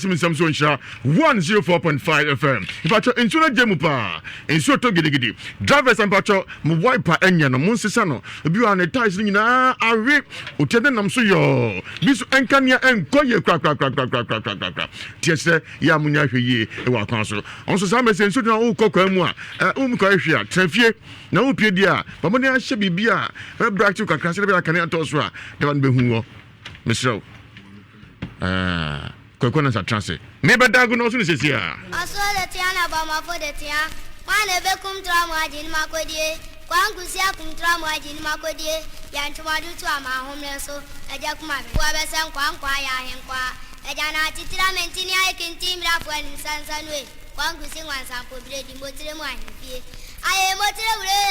Sim nsɛm so nhyira 104.5 FM. Mpatsɔ nsuo no agye mu paa. Nsuo tɔ gidigidi. Drivers mpatsɔ mo wiper ɛnyɛ no mo nsesa no. Ebi wɔ ha ne tyres no nyinaa awe. Otia ne nam so yɔɔ. Bi nso nkanea ɛnkɔ yie korakorakorakorakorakorakora. Nti ɛsrɛ yɛ a mo nyɛ ahwɛ yie wɔ akwan so. Ɔnso saa mɛ sɛ nsuo tɔ na wokɔ kwan mu a ɛ wo kɔ ahwɛ a tena fie na wopie deɛ a bɔ mmɔden ahyɛ biribi a ɛbɛ bright kakra sɛdeɛ ɛbɛyɛ a kanea tɔ so a dɛba no bɛhu wɔ. Mesrɛ wo. Ah, Kwaku Anansa tra ase. Mebɛda agu no so no seesei ara. Ɔsoro de tea na abɔmmɔfo de tea. Hwan na ebekum tra mu agye no akodie? Kwankusi akum tra mu agye no akodie. Yɛ ntwomɔde tu ama ahommere so. Agya kum aberewa bɛsɛ nkwaankwaa yɛ ahenkwaa. Agya na atitire amantini ayɛ kintin mmerɛfo anim sansanue. Kwankusi nwansampo bere di motire mu ahemfie. Aye motire wure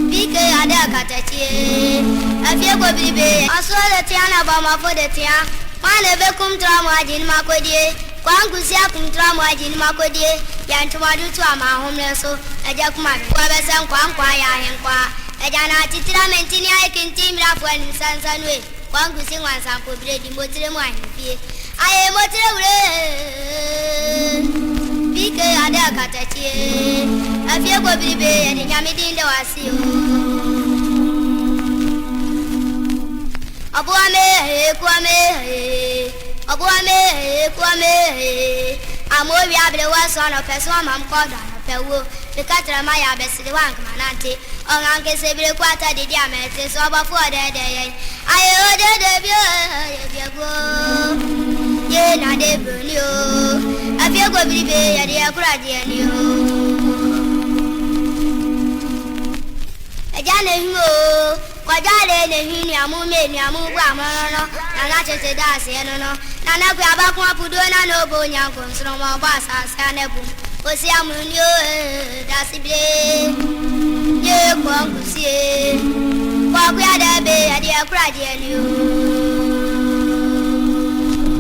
PK ade akatakyie Afie kobiribe Ɔsoro de tea na bɔmmɔfo de tea Hwan na ebekum tra mu agye no akodie Kwankusi akum tra mu agye no akodie Yɛ ntwomɔde tu ama ahommere so Agya kum aberewa bɛsɛ nkwaankwaa yɛ ahenkwaa Agya na atitire amantini ayɛ kintin mmerɛfo anim sansanue Kwankusi nwansampo bere di motire mu ahemfie Aye motire wure PK ade akatakyie Afie kobiribe yɛde Nyame din da wase o Ɔboa me he kua me he Ɔboa me he kua me he Ama owia bere wɔ so anɔpɛ so ama m kɔdɔ anɔpɛ wuo Meka kyerɛ ma yɛ abɛsede wankama nante Ɔngankese bere kɔ ata didi a mɛte so ɔbɔfo ɔdɛɛdɛ yɛn Aye odede bi o ye bi aguo Ye na de broni o Afie kobiribe yɛde yɛ kora gyeɛ ni o Agya na ehu o Kwadwo ale na ehu nua mu me nua mu bu amono no Nana tete da aseɛ no no Nana kua abako apuduo na na obo nyanko nsoromɔ ɔbɔ asase anabum Osi amunu ni o eh dase bire Ye kɔ nkusie Kɔkua dɛbe yɛde yɛ kora gyeɛ ni o.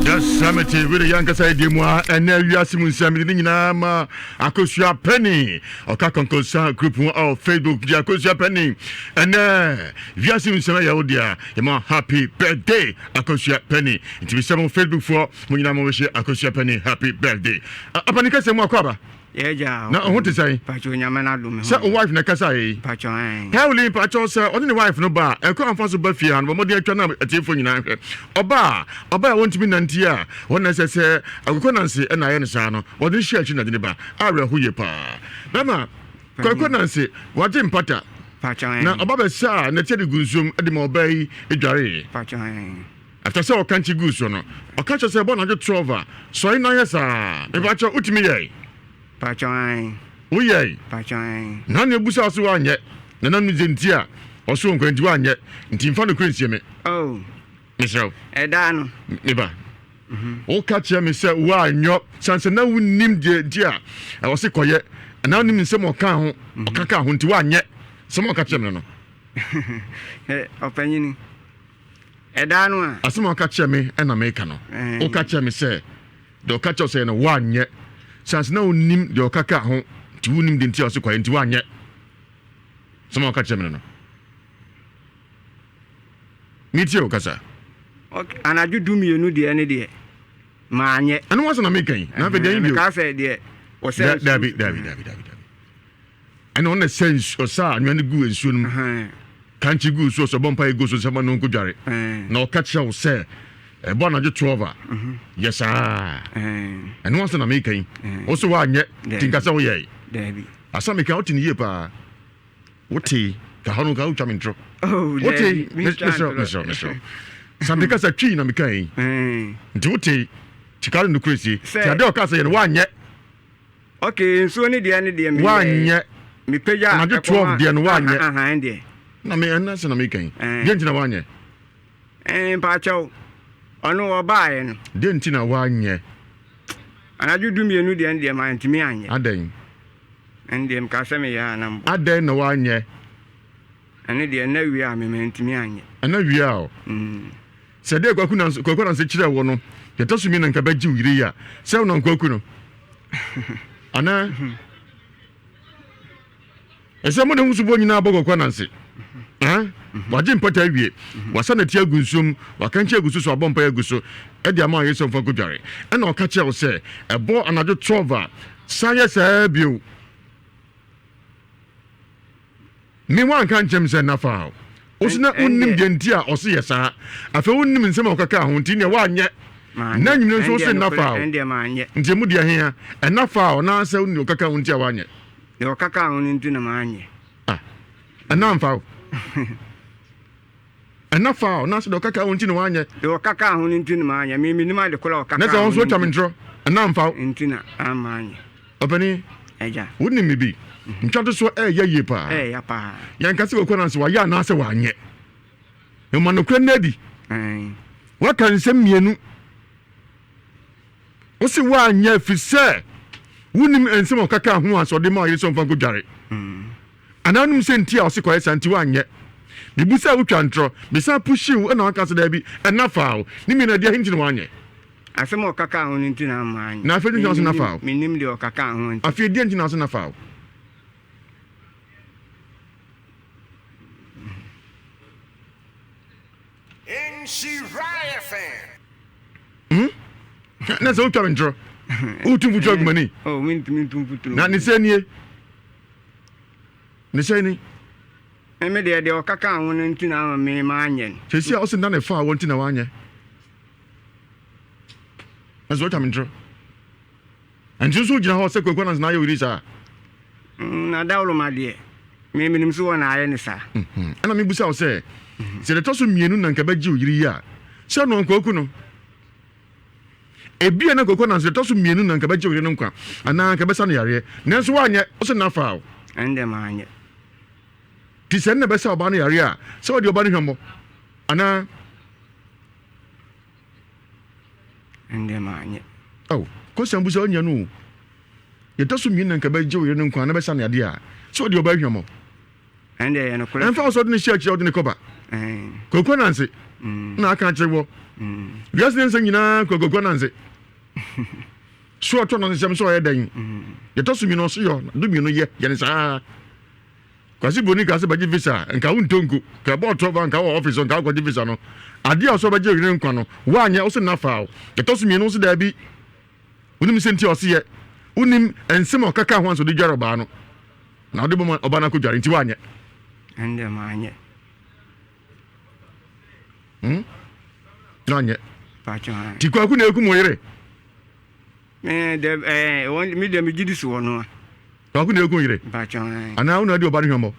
The Summit wede yɛ ankasa yɛ deɛ mu a ɛnɛ wiase mu nsɛm de ne nyinaa ma Akosua Penny ɔka kɔnkɔnsa group ho ɛwɔ Facebook de Akosua Penny ɛnɛ wiase mu nsɛm ɛyɛ wo deɛ yɛma happy birthday Akosua Penny nti mesɛ mo Facebook foɔ mo nyinaa mo bɛhyɛ Akosua Penny happy birthday apani kɛsɛ mu akɔ aba Yɛgya na ɔho te sɛn? Mpakyɛ Onyame n'adom me ho. Sɛ o wife na ɛkasa yɛ yi. Mpakyɛ ɛn. Pauline mpakyɛ sɛ ɔne ne wife no ba a ɛkwan afa so ba fie ha no bɔ mmɔden atwa na atiefoɔ nyinaa nhwɛ. Ɔba a ɔba a wɔntumi nante a wɔn na ɛsɛ sɛ Akokɔ Nanse na ayɛ no saa no wɔde no hyɛ akyi na de ne ba. Awerɛho yie paa. Bɛma Kwaku Ananse wagye mpata na ɔba bɛsaa nɛteɛ de gu nsuom de ma ɔbaa yi dwaree. Mpakyɛ ɛn. After sɛ ɔkankye guu so no, ɔka kyerɛ sɛ ɛbɔ anadwo 12 a, sɔre na yɛ saa. Mepakyɛw, wotumi yɛe? Pakyɛw, ae. Woyɛe? Pakyɛw, ae. Na nea obisaa wo se woanyɛ, na na no dze nti a ɔsoo nkwa nti woanyɛ, nti mfa nokorɛ nsie me. Oh. Mesrɛ wo. Ɛda no. Me ba, woka kyerɛ me sɛ woanyɔ, sane sɛ na wonnim deɛ nti a ɛwɔ se kɔyɛ, anaa wonim nsɛm a ɔkaa ho, ɔka kaa ho nti woanyɛ, sɛm a ɔka kyerɛ me no no. Ɔpanyini. Ɛda no a. Asɛm a woka kyerɛɛ me na meka no. Woka kyerɛɛ me sɛ, deɛ ɔka kyerɛ wo sɛ yɛ no, woanyɛ. Sɛ ansa na wonnim deɛ ɔka kaa ho, nti wonnim deɛ nti a ɔse kɔyɛ, nti woanyɛ. Asɛm a woka kyerɛɛ me no no. Metie wo kasa. Ok, anadwo dumienu deɛ ne deɛ, manyɛ. Ɛno ho asɛm na meka yi. Na afei deɛ bio. Mekaa sɛ deɛ ɔsɛ nsuo. Dabi, dabi, dabi, dabi, dabi. Ɛna ɔno na ɛsɛ nsu ɔsa anwea no gu nsuo no mu kankye gu nsuo so ɔbɔ mpaeɛ gu so sɛ ma no nko dware na ɔka kyerɛ wo sɛ ɛbɔ anadwo 12 a yɛ saa ɛno asɛ na meka yi wo so woanyɛ nti nka sɛ woyɛe asa meka wote ne yie paa wote ka hɔ no ka wotwa me ntorɔ wote mesrɛ mesrɛ mesrɛ sante kasa twii na meka yi nti wote tikare nokorɛ sie nti adeɛ ɔka sɛ yɛ no woanyɛ Ok nsuo ne deɛ ne deɛ meyɛ. Woanyɛ. Mepagya Anadwo 12 deɛ no woanyɛ. Ahan deɛ. Na me ɛna sɛ na meka yi. Deɛ nti na woanyɛ. Ɛɛ mpakyɛw ɔno ɔbaeɛ no. Deɛ nti na woanyɛ. Anadwo 12 deɛ ne deɛ mantumi anyɛ. Adɛn. Ɛne deɛ meka sɛ meyɛ a na mbɔ. Adɛn na woanyɛ. Ɛne deɛ ɛna wie a me mantumi anyɛ. Ɛna wie a o. Sɛ deɛ Kwaku Nanse Kwaku Ananse kyerɛɛ wo no, deɛ ɛtɔ so mmienu na nka bɛgye wo yere yi a, sɛ wo na Kwaku no. Anaa? Ɛsɛ mo de ho soboɔ nyinaa bɔ Kwaku Ananse. Ɛn? Wagye mpata awie. Wasa ne ti agu nsuom, wakankye agu so, so abɔ mpae agu so de ama ɔyere sɛ ɔmfa nkɔdware. Ɛna ɔka kyerɛ wo sɛ ɛbɔ anadwo 12 a, san yɛ saa bio. Me wanka nkyɛm sɛ nna fa o. Wo so na wonnim deɛ nti a ɔse yɛ saa. Afei wonnim nsɛm a ɔkaka ho nti neɛ woanyɛ. Na anwummerɛ nso wose nna fa o. Nti emu deɛ hea? Ɛnna fa o anaasɛ wonim deɛ ɔkaka ho nti a woanyɛ? Deɛ ɔkaka ho no nti na manyɛ. Ah, ɛnna mfa o. Ɛnna fa o anaasɛ deɛ ɔkaka ho nti na woanyɛ? Deɛ ɔkaka ho no nti na manyɛ. Me menim ade korɔ a ɔkaka ho no nti. Na sɛ wo nso wotwa me ntorɔ, ɛnna mfa o. Nti na amma anyɛ. Ɔpanin, Agya. Wonim me bi. Ntwatosoɔ ɛɛya yie paa. Ɛɛya paa. Yɛnka sɛ Kwaku Ananse wayɛ anaasɛ wanyɛ. Ma nokorɛ nna adi. Woaka nsɛm mmienu. Wose woanyɛ ɛfiri sɛ wonim nsɛm a ɔkaka ho a sɛ ɔde ma ɔyere sɛ ɔmfa nkɔdware. Anaa wonim sɛ nti a ɔse kɔyɛ saa nti woanyɛ. Mebu sɛ wotwa ntorɔ. Mesan pushii wo ɛna woaka sɛ daabi ɛna faa wo. Ne mmienu ɛdeɛ he nti na woanyɛ? Asɛm a ɔkakaa ho no nti na amma anyɛ. Na afei deɛ nti na ɔse na fa o? Mennim deɛ ɔkakaa ho nti. Afei deɛ nti na ɔse na fa o? Hmm? Na sɛ wotwa me ntorɔ, wotu mfuturo agu m'ani. Oh, mentumi ntu mfuturo. Na ne sɛ nie. Ne sɛ ni. Me deɛ deɛ ɔkakaa ho no nti na ama me manyɛ no. Sɛsi a ɔse na ne fa wɔ nti na wanyɛ. Ɛnso watwa me ntorɔ. Ɛnso nso wogyina hɔ sɛ Kwaku Ananse na ayɛ oyiri saa. Mm, na dawuroma deɛ, me menim sɛ wɔn na ayɛ ne saa. Mhm. Ɛna mebusa wo sɛ, sɛ deɛ ɛtɔ so mmienu na nka bɛgye oyiri yi a, sɛ ɔno Kwaku no? Ebia na Kwaku Ananse deɛ ɛtɔ so mmienu na nka bɛgye oyiri no nkwa, anaa nka bɛsa no yareɛ. Nanso woanyɛ, wo sɛ na fa o. Ɛnde manyɛ. Nti sɛ nna bɛsa ɔbaa no yareɛ a, sɛ wɔde ɔbaa no hwammɔ, anaa? Ɛndeɛ manyɛ. Ao, Kosan bu sɛ ɔnyɛ no o. Deɛ ɛtɔ so mmienu na nka bɛgye wo yere no nkwa na bɛsa no yadeɛ a, sɛ ɔde ɔbaa hwammɔ. Ɛndeɛ ɛyɛ nokorɛ. Ɛmfa wo sɛ ɔde no hyɛ akyire a ɔde no kɔba. Kwaku Ananse na aka akyerɛ wɔ. Wiase ne nsɛm nyinaa kura Kwaku Ananse. So ɔtɔ no nsɛm sɛ ɔyɛ dɛn? Deɛ ɛtɔ so mmienu ɔso yɔ, do mmienu yɛ, yɛ no saa. Kwasi Broni kaa sɛ bɛgye visa a, nka wontɔ nku. Ka ɛbɔɔ trɔva nka wɔ office hɔ nka wokɔgye visa no. Adeɛ a ɔsɛ ɔbɛgye oyere nkwa no, woanyɛ, wose nna faa wo. Ɛtɔ so mmienu wose daabi. Wonim sɛ nti a ɔse yɛ. Wonim nsɛm a ɔkaka ho ansa ɔde dware ɔbaa no. Na ɔde bɔma ɔbaa no akɔdware nti woanyɛ. Ɛndeɛ manyɛ. Hmm? Na anyɛ. Ti kwaku na ekum oyere. Me de eh wɔn me de me gidi so wɔn a. Kwaku na ekum yere. Anaa wo na adi ɔba no hwɛmmɔ.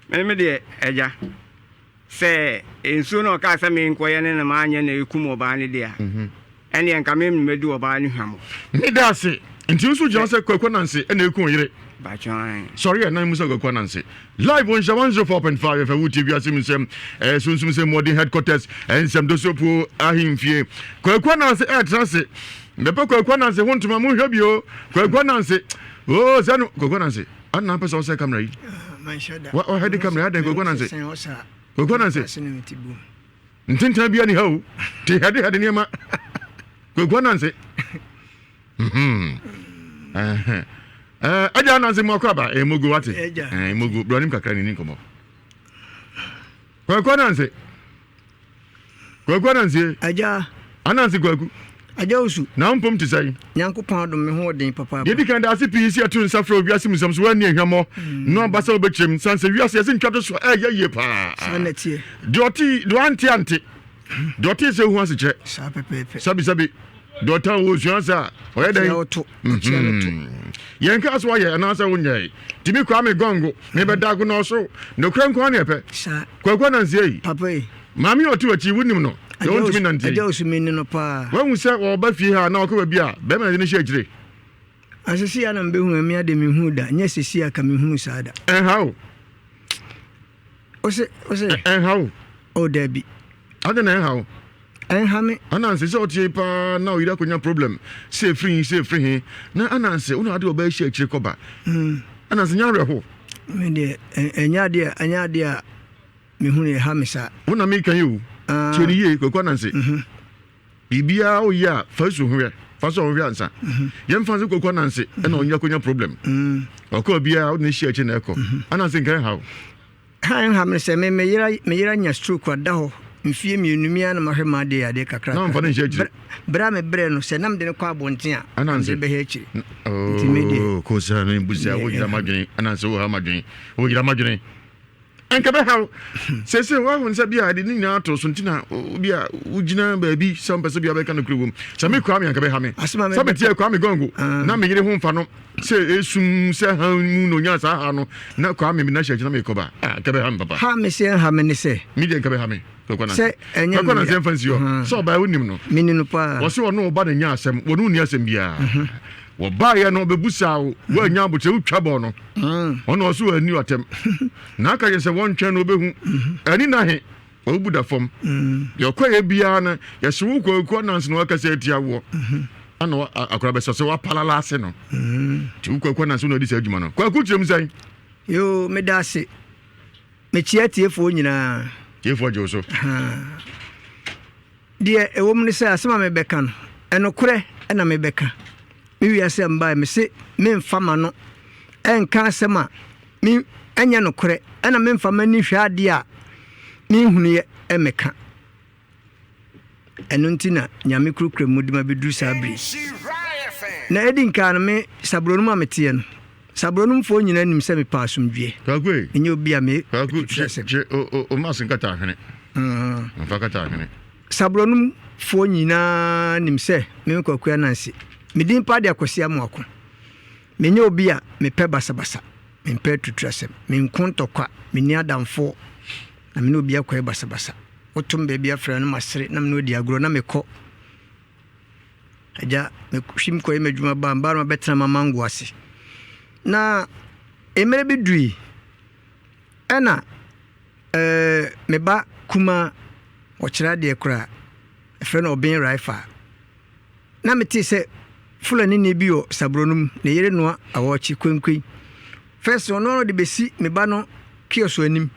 Me me deɛ agya sɛ nsuo na ɔkaa sɛ menkɔyɛ ne na maanyɛ na ekum ɔbaa no deɛ a mhm. ɛneɛ nka me mmɛdi ɔbaa no hwammɔ. Me da ase nti nso gyina sɛ Kwaku Ananse ɛna ekum yere. Sɔre yɛ nan mu sɛ Kwaku Ananse. Live on Nhyira 104.5 FM wotie wiase mu nsɛm ɛyɛ sunsum sɛ mmɔden headquarters nsɛm dosopuo ahemfie. Kwaku Ananse ɛɛtena ase. Mepɛ Kwaku Ananse ho ntoma monhwɛ bio. Kwaku Ananse oo sɛ no Kwaku Ananse ana pɛ sɛ ɔsɛ kamera yi. Wa ɔhɛde kamera adɛn Kwaku Ananse. Kwaku Ananse ntentan bia ni ha o. Te hɛde hɛde nneɛma. Kwaku Ananse. Ɛgya ananse mu akɔ aba ɛmogo wate ɛmogo brɔnim kakra ne ni nkɔmɔ Kwaku ananse Kwaku ananse Agya ananse Kwaku Agya osu na mpom te sɛn Nyankopɔn adom me ho ɔden papaapa Deɛ di kan da ase pii si ɛto nsa frɛ owiase mu nsɛm so woanni ahwammɔ no aba sɛ wobɛkyerɛm sane sɛ wiase yɛse ntwa to so ɛyɛ yie paa Saa na ɛteɛ Deɛ ɔte deɛ ɔante ante Deɛ ɔte sɛ ohu asekyerɛ. Saa pɛpɛɛpɛ. Sɛbi sɛbi. Deɛ ɔtan wɔ osua sɛ a ɔyɛ dɛn. Ɔkyea ɔto. Ɔkyea no to. Mhm. Yɛn kaa so ayɛ anaasɛ wonyɛe. Timi Kwame Gɔngo. Mebɛda ago na ɔso. Nokorɛ nko ara na ɛpɛ. Saa. Kwaku Ananse ei. Papa ei. Maame a ɔte w'akyi wonim no. Deɛ ɔntumi nnante yi. Agya Osu menni no paa. Wahu sɛ ɔba fie ha anaa ɔkɔ baabi a bɛrima na de no hyɛ akyire. Asese a na mebɛhu a me ade menhuu da. Nyɛ sese a ka menhunu saa da. Ɛnha wo. Ose, ose. Ɛnha wo. Oh, dabi. Adɛn na ɛnha wo? Ɛnha me. Ananse sɛ ɔteɛ yi paa na ɔyere akɔnya problem sɛ ɛfiri he sɛ ɛfiri he na Ananse wo na ade ɔbaa hyia akyire kɔba. Hmm. Ananse nyɛ awerɛho. Me deɛ ɛnyɛ adeɛ ɛnyɛ adeɛ a mehunu ɛha me saa. Wo na meka yi o. Ah. Tie ne yie Kwaku Ananse. Mhm. Biribiara woyɛ a fa su ho hwɛ, fa sɔ ho hwɛ ansa. Yɛmfa nso kɔkɔ ananse ɛna ɔnya konya problem. Ɔkɔ biara wode ne hyia akyi na ɛkɔ. Ananse nka ɛnha wo. Ha ɛnha me sɛ me meyera meyera nya stroke ada hɔ mfie mmienu mi ara na mahwɛ m'adeɛ yadeɛ kakra. Na ɔmfa no nhyɛ akyiri. Berɛ a mebrɛ no sɛ na mede no kɔ abɔnten a Ananse mede bɛhɛ akyiri. Nti me deɛ. Oh, kosa no busa woyera m'adwene ananse wo ha m'adwene woyera m'adwene. Anka ɛbɛhaw. Seesei woahu sɛ bi a ɛde ne nyinaa ato so nti na bi a wogyina baabi sɛ wompɛ sɛ bi a bɛka nokorɛ wom. Sɛ me Kwame anka ɛbɛha me. Sɛ meteɛ Kwame Gɔngo ah. na me yere ho mfa no sɛ esum sɛ han mu na onya saa ha no na Kwame me na hyɛ akyi na mekɔba. Ah, anka ɛbɛha me papa. Ha me sɛ ha me ne sɛ. Me deɛ anka ɛbɛha me. Sɛ ɛnyɛ me. Kwakwa mfa nsi hɔ. Sɛ ɔbaa wonim no. Menim no paa. Wɔse ɔno ɔba na nya asɛm, wɔne wo nni asɛm biara. Mhm. Wɔbaeɛ no ɔbɛbusaa wo, woannya abokyerɛ, wotwa bɔɔ no. Mm. Ɔno ɔso wanni ɔtɛm. Na aka yɛ sɛ wɔntwɛn no ɔbɛhu. Mhm. Ani na he, ɔbubu da fam. Mm. Deɛ ɔkɔeɛ biara no, yɛse wo kwaku ananse na wakasa atia woɔ. Mhm. Ana akora bɛsɛ sɛ wapalala ase no. Nti wo kwaku ananse na ɔdi saa adwuma no. Kwaku kyerɛ mu sɛn? Yoo, meda ase. Mekyia atiefoɔ nyinaa. Tiefoɔ gye wo so. Deɛ ɛwɔ mu ne sɛ asɛm a mebɛka no, ɛnokorɛ na mebɛka. Me wiase a mebaeɛ, mese memfa m'ano nka asɛm a me ɛnyɛ nokorɛ, ɛna memfa m'ani nhwɛ adeɛ a menhunuiɛ mmɛka. Ɛno nti na Nyame kurakura mu de ma bɛduru saa bere yi. Na ɛdi nkan no, me Sabronom a meteɛ no, Sabronomfoɔ nyinaa nim sɛ mepɛ asomdwoeɛ. Kwaku Menyɛ obi a me Kwaku kye kye o o o mask nkata ahwene. Mm. Mfa kata ahwene. Sabronomfoɔ nyinaa nim sɛ me Kwaku Ananse. Me din paa de Akwasi Amoako. Menyɛ obi a mepɛ basabasa, mempɛ atuturasɛm, menko ntɔkwa, menni adamfoɔ, na me ne obi akɔyɛ basabasa. Woto me baabi afrɛ no masere na me ne odi agorɔ na mekɔ. Agya, mehwim kɔyɛ m'adwuma ba mbaa no mabɛtena m'amango ase. Na mmerɛ bi dui ɛna ɛɛ me ba kumaa ɔkyerɛ adeɛ koraa ɛfrɛ no Ɔben Raifa. Na metee sɛ Fulanini bi wɔ Saburo no mu, ne yere noa awɔkye kwenkwen. First ɔno ara ɔde besi me ba no kiosk anim.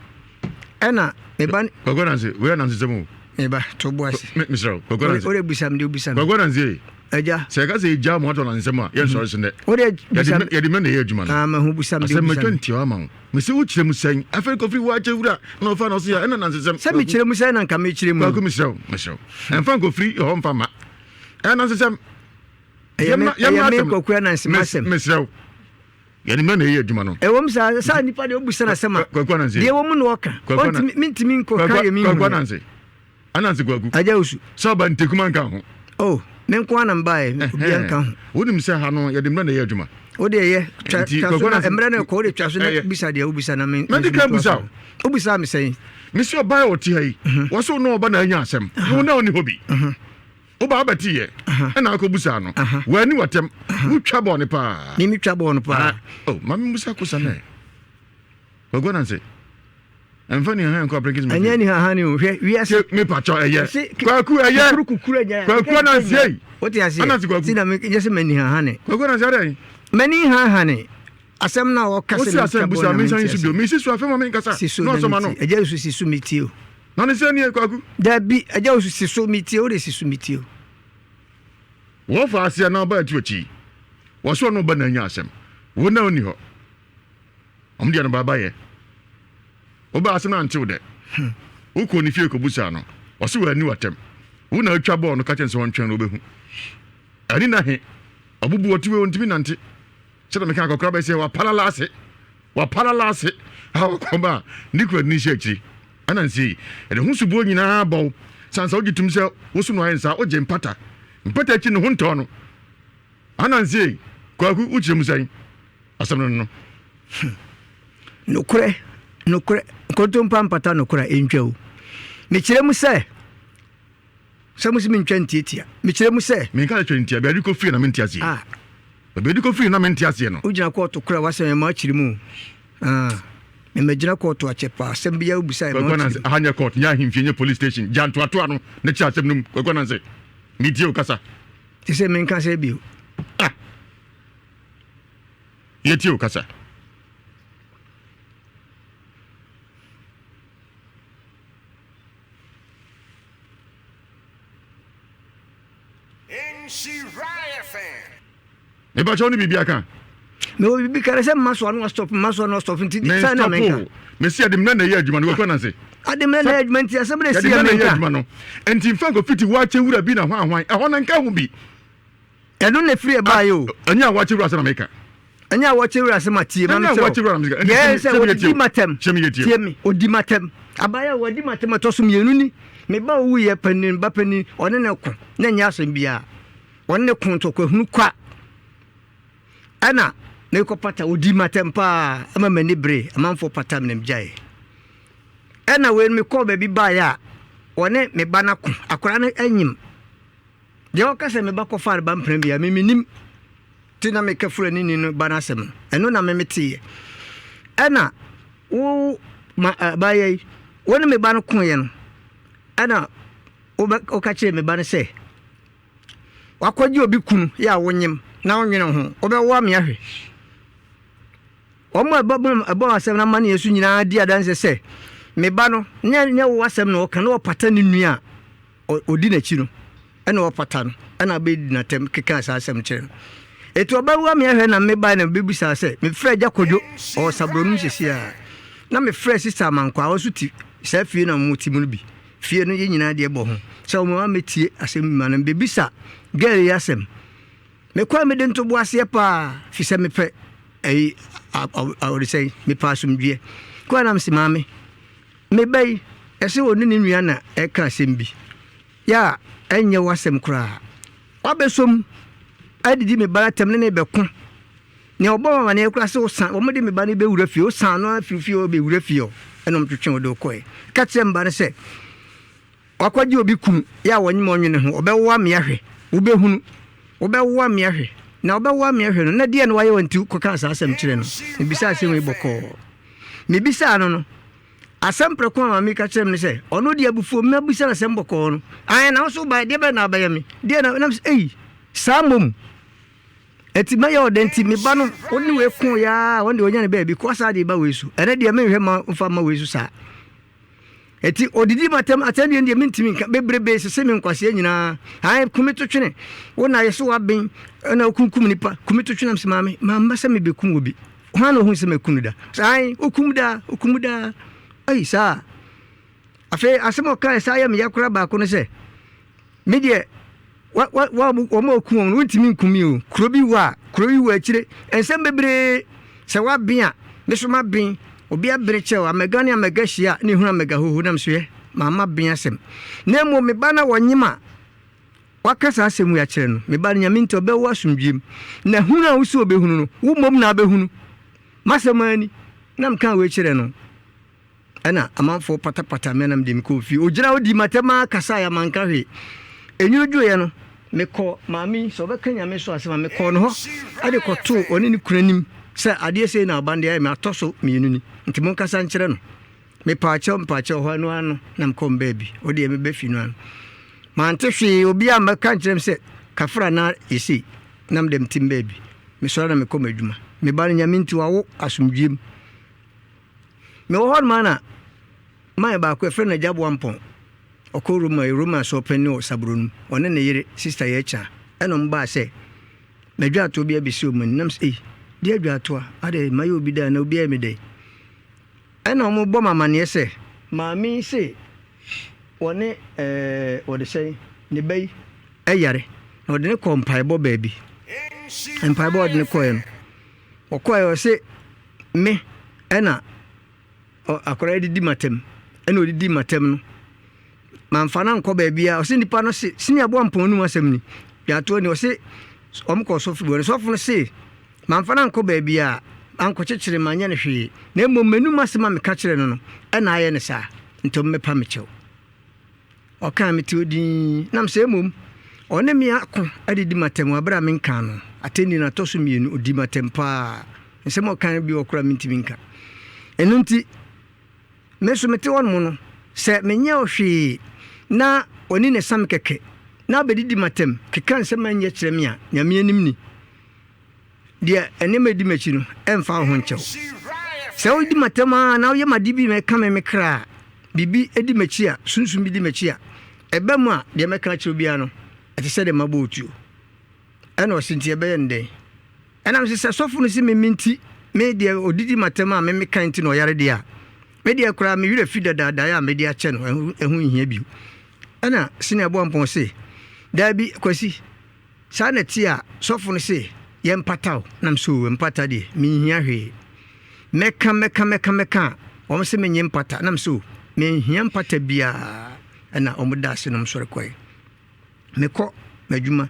Ɛna me ba. Kwaku Ananse, wei anansesɛm o. Me ba, to bo ase. Me mesrɛ wo, Kwaku Ananse. Wode bisa me deɛ wobisa me. Kwaku Ananse. Agya. Sɛ yɛka sɛ yɛgyaa mo ato anansesɛm a, yɛnsɔre so nnɛ. Wode bisa me. Yɛde mɛ na ɛyɛ adwuma no. Ah, mahu bisa me deɛ wobisa me. Asɛm matwa ntiawa ama wo. Mese wo kyerɛ mu sɛn? Afei kɔfiri wo akyɛ wura na ɔfa na ɔse ya ɛna nansesɛm. Sɛ mekyerɛ mu sɛn na nka mekyerɛ mu. Kwaku mesrɛ wo, mesrɛ wo. Ɛmfa nkɔfiri hɔ mfa ma. Ɛyɛ nansesɛm. Ɛyɛ me ɛyɛ me Kwaku Ananse m'asɛm. Mesrɛ wo. Yɛde mmerɛ na ɛyɛ adwuma no. Ɛwɔ mu saa saa nipa deɛ ɔbu sɛ n'asɛm a. Kwaku Ananse. Deɛ ɛwɔ mu na ɔka. Ɔntumi mentumi nkɔka deɛ menhunu. Kwaku Ananse. Ananse Kwaku. Agya Osu. Sɛ ɔba ntekuma nka ho. Oh, me nko ara na mebaeɛ, obiara nka ho. Wonim sɛ ha no yɛde mmerɛ na ɛyɛ adwuma. Wo deɛ yɛ, twa, twa so na mmerɛ no ɛkɔ, wode twa so na bisa deɛ wobisa na me. Mɛdi kan bisa wo. Wobisa me sɛn? Mesi ɔbaa a ɔte ha yi, mhm. wɔsɛ wo ne ɔba na anya asɛm, na wo na ɔne hɔ bi. Mhm. Woba abɛte yɛ, ɛna akɔbusaa no, w'ani watɛm, wotwa bɔɔ no paa. Mimi twa bɔɔ no paa. Oh, ma memusa kosa nɛ. Kwaku Ananse. Ɛnfa ni han kɔ apɛnkisi mɛ. Ɛnyɛ ni han ni o hwɛ wiase. Mi pa kyɔ ɛyɛ. Kwaku ɛyɛ. Kukuru kukuru ɛnyɛ. Kwaku Ananse yi. O ti ase. Ananse kwaku. Ti na mi nyɛ sɛ mɛ ni han han ni. Kwaku Ananse adɛ. Mɛ ni han han ni. Asɛm na ɔka sɛ mi twa bɔ na mi nti ase. Mi si so afɛn ma mi nkasa. Si so na mi ti. Ɛgya osu si so mi ti o. Na ne sɛ ni kwaku. Dabi ɛgya osu si so mi ti o de si so mi ti o. Wɔfa ase anaa ɔba atu akyi. Wɔsɔ ɔno ɔba na anya asɛm. Wo na ɔni hɔ. Ɔmo deɛ no baaba yɛ. Wobaa ase no ante wo dɛ. Wokɔɔ ne fie kɔbusaa no, ɔse wanni w'atɛm. Wo na atwa bɔɔl no ka kyerɛ no sɛ ɔntwɛn no wobɛhu. Ani na he, ɔbubu ɔte wei ɔntumi nante. Sɛdeɛ meka akɔkora bɛyɛ sɛ wapalala ase, wapalala ase a wakɔba a ne kura ni hyɛ akyiri. Ɛna nsi ɛde ho soboɔ nyinaa bɔ wo. Sane sɛ wogye tom sɛ wo so no ayɛ nsaa, wogye mpata. Mpata akyi ne ho ntɔɔ no. Anansi, Kwaku wokyerɛ mu sɛn? Asɛm no no. Hmm. Nokorɛ, nokorɛ, nkontompo ampata nokorɛ a ɛntwa o. Mekyerɛ mu sɛ, sɛ mo se mentwa ntiatia. Mekyerɛ mu sɛ. Menka sɛ twa ntia, baabi kɔ firi na mente aseɛ. Ah. Baabi kɔ firi na mente aseɛ no. Wogyina kɔɔto korɛ w'asɛm ɛma akyiri mu. Ah. Memagyina kɔɔto akyɛ paa, asɛm biara wobisa ɛma akyiri mu. Aha nyɛ kɔɔto, nyɛ ahemfie, nyɛ police station. Gya ntoatoa no na kyerɛ asɛm no mu. Kwaku Ananse, metie wo kasa. Te sɛ menka sɛ bio. Ah. Yɛtie wo kasa. Mepakyɛw ne biribi aka? Mewɔ biribi ka sɛ mma so ano stop mma so ano stop nti sɛ na menka. Mesi ade mmerɛ na ɛyɛ adwuma no wɔkɔ nanse. Ade mmerɛ na ɛyɛ adwuma nti asɛm na ɛsi yɛ menka. Adwuma no nti nfa nkɔ fiti wakyɛ wura bi na hwan hwan ɛhɔ na nka ho bi. Ɛno na ɛfiri ɛbaeɛ o. Ɛnyɛ a wakyɛ wura sɛ na meka. Ɛnyɛ a wɔkyɛ wura sɛ ma tie ma mesrɛ wo. Deɛ sɛ wɔdi matam tie me ɔdi matam abaayɛ a wɔdi matam ɛtɔ so mmienu ni me ba owuiɛ panin ba panin ɔne ne ko na ɛnyɛ asɛm biara. Ɔne ne ko ntɔkwahunu kwa. Ɛna mekɔ pata, ɔdi m'atɛm paa ma m'ani bere, amanfoɔ pata me na megyaeɛ. Ɛna wei no mekɔɔ baabi baeɛ a, ɔne me ba no ako, akwadaa no anyim. Deɛ ɔka sɛ me ba kɔfaa ne ba mpena biara, me menim. Te na meka Fulani ni no ba no asɛm no, ɛno na me meteeɛ. Ɛna wo ma abaayɛ yi, wo ne me ba no koeɛ no, ɛna woka kyerɛɛ me ba no sɛ, Wakɔgye obi kunu yɛ a wonyem na wonwene ho, wobɛwoa me ahwɛ. Wɔn a ɛbɔ ɛbɔ asɛm no amanneɛ so nyinaa di adanse sɛ me ba no nyɛ nyɛ wo asɛm na ɔka na ɔpata ne nua a ɔdi n'akyi no ɛna ɔpata no ɛna abɛdi n'atɛm keka saa asɛm kyerɛ no. Eti ɔbɛwoa me ahwɛ na me ba na mebɛbisa sɛ mefrɛ agya Kwadwo ɔwɔ Sabronum sisi a na mefrɛ sista Amankwaa ɔso ti saa fie na wɔn ti mu no bi. Fie no yɛ nyinaa deɛ bɔ ho sɛ wɔn amɛtie asɛm bi ma no bɛbisa girl yi asɛm. Mekɔ a mede ntoboaseɛ paa fi sɛ mepɛ ɛyi ɔde sɛn mepɛ asomdwoeɛ. Kɔ a na mese maame meba yi ɛsɛ ɔne ne nua na ɛka asɛm bi yɛ a ɛnyɛ w'asɛm koraa. Wabɛsom adidi me ba atɛm ne ne bɛko. Nea ɔbɔ wɔn amaneɛ koraa sɛ wosan, wɔde me ba no bɛwura fie, wosan no ara firi fie hɔ bɛwura fie hɔ, ɛna wɔtwetwe wo de wo kɔe. Ka kyerɛ me ba no sɛ, wakɔgye obi kunu, yɛ a wɔnyem ɔnwene ho, ɔbɛwoa me ahwɛ, wobɛhunu, wobɛwoa me ahwɛ, na wobɛwoa me ahwɛ no, na deɛ na wayɛ wɔ nti kɔkaa saa asɛm kyerɛ no. Mebisaa asɛm wei bɔkɔɔ. Mebisaa no no, asɛm prɛko a maame ka kyerɛ me ne sɛ, ɔno deɛ abufuo, mabisa no asɛm bɔkɔɔ no, ae, na wo nso wobaeɛ, deɛ bɛn na wobɛyɛ me? Deɛ na, nam sɛ, ei, saa mmom. Enti mɛyɛ wo dɛn nti, me ba no, wo ne wei ko yɛ ara, wɔn deɛ wɔnya ne baabi kɔ saa de ba wei so. Ɛnɛ deɛ menhwɛ ma mfa mma wei so saa. Enti odidi m'atɛm, atɛm deɛ deɛ mentumi nka, bebrebe sese me nkwaseɛ nyinaa. Ae, kumi to twene, wo na yɛ so waben, ɛna wokunkum nipa, kumi to twene am sɛ maame, mamma sɛ mebɛkum obi. Hwan na ohun sɛ maku no da? Sɛ ae, wokum daa, wokum daa. Ai, saa. Afei asɛm a ɔkae saa yɛ me ya koraa baako ne sɛ, Me deɛ, wa, wa, wa, wɔn a wɔku wɔn no, wontumi nku me o. Kuro bi wɔ a, kuro bi wɔ akyire. Nsɛm bebree. Sɛ woaben a, me so maben. Obi abene kyɛ wo. Amɛga ne amɛga hyia a, na ehunu amɛga hoho. Na me so yɛ, mamma ben asɛm. Na mmom me ba no a wɔnyem a, waka saa asɛm wei akyerɛ no, me ba no, Nyame nti ɔbɛwo asomdwoeɛ mu. Na hunu a wose ɔbɛhunu no, wo mmom na wobɛhunu. M'asɛm ara ni. Na mekaa wei kyerɛɛ no. Ɛna amanfoɔ patapata me na mede me kɔɔ fie. Ɔgyina hɔ dii m'atɛm ara kasaeɛ a manka hwee. Enwunu dwoeɛ no, mekɔɔ maame yi, sɛ ɔbɛka Nyame so asɛm a, mekɔɔ ne hɔ de kɔtoo ɔne ne kunu anim sɛ adeɛ sei na ɔba no de ayɛ me, atɔ so mmienu ni, nti monkasa nkyerɛ no. Mepaakyɛw, mepaakyɛw, hɔ ɛno ara no na mekɔɔ me baabi. Ɔdeɛ meba fie no ara no, mante hwee, obiara ammɛka ankyerɛ me sɛ kafra anaa yɛ sei, na mede mete me baabi. Mesɔre na mekɔ m'adwuma. Me ba no, Nyame nti wawo asomdwoeɛ mu. Mewɔ hɔ nom ara na man baako yɛfrɛ no Agya Boampɔn, ɔkɔ Roma, ɔyɛ Roma asɔrpanyin wɔ Saburo no mu, ɔne ne yere Sista Yɛkya ɛna wɔn baa sɛ m'adwaatoɔ bi abɛsi wɔn ani, nam sɛ ei, deɛ adwaatoa, adɛ mayɛ obi dɛn anaa obi ayɛ me dɛn? Ɛna wɔn bɔ me amaneɛ sɛ maame yi se wɔne ɛɛ wɔde sɛn ne ba yi ɛyare na ɔde ne kɔɔ mpaebɔ baabi, mpaebɔ a ɔde ne kɔɛ no, ɔkɔɛ ɔse Me ɛna akwadaa yi didi m'atɛm, ɛna ɔdidi m'atɛm no, mamfa no ankɔ baabiara. Ɔse nipa no se, sini aboa mpɔn no mu asɛm ni, dwatoɔ ni, ɔse wɔn kɔ sɔfo bi hɔ no, sɔfo no se, mamfa no ankɔ baabiara, ankɔkyekyere manyɛ no hwee, na mmom m'anum asɛm a meka kyerɛ no no, ɛna ayɛ no saa, nti ɔmmɛpa me kyɛw. Ɔkaa me too dinn, nam sɛ mmom ɔne me ako adidi m'atɛm wɔ bere a menkaa no. Atɛnni no atɔ so mmienu, odii m'atɛm paa. Nsɛm a ɔkae no bi wɔ hɔ koraa a mintumi nka. Ɛno nti, me nso mete hɔnom no, sɛ menyɛɛ wo hwee na w'ani na ɛsa me kɛkɛ na abedidi m'atɛm, keka nsɛm a ɛnyɛ kyerɛ me a, Nyame anim ni. Deɛ nneɛma a ɛdi m'akyi no, ɛmfa wo ho nkyɛ wo. Sɛ wodi m'atɛm ara na woyɛ m'ade bi ma ɛka me me kra a, biribi di m'akyi a, sunsum bi di m'akyi a, ɛba mu a, deɛ mɛka akyerɛ wo biara no, ɛte sɛ deɛ mabɔ wo tuo. Ɛna ɔse nti yɛbɛyɛ no dɛn? Ɛna mese sɛ sɔfo no se me me nti me deɛ ɔdidi m'atɛm a me meka nti na ɔyare deɛ a, me deɛ koraa me werɛ fi dadaadaeɛ a mede akyɛ no ɛho ɛho nhia bio. Ɛna Senior Boampɔn se daabi Kwasi saa na ɛte a sɔfo no se yɛmpata wo. Na mese oo mpata deɛ menhia hwee. Mɛka mɛka mɛka mɛka a wɔn se menye mpata. Na mese oo menhia mpata biara. Ɛna wɔn da ase na wɔn sɔre kɔe. Mekɔ m'adwuma.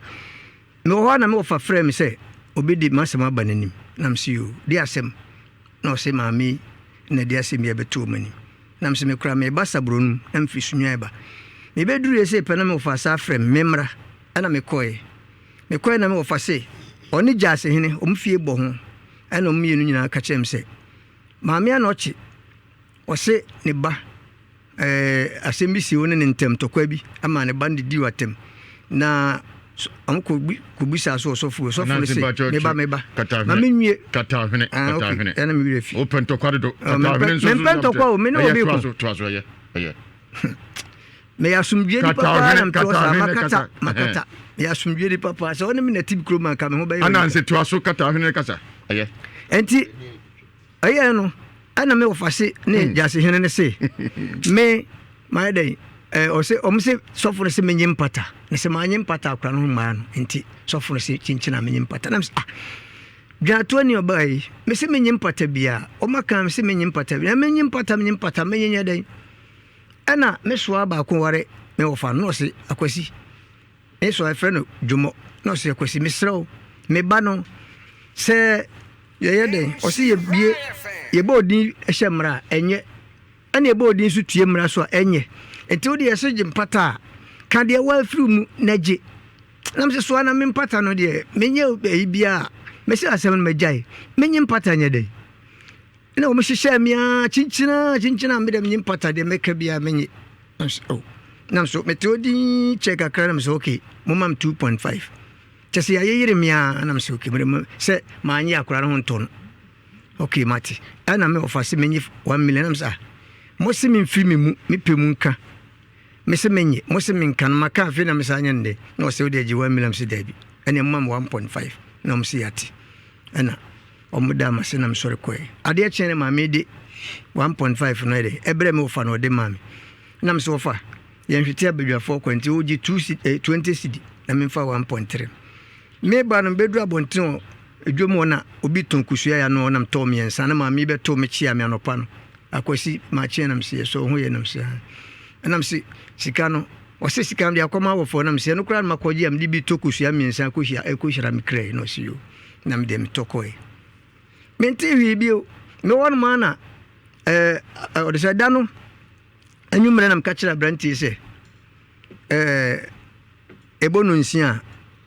Mewɔ hɔ a na me wɔfa frɛɛ me sɛ obi de m'asɛm aba n'anim. Na mese yoo, de asɛm? Na ɔse maame yi na ɛde asɛm yi abɛto wɔn anim. Na mese me koraa mereba Saburo no mu na mefiri Sunyani reba. Mebɛduruiɛ sei pɛ na me wɔfa san frɛ me memmra. Ɛna mekɔeɛ. Mekɔeɛ na me wɔfa se ɔne Gyaasehene wɔn fie bɔ ho. Ɛna wɔn mmienu nyinaa ka kyerɛɛ me sɛ Maame Anɔkye ɔse ne ba Ɛɛ, asɛm bi sii wo ne ne ntam, ntɔkwa bi ama ne ba no didii w'atɛm, na wɔn kɔ kɔbisaa so ɔsɔfo, ɔsɔfo no se, meba, meba, ma menwie. Katahwene, ah, okay. katahwene. Ɛna me werɛ fi. Wopɛ ntɔkwa dodo. Ah, katahwene nso mempɛ ntɔkwa o, me ne obi ko. So, toa so, ɛyɛ, ɛyɛ. Meyɛ asomdwie nipa paa na mete hɔ saa, makata, makata. Meyɛ asomdwie nipa paa, sɛ ɔne me na ti kurom anka me ho bɛyɛ. Ananse toa so, katahwene kasa, ɛyɛ. Ɛnti, Ɛyɛɛ no, ɛna me wɔfase ne hmm. gyasehene no se me mayɛ dɛn ɔse ɔmo se sɔfo no se menye mpata na sɛ manye mpata akora no ho mmaa no nti sɔfo no se kyinkyin a menye mpata na mesɛ ah dwanatoa ni ɔbaa yi me se menye mpata bia ɔma kan me se menye mpata bia menye mpata menye mpata menye nyɛ dɛn ɛna me soa baako ware me wɔfa no na ɔse akwasi Me so a yɛfrɛ no Dwomɔ na ɔse Akwasi mesrɛ wo me ba no sɛ yɛyɛ dɛn ɔse yɛbie yɛbɔ odin hyɛ mmara a ɛnyɛ ɛna yɛbɔ odin nso tue mmara so a ɛnyɛ nti wode yɛse gye mpata a ka deɛ woafiri mu na gye na mesɛ soa na me mpata no deɛ menyɛ ayi biara mɛsɛ asɛm no magyae menye mpata nyɛ dɛn na wɔn hyehyɛɛ me ara kyinkyinaa kyinkyinaa me dɛ menye mpata deɛ mɛka biara menye Na mesɛ oh na so mete hɔ dinn kyɛɛ kakra na mesɛ okay moma me 2.5 kyɛ sɛ yɛayeyere me a na mesɛ okay mede sɛ maanye akora no ho ntɔ no okay mate ɛna me ɔfa se menye 1 million na mesɛ ah mo se memfiri me mu mepɛ mu nka me se menye mo se menka no maka afei na mesɛ anyɛ no dɛ na ɔsɛ wode agye 1 million mesɛ daabi ɛne moma me 1.5 na ɔmo se yɛate ɛna ɔmo daa m'ase na mesɔre kɔe. Adeɛ kyeeɛ no maame de 1.5 no ɛde ɛbrɛ me wɔfa na ɔde maa me. Na mesɛ wɔfa yɛnhwete abadwafoɔ kɔ nti wogye 2 cedi, eh, 20 cedi na memfa 1.3. Meba no bɛduru abɔnten wɔ dwom hɔ na obi tɔn kosua ya no ɔnam tɔɔ mmiɛnsa na maame yi bɛtoo me kyea me anɔpa no. Akwasi makyeɛ na mesɛ yɛsɔ ho yɛ na mesɛ ɛna mesɛ sika no ɔsɛ sika no de akɔma awɔfoɔ na mesɛ ɛno koraa no makɔgye a mede bi tɔ kosua mmiɛnsa akɔhyia ɛkɔhyira me kra yi na ɔsɛ yo. na me deɛ metɔ kɔe. Mentee hwee bio. Mewɔ hɔ nom ara na ɛɛ ɔde sɛ da no anwummerɛ na meka kyerɛ aberanteɛ sɛ ɛɛ ɛbɔ no nsia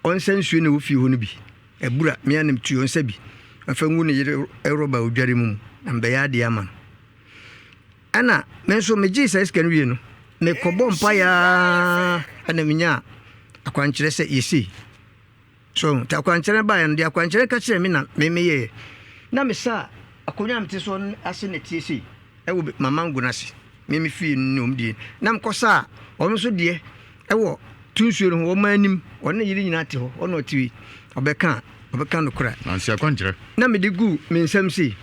a ɔnsa nsuo na ɛwɔ fie hɔ no bi abura me anim tuo ɔnsa bi ɔfa ngu ne yere rɔba odware mu mu na mbɛyɛ adeɛ ama no ɛna me nso megyee saa sika no wie no mekɔbɔ mpaeɛ ara ɛna menyaa akwankyerɛ sɛ yɛsei So wohu? Nti akwankyerɛ no baeɛ no, deɛ akwankyerɛ no ka kyerɛɛ me na me meyɛeɛ. Na mesaa akonnwa a mete soɔ no ase na ɛteɛ sei, ɛwɔ m'amango no ase, me me fie no ne wɔn deɛ. Na mekɔsaa wɔn nso deɛ ɛwɔ tu nsuo no ho, wɔn anim, ɔne ne yere nyinaa te hɔ, ɔna ɔte wei, ɔbɛka a, ɔbɛka nokorɛ a. Nansi akwankyerɛ. Na mede guu me nsam sei,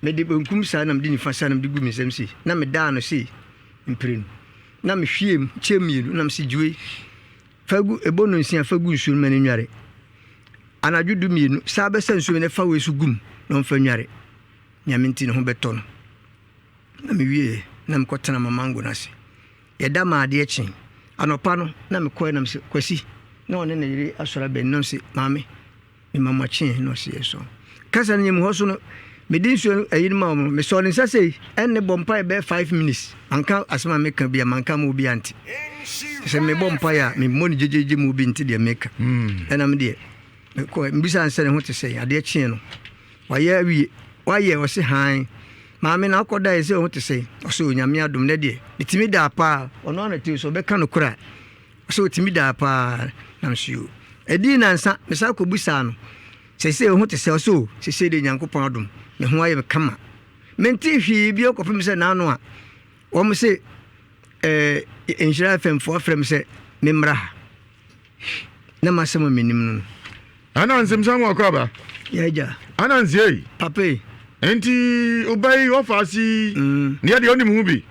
mede benkum saa na mede nifa saa na mede guu me nsam sei, na medaa no sei mprenu, na mehwiee mu kyɛ mmienu, na mese gye wei. Fa gu, ebɔ nnɔnsia fa gu nsuo no ma no nnware. Anadwo dumienu, san bɛsa nsuo no na fa wei nso gu mu na ɔmfa nnware. Nyame nti ne ho bɛtɔ no. Na mewieɛ na mekɔtena mamango no ase. Yɛda maa adeɛ kyee. Anɔpa no na mekɔɛ na mese, Kwasi, na ɔne ne yere asɔre abɛn na ɔse, Maame, Mema mo akye na ɔse yɛsɔ. Kasa no nyɛ mu hɔ so no mede nsuo no ayi no ma wɔn no mesɔɔ ne nsa sei ɛnne bɔ mpaeɛ bɛyɛ 5 minutes manka asɛm a meka bia manka ma obi ante sɛ mebɔ mpaeɛ a memmɔ no gyegyegye ma obi nte deɛ meka ɛna me deɛ mekɔ mbisa nsɛ ne ho te sɛ adeɛ kyeɛ no wayɛ awie wayɛ ɔse han maame na akɔ da yɛ sɛ ho te sɛ ɔse onyame adom ne deɛ metumi daa paa ɔno ana te so ɔbɛka no kora. Ɔsɛ otumi daa paa na mese yoo. Ɛdii nansa mesan kɔbisaa no sɛsei wo ho te sɛ? Ɔse oo sɛsei deɛ Nyankopɔn adom me ho ayɛ me kama. Mentee hwee bio kɔpem sɛ naano a wɔn se eh, Nhyira FM foɔ afrɛ me sɛ memmra ha. Na m'asɛm a menim no no. Ananse msa mu akɔ aba. Yɛ agya. Ananse ei. Papa ei. Enti ɔba yi ɔfa ase yi. Mm. Ne yɛ deɛ ɔnim ho bi.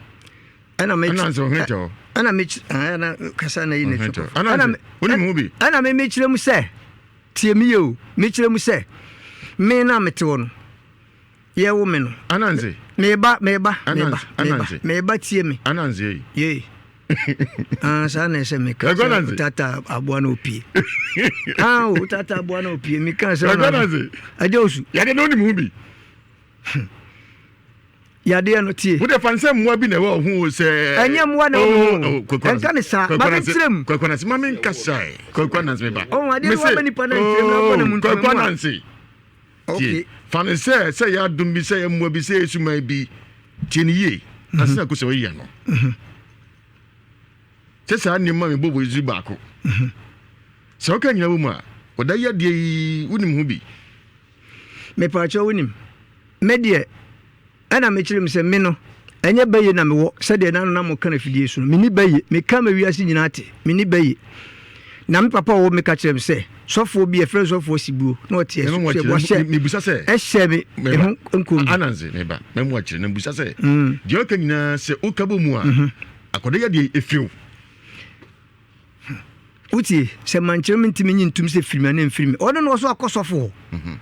Ɛna me. Ananse ɔhene kyɛ hɔ. Ɛna me ɛna kasa na yi na twɛ. Ananse ɔnim ho bi. Ɛna me mekyerɛ mu sɛ tie mi yɛ o mekyerɛ mu sɛ me na mete hɔ no yɛwo me no. Ananse. Meba meba meba meba meba tie me. Ananse ei. Yee. Ah, saa na ɛsɛ meka sɛ wotata aboa na opie. Ah, wotata aboa na opie. Meka sɛ agya osu. Yɛde no wonim ho bi. Yadeɛ no tie. Wode fa nsɛ mmoa bi na ɛwɔ ho sɛ. Ɛnyɛ mmoa na ɛwɔ ho. Ɛnka ne saa. Ma me nkyerɛ mu. Kwaku Ananse ma me nkasa. Kwaku Ananse me ba. Ɔho adeɛ no waba nipa na nkyerɛ mu na akɔ na mu ntoma mu. Kwaku Ananse. Tie. Fa ne sɛ sɛ yɛ adom bi sɛ yɛ mmoa bi sɛ yɛ suman bi. Tie no yie na sɛ ko sɛ ɔyɛ no. Sɛ saa nneɛma mi bɔ wɔ yi baako. Sɛ ɔka nyina wɔ mu a, ɔda yi adeɛ yi wonim ho bi. Mepaakyɛw wonim. Me deɛ ɛna mekyerɛ mu sɛ me no ɛnyɛ bɛye na mewɔ sɛdeɛ na na moka no afidie so no. Menni bɛye. Meka ma wiase nyinaa te. Menni bɛye. Na me papa a ɔwɔ me ka kyerɛ me sɛ sɔfoɔ bi yɛfrɛ no sɔfoɔ Sibuo na ɔte ɛso sɛ wahyɛ ɛhyɛ me ɛho nkɔm bi. Ananse meba mɛmu akyerɛ na mbusa sɛ mm. deɛ ɔka nyinaa sɛ woka bɔ mu a mhm. akɔda yɛ deɛ ɛfiriw. Wotie sɛ mankyerɛ me ntumi nyi ntum sɛ firi me anaa mfiri me ɔno na ɔso akɔ sɔfo hɔ. Mhm.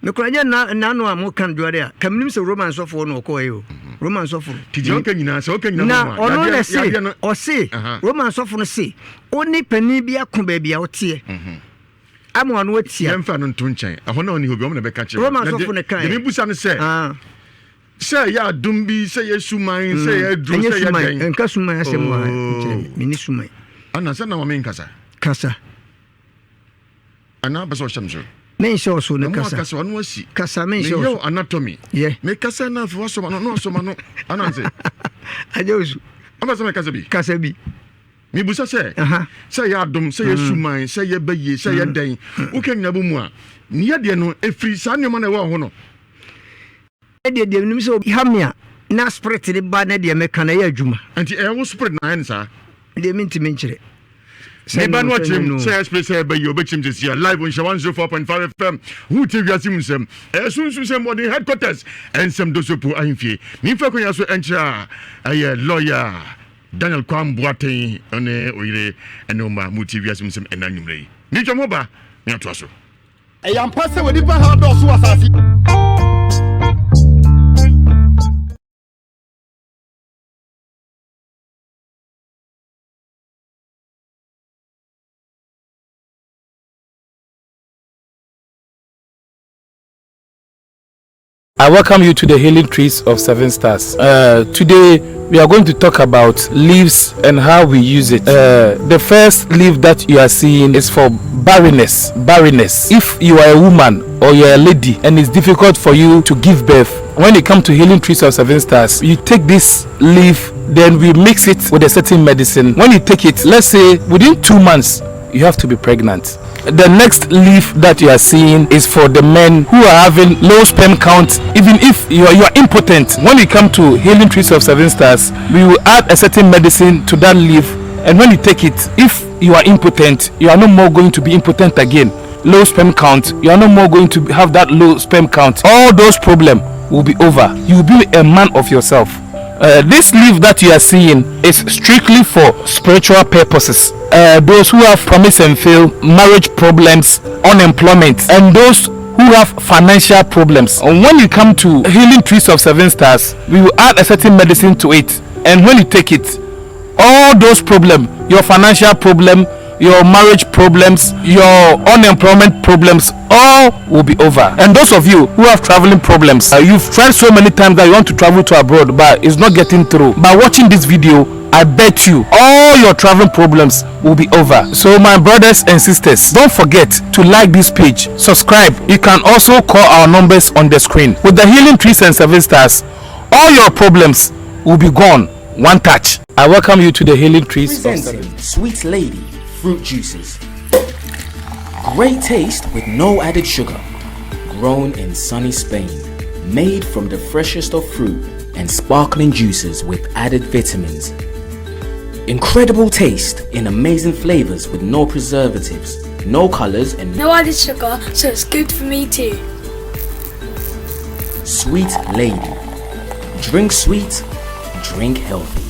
Mekora nyɛ nna nnaano a moka no duade a, ka menim sɛ Roman sɔfoɔ na ɔkɔɔɛ o. Mhm. Roman sɔfo no. Ti deɛ ɔka nyinaa sɛ ɔka nyinaa Na ɔno na se, ɔse, Roman sɔfo no se, wo ne panin bi ako baabi a woteɛ. Mhm. Ama ɔno atia. Yɛmfa no nto nkyɛn. Ɛhɔ na ɔne hɔ bi, ɔmo na bɛka kyerɛ. Roman sɔfo no kae. Deɛ mebusa no sɛ, ah. sɛ ɛyɛ adom bi, sɛ yɛ suman, sɛ mm. yɛ aduro, sɛ yɛ dɛn. Nka suman asɛm wɔ ha nkyerɛ me, menni suman. Ana sɛ na ma menkasa. Kasa. Anaa pɛ sɛ ɔhyɛ me so. Menhyɛ wo so ne kasa. Kasa ɔno asi. Kasa menhyɛ wo so. Meyɛ anatomy. Yɛ. Mekasa na afei wasɔ m'ano na wasɔ m'ano ananse. Agya osu. Ɔpɛ sɛ mekasa bi. Kasa bi. Mebusa sɛ. Sɛ yɛ adom, sɛ yɛ mm. suman, sɛ yɛ bɛyie, sɛ yɛ mm. dɛn. Mm. Woka nyina bɔ mu a, ne yɛ deɛ no ɛfiri saa nneɛma na ɛwɔ ho no. Ɛdeɛ deɛ menim sɛ obi ha me a na spirit no ba na deɛ mɛka no ɛyɛ adwuma. Nti ɛyɛ wo spirit na ayɛ no saa? Deɛ mentumi nkyerɛ. Ne ba no akyerɛ mu sɛ ɛyɛ spirit sɛ ɛbɛ yi ɔbɛkyerɛ mu sɛsi a live nhyɛ 104.5 FM ho tie wiase mu nsɛm ɛyɛ sunsum sɛ mmɔden headquarters ɛnsɛm dosopo ahemfie memfa kwanya so ɛnkyerɛ a ɛyɛ lawyer Daniel Kwam Boateng ne oyere ɛne ɔma mu tie wiase mu nsɛm ɛna anwummerɛ yi metwa mo ba ne atoa so. Ɛyɛ ampa sɛ onipa haw dɔɔso wɔ asase. I welcome you to the Healing Trees of Seven Stars. Uh, today, we are going to talk about leaves and how we use it. Uh, the first leaf that you are seeing is for barrenness. Barrenness. If you are a woman or you are a lady and it's difficult for you to give birth, when it comes to Healing Trees of Seven Stars, you take this leaf, then we mix it with a certain medicine. When you take it, let's say within 2 months, you have to be pregnant. The next leaf that you are seeing is for the men who are having low sperm count. Even if you are, you are impotent, when you come to Healing Trees of Seven Stars, we will add a certain medicine to that leaf, and when you take it, if you are impotent, you are no more going to be impotent again. Low sperm count, you are no more going to have that low sperm count. All those problems will be over. You will be a man of yourself. This leaf that you are seeing is strictly for spiritual purposes. Those who have promise and fail, marriage problems, unemployment, and those who have financial problems. And when you come to Healing Trees of Seven Stars, we will add a certain medicine to it. And when you take it, all those problems, your financial problem, your marriage problems, your unemployment problems, all will be over. And those of you who have traveling problems, you've tried so many times that you want to travel to abroad, but it's not getting through. By watching this video, I bet you all your traveling problems will be over. So my brothers and sisters, don't forget to like this page, subscribe. You can also call our numbers on the screen. With the Healing Trees and Seven Stars, all your problems will be gone. One touch. I welcome you to the Healing Trees. Presenting Sweet Lady Fruit Juices. Great taste with no added sugar. Grown in sunny Spain. Made from the freshest of fruit and sparkling juices with added vitamins. Incredible taste in amazing flavors with no preservatives, no colors, and no added sugar, so it's good for me too. Sweet Lady. Drink sweet, drink healthy.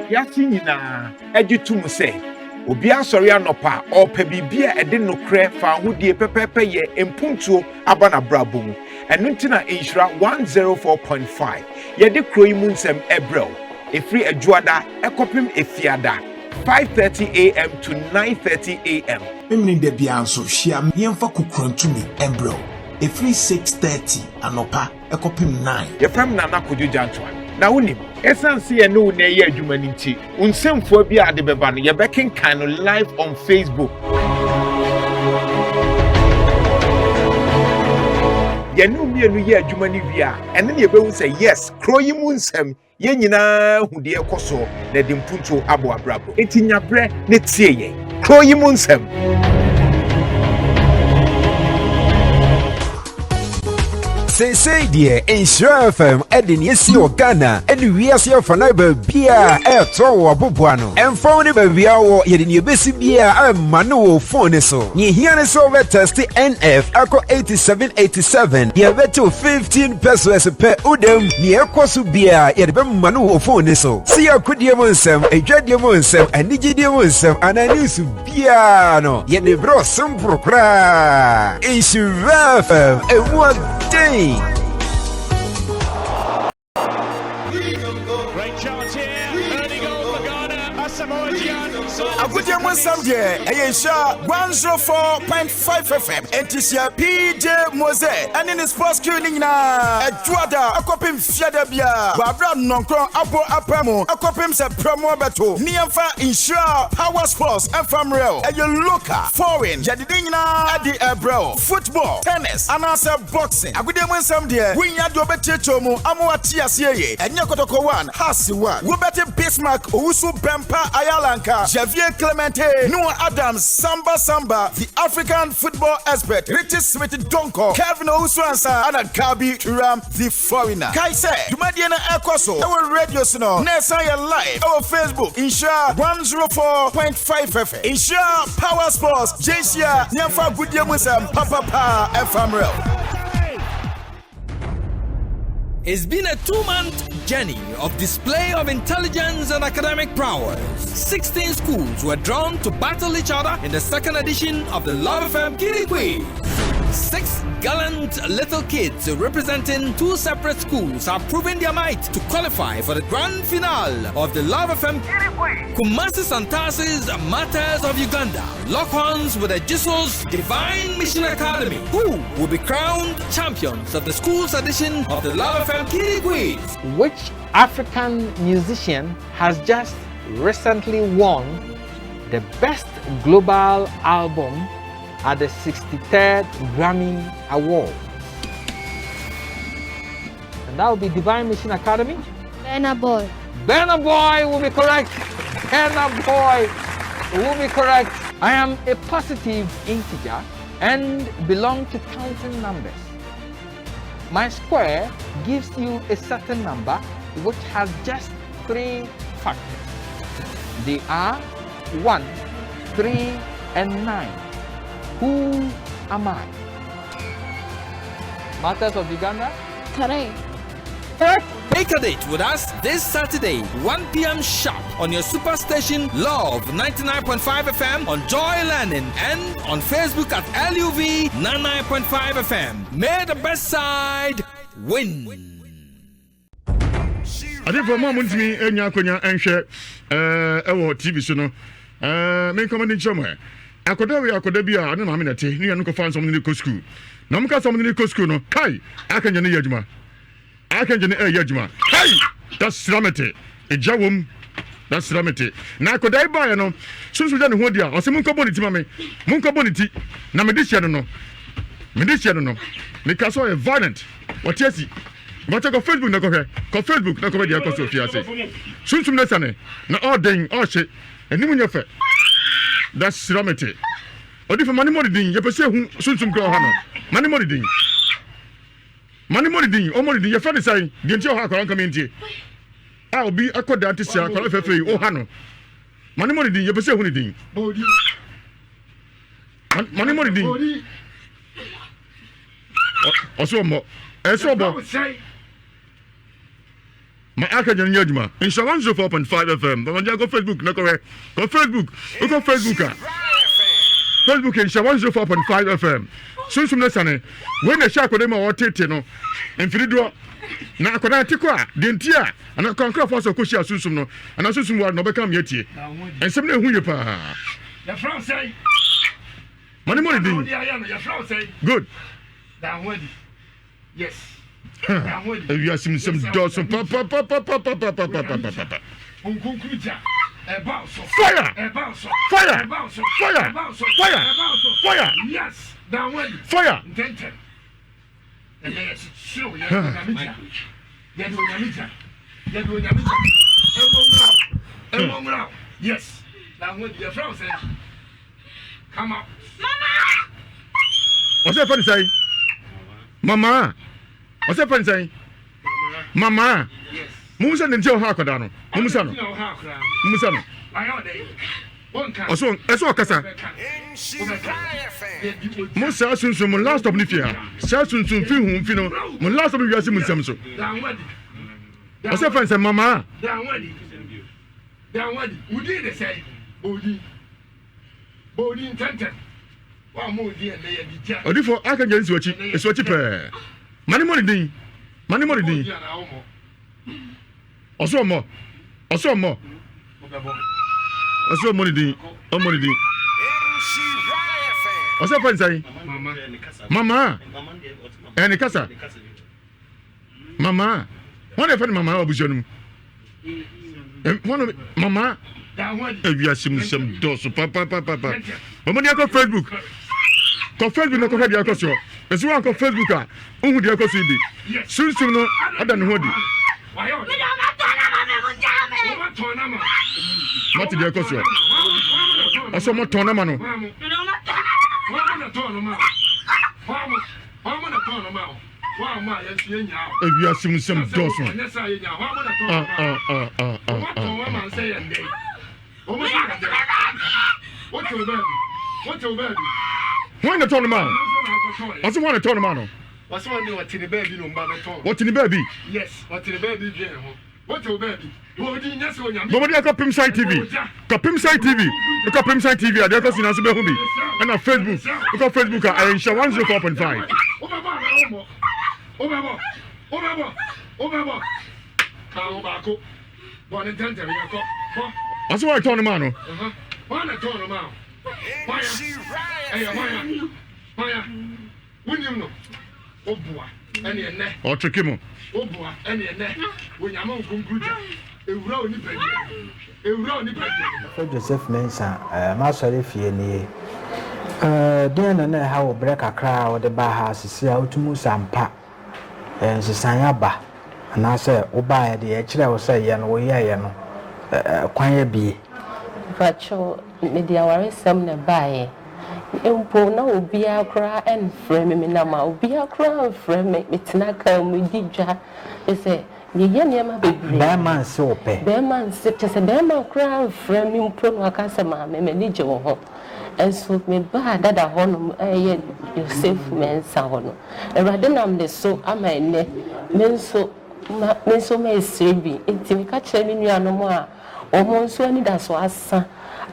Wiase nyinaa gye tom sɛ obiara sɔre anɔpa a, ɔrepɛ biribi a ɛde nokorɛ, fawohodie, pɛpɛɛpɛyɛ, mpuntuo aba n'abrabɔ mu. Ɛno nti na Nhyira 104.5 yɛde kuro yi mu nsɛm brɛ wo. Ɛfiri Adwoada kɔpem Efiada, 5:30 AM to 9:30 AM. Memeneda biara nso, hyia me na yɛmfa kokurantumi mbrɛ wo. Ɛfiri 6:30 anɔpa kɔpem 9. Yɛfrɛ me Nana Kojo Gyantoa. Na wonim, ɛsiane sɛ yɛne wo na ɛyɛ adwuma no nti, wo nsɛmfua bi a ade bɛba no, yɛbɛkenkan no live on Facebook. Yɛne wo mmienu yɛ adwuma no wie a, ɛno na yɛbɛhu sɛ yes, kuro yi mu nsɛm, Yɛn nyinaa hu deɛ ɛrekɔ soɔ na ɛde mpuntuo abɔ abrabɔ. Enti nya berɛ na tie yɛn. Kuro yi mu nsɛm. Seesei deɛ Nhyira FM de nea esi wɔ Ghana ne wiase afanan baabiara ɛretɔ wɔ aboboa no. Ɛmfa wo ne baabi a wɔ, yɛde nea ebesi biara ɛma no wɔ fon ne so. Nea ehia ne sɛ wobɛtɛste NF akɔ 8787, yɛbɛtew 15 pesos pɛ wodam. Nea ɛkɔ so biara yɛde bɛma no wɔ fon ne so. Sɛ yɛ akodie mu nsɛm, adwadie mu nsɛm, anigyedie mu nsɛm anaa news biara no, yɛde brɛ wo simple koraa. Nhyira FM, emu ɔden. Agodie mu nsɛm deɛ ɛyɛ nhyira 104.5 FM enti hyia PJ Mose ɛne ne sports crew ne nyinaa ɛdwoada ɛkɔpem fiada biara wɔ abere a nnɔnkorɔn abɔ apa mu ɛkɔpem sɛ prɛmoɔ bɛto ne yɛmfa nhyira power sports ɛmfa mmerɛ o ɛyɛ local foreign yɛde ne nyinaa ɛde ɛbrɛ o football tennis anaasɛ Boxing, agodie mu nsɛm deɛ, wonnya deɛ ɔbɛkyerɛkyerɛ mu ama woate aseɛ yie. Ɛnyɛ Kotoko 1, Hearts 1. Wobɛte Bismarck Owusu Bempah Ayala nka, Javier Clemente, Noah Adams, Samba Samba, The African Football Expert, Richie Smith Donkor, Kevin Owusu Ansah ɛna Gabi Thuram The Foreigner. Kae sɛ, dwumadie no ɛrekɔ so wɔ radio so no, na ɛsan yɛ live wɔ Facebook, Nhyira 104.5 FM. Nhyira Power Sports gyenhyia ne ɛmfa agodie mu nsɛm papapa ɛmfa mmerɛ wo. It's been a two-month journey of display of intelligence and academic prowess. 16 schools were drawn to battle each other in the second edition of the Love FM Kiddie Quiz. Six gallant little kids representing two separate schools are proving their might to qualify for the grand finale of the Love FM Kiddie Quiz. Kumasi Santasi's Matters of Uganda lock horns with the Jesus Divine Mission Academy, who will be crowned champions of the school's edition of the Love FM Kiddie Quiz. Which African musician has just recently won the Best Global Album at the 63rd Grammy Awards? And that will be Divine Mission Academy. Burna Boy. Burna Boy will be correct. Burna Boy will be correct. I am a positive integer and belong to counting numbers. My square gives you a certain number which has just three factors. They are 1, 3, and 9. Who am I? Matters of Uganda? 3. Correct. Make a date with us this Saturday, 1 p.m. sharp on your superstation Love 99.5 FM on Joy Learning and on Facebook at LUV 99.5 FM. May the best side win. Adefoɔ mo a montumi nya akonya nhwɛ ɛwɔ TV so no menkɔmɔ de nkyerɛ mo ɛ akɔda wei akɔda bi a ɔne maame na ɛte ne nuanom kɔfa nsɔm ne ne kɔ sukuu na ɔmo ka sɛ ɔmo ne ne kɔ sukuu no kai akɛnyɛ ne yɛ adwuma Archangel no ɛreyɛ adwuma. Hey! Da sra me te. Egya wom. Da sra me te. Na akwadaa yi baeɛ no, sunsun gya ne ho adi a, ɔsɛ monkɔbɔ ne ti ma me. Monkɔbɔ ne ti. Na mede hyɛ no no. Mede hyɛ no no. Meka sɛ ɔyɛ violent. Wɔte asi. Bàtɛ kɔ Facebook na kɔhwɛ. Kɔ Facebook na kɔhwɛ deɛ ɛkɔ so ofie ase. Sunsum no asiane. Na ɔɔden, ɔɔhye. Anim nyɛ fɛ. Da sra me te. Odifo ma ne mmɔ ne din. Yɛpɛ sɛ ehu sunsum kura ɔha no. Ma ne mmɔ ne din. Ma ne mmɔ ne din, ɔmmɔ ne din. Yɛfrɛ no sɛn? Deɛ nti a ɔha akwadaa nka me ntie. A obi akɔ dan te sɛ akwadaa fɛfɛ yi, ɔha no. Ma ne mmɔ ne din, yɛpɛ sɛ ehu ne din. Ma ne mmɔ ne din. Ɔsɛ ɔmmɔ. Ɛsɛ ɔbɔ. Ma aka gyina nyɛ adwuma. Nhyira 104.5 FM. Bamagya kɔ Facebook na kɔhwɛ. Kɔ Facebook. Wokɔ Facebook a. Facebook nhyira 104.5 FM. Sunsum no sane. Wei na ɛhyɛ akwadaa mu a ɔtete no. Mfiri doɔ. Na akwadaa te kɔ a, deɛ nti a, anaa kwankorafo asɛ ɔkɔhyia sunsum no, anaa sunsum wa na ɔbɛka mmea tie. Nsɛm no ɛhu yie paa. Ma ne mmɔ ne din. Good. Ewiase mu nsɛm dɔɔso papapapapapapapapa. Fire! Fire! Fire! Fire! Fire! Fire! Yes. Ɔsɛ fɛn sɛn? Mama. Ɔsɛ fɛn sɛn? Mama. Mumu sɛ ne nti ɔha akwadaa no. Mumu sɛ no. Mumu sɛ no. Ɔsɛ ɛsɛ ɔkasa. Mo saa sunsun mo last stop ne fie ha. Saa sunsun fi hu fi no. Mo last stop wiase mu nsɛm so. Ɔsɛ fɛn sɛ mama. Odifo aka gya nsi wakyi, esi wakyi pɛɛ. Ma ne mmɔ ne din. Ma ne mmɔ ne din. Ɔsɛ ɔmmɔ. Ɔsɛ ɔmmɔ. Ɔsɛ ɔmmɔ ne din. Ɔmmɔ ne din. Ɔsɛ fɛn sɛn? Mama. Ɛne kasa. Mama. Wɔn na ɛfɛ no mama wɔ abusua no mu. Wɔn mama ewiase mu nsɛm dɔɔso papapapa. Wɔn de akɔ Facebook. Kɔ Facebook na kɔhwɛ deɛ ɛkɔ soɔ. Esi wɔn akɔ Facebook a, wohu deɛ ɛkɔ so yi bi. Sunsum no ada ne ho adi. Mate deɛ ɛkɔ soɔ. Ɔsɛ ɔmo tɔn nama no. Ewiase mu nsɛm dɔɔso. Ah, ah, ah, ah, ah, ah. Hwan na tɔn no maa no? Ɔsɛ hwan na tɔn no maa no? Wɔte ne baabi. Bɔmmɔden akɔ Pimsan TV. Kɔ Pimsan TV. Wokɔ Pimsan TV a deɛ ɛkɔ so nyinaa nso bɛhu bi. Ɛna Facebook. Wokɔ Facebook a ɛyɛ nhyɛ 104.5. Ɔsɛ wɔn tɔn no maa no. Wonim no, woboa ɛne ɛnɛ. Ɔtweke mo. Woboa ɛne ɛnɛ. Onyame nkonkuru gya. Ewura onipadua mu. Ewura onipadua mu. Wɔfrɛ Joseph Mensah, m'asɔre fie nie. Deɛn na na ɛha wo berɛ kakra a wode baa ha seesei a wotumi hu sɛ ampa nsesaeɛ aba anaasɛ wobaeɛ deɛ yɛkyerɛɛ wo sɛ yɛ no woyɛeɛ no kwan abue? Mpakyɛw, mede awaresɛm na ɛbaeɛ. Mpo na obiara koraa mfrɛ me, menam a obiara koraa mfrɛ me, metena kaa mu, medi dwa, kyerɛ sɛ meyɛ nneɛma bebree. Barima nse wo pɛ. Barima nse, kyerɛ sɛ barima koraa mfrɛ me mpo na waka sɛ maame m'ani gye wo ho. Nso mebaa dada hɔnom a ɛyɛ Yosef Mensah hɔ no, Awurade nam ne so ama ɛnnɛ me nso ma me nso mesere bi. Nti meka kyerɛ me nuanom a wɔn nso anidaso asa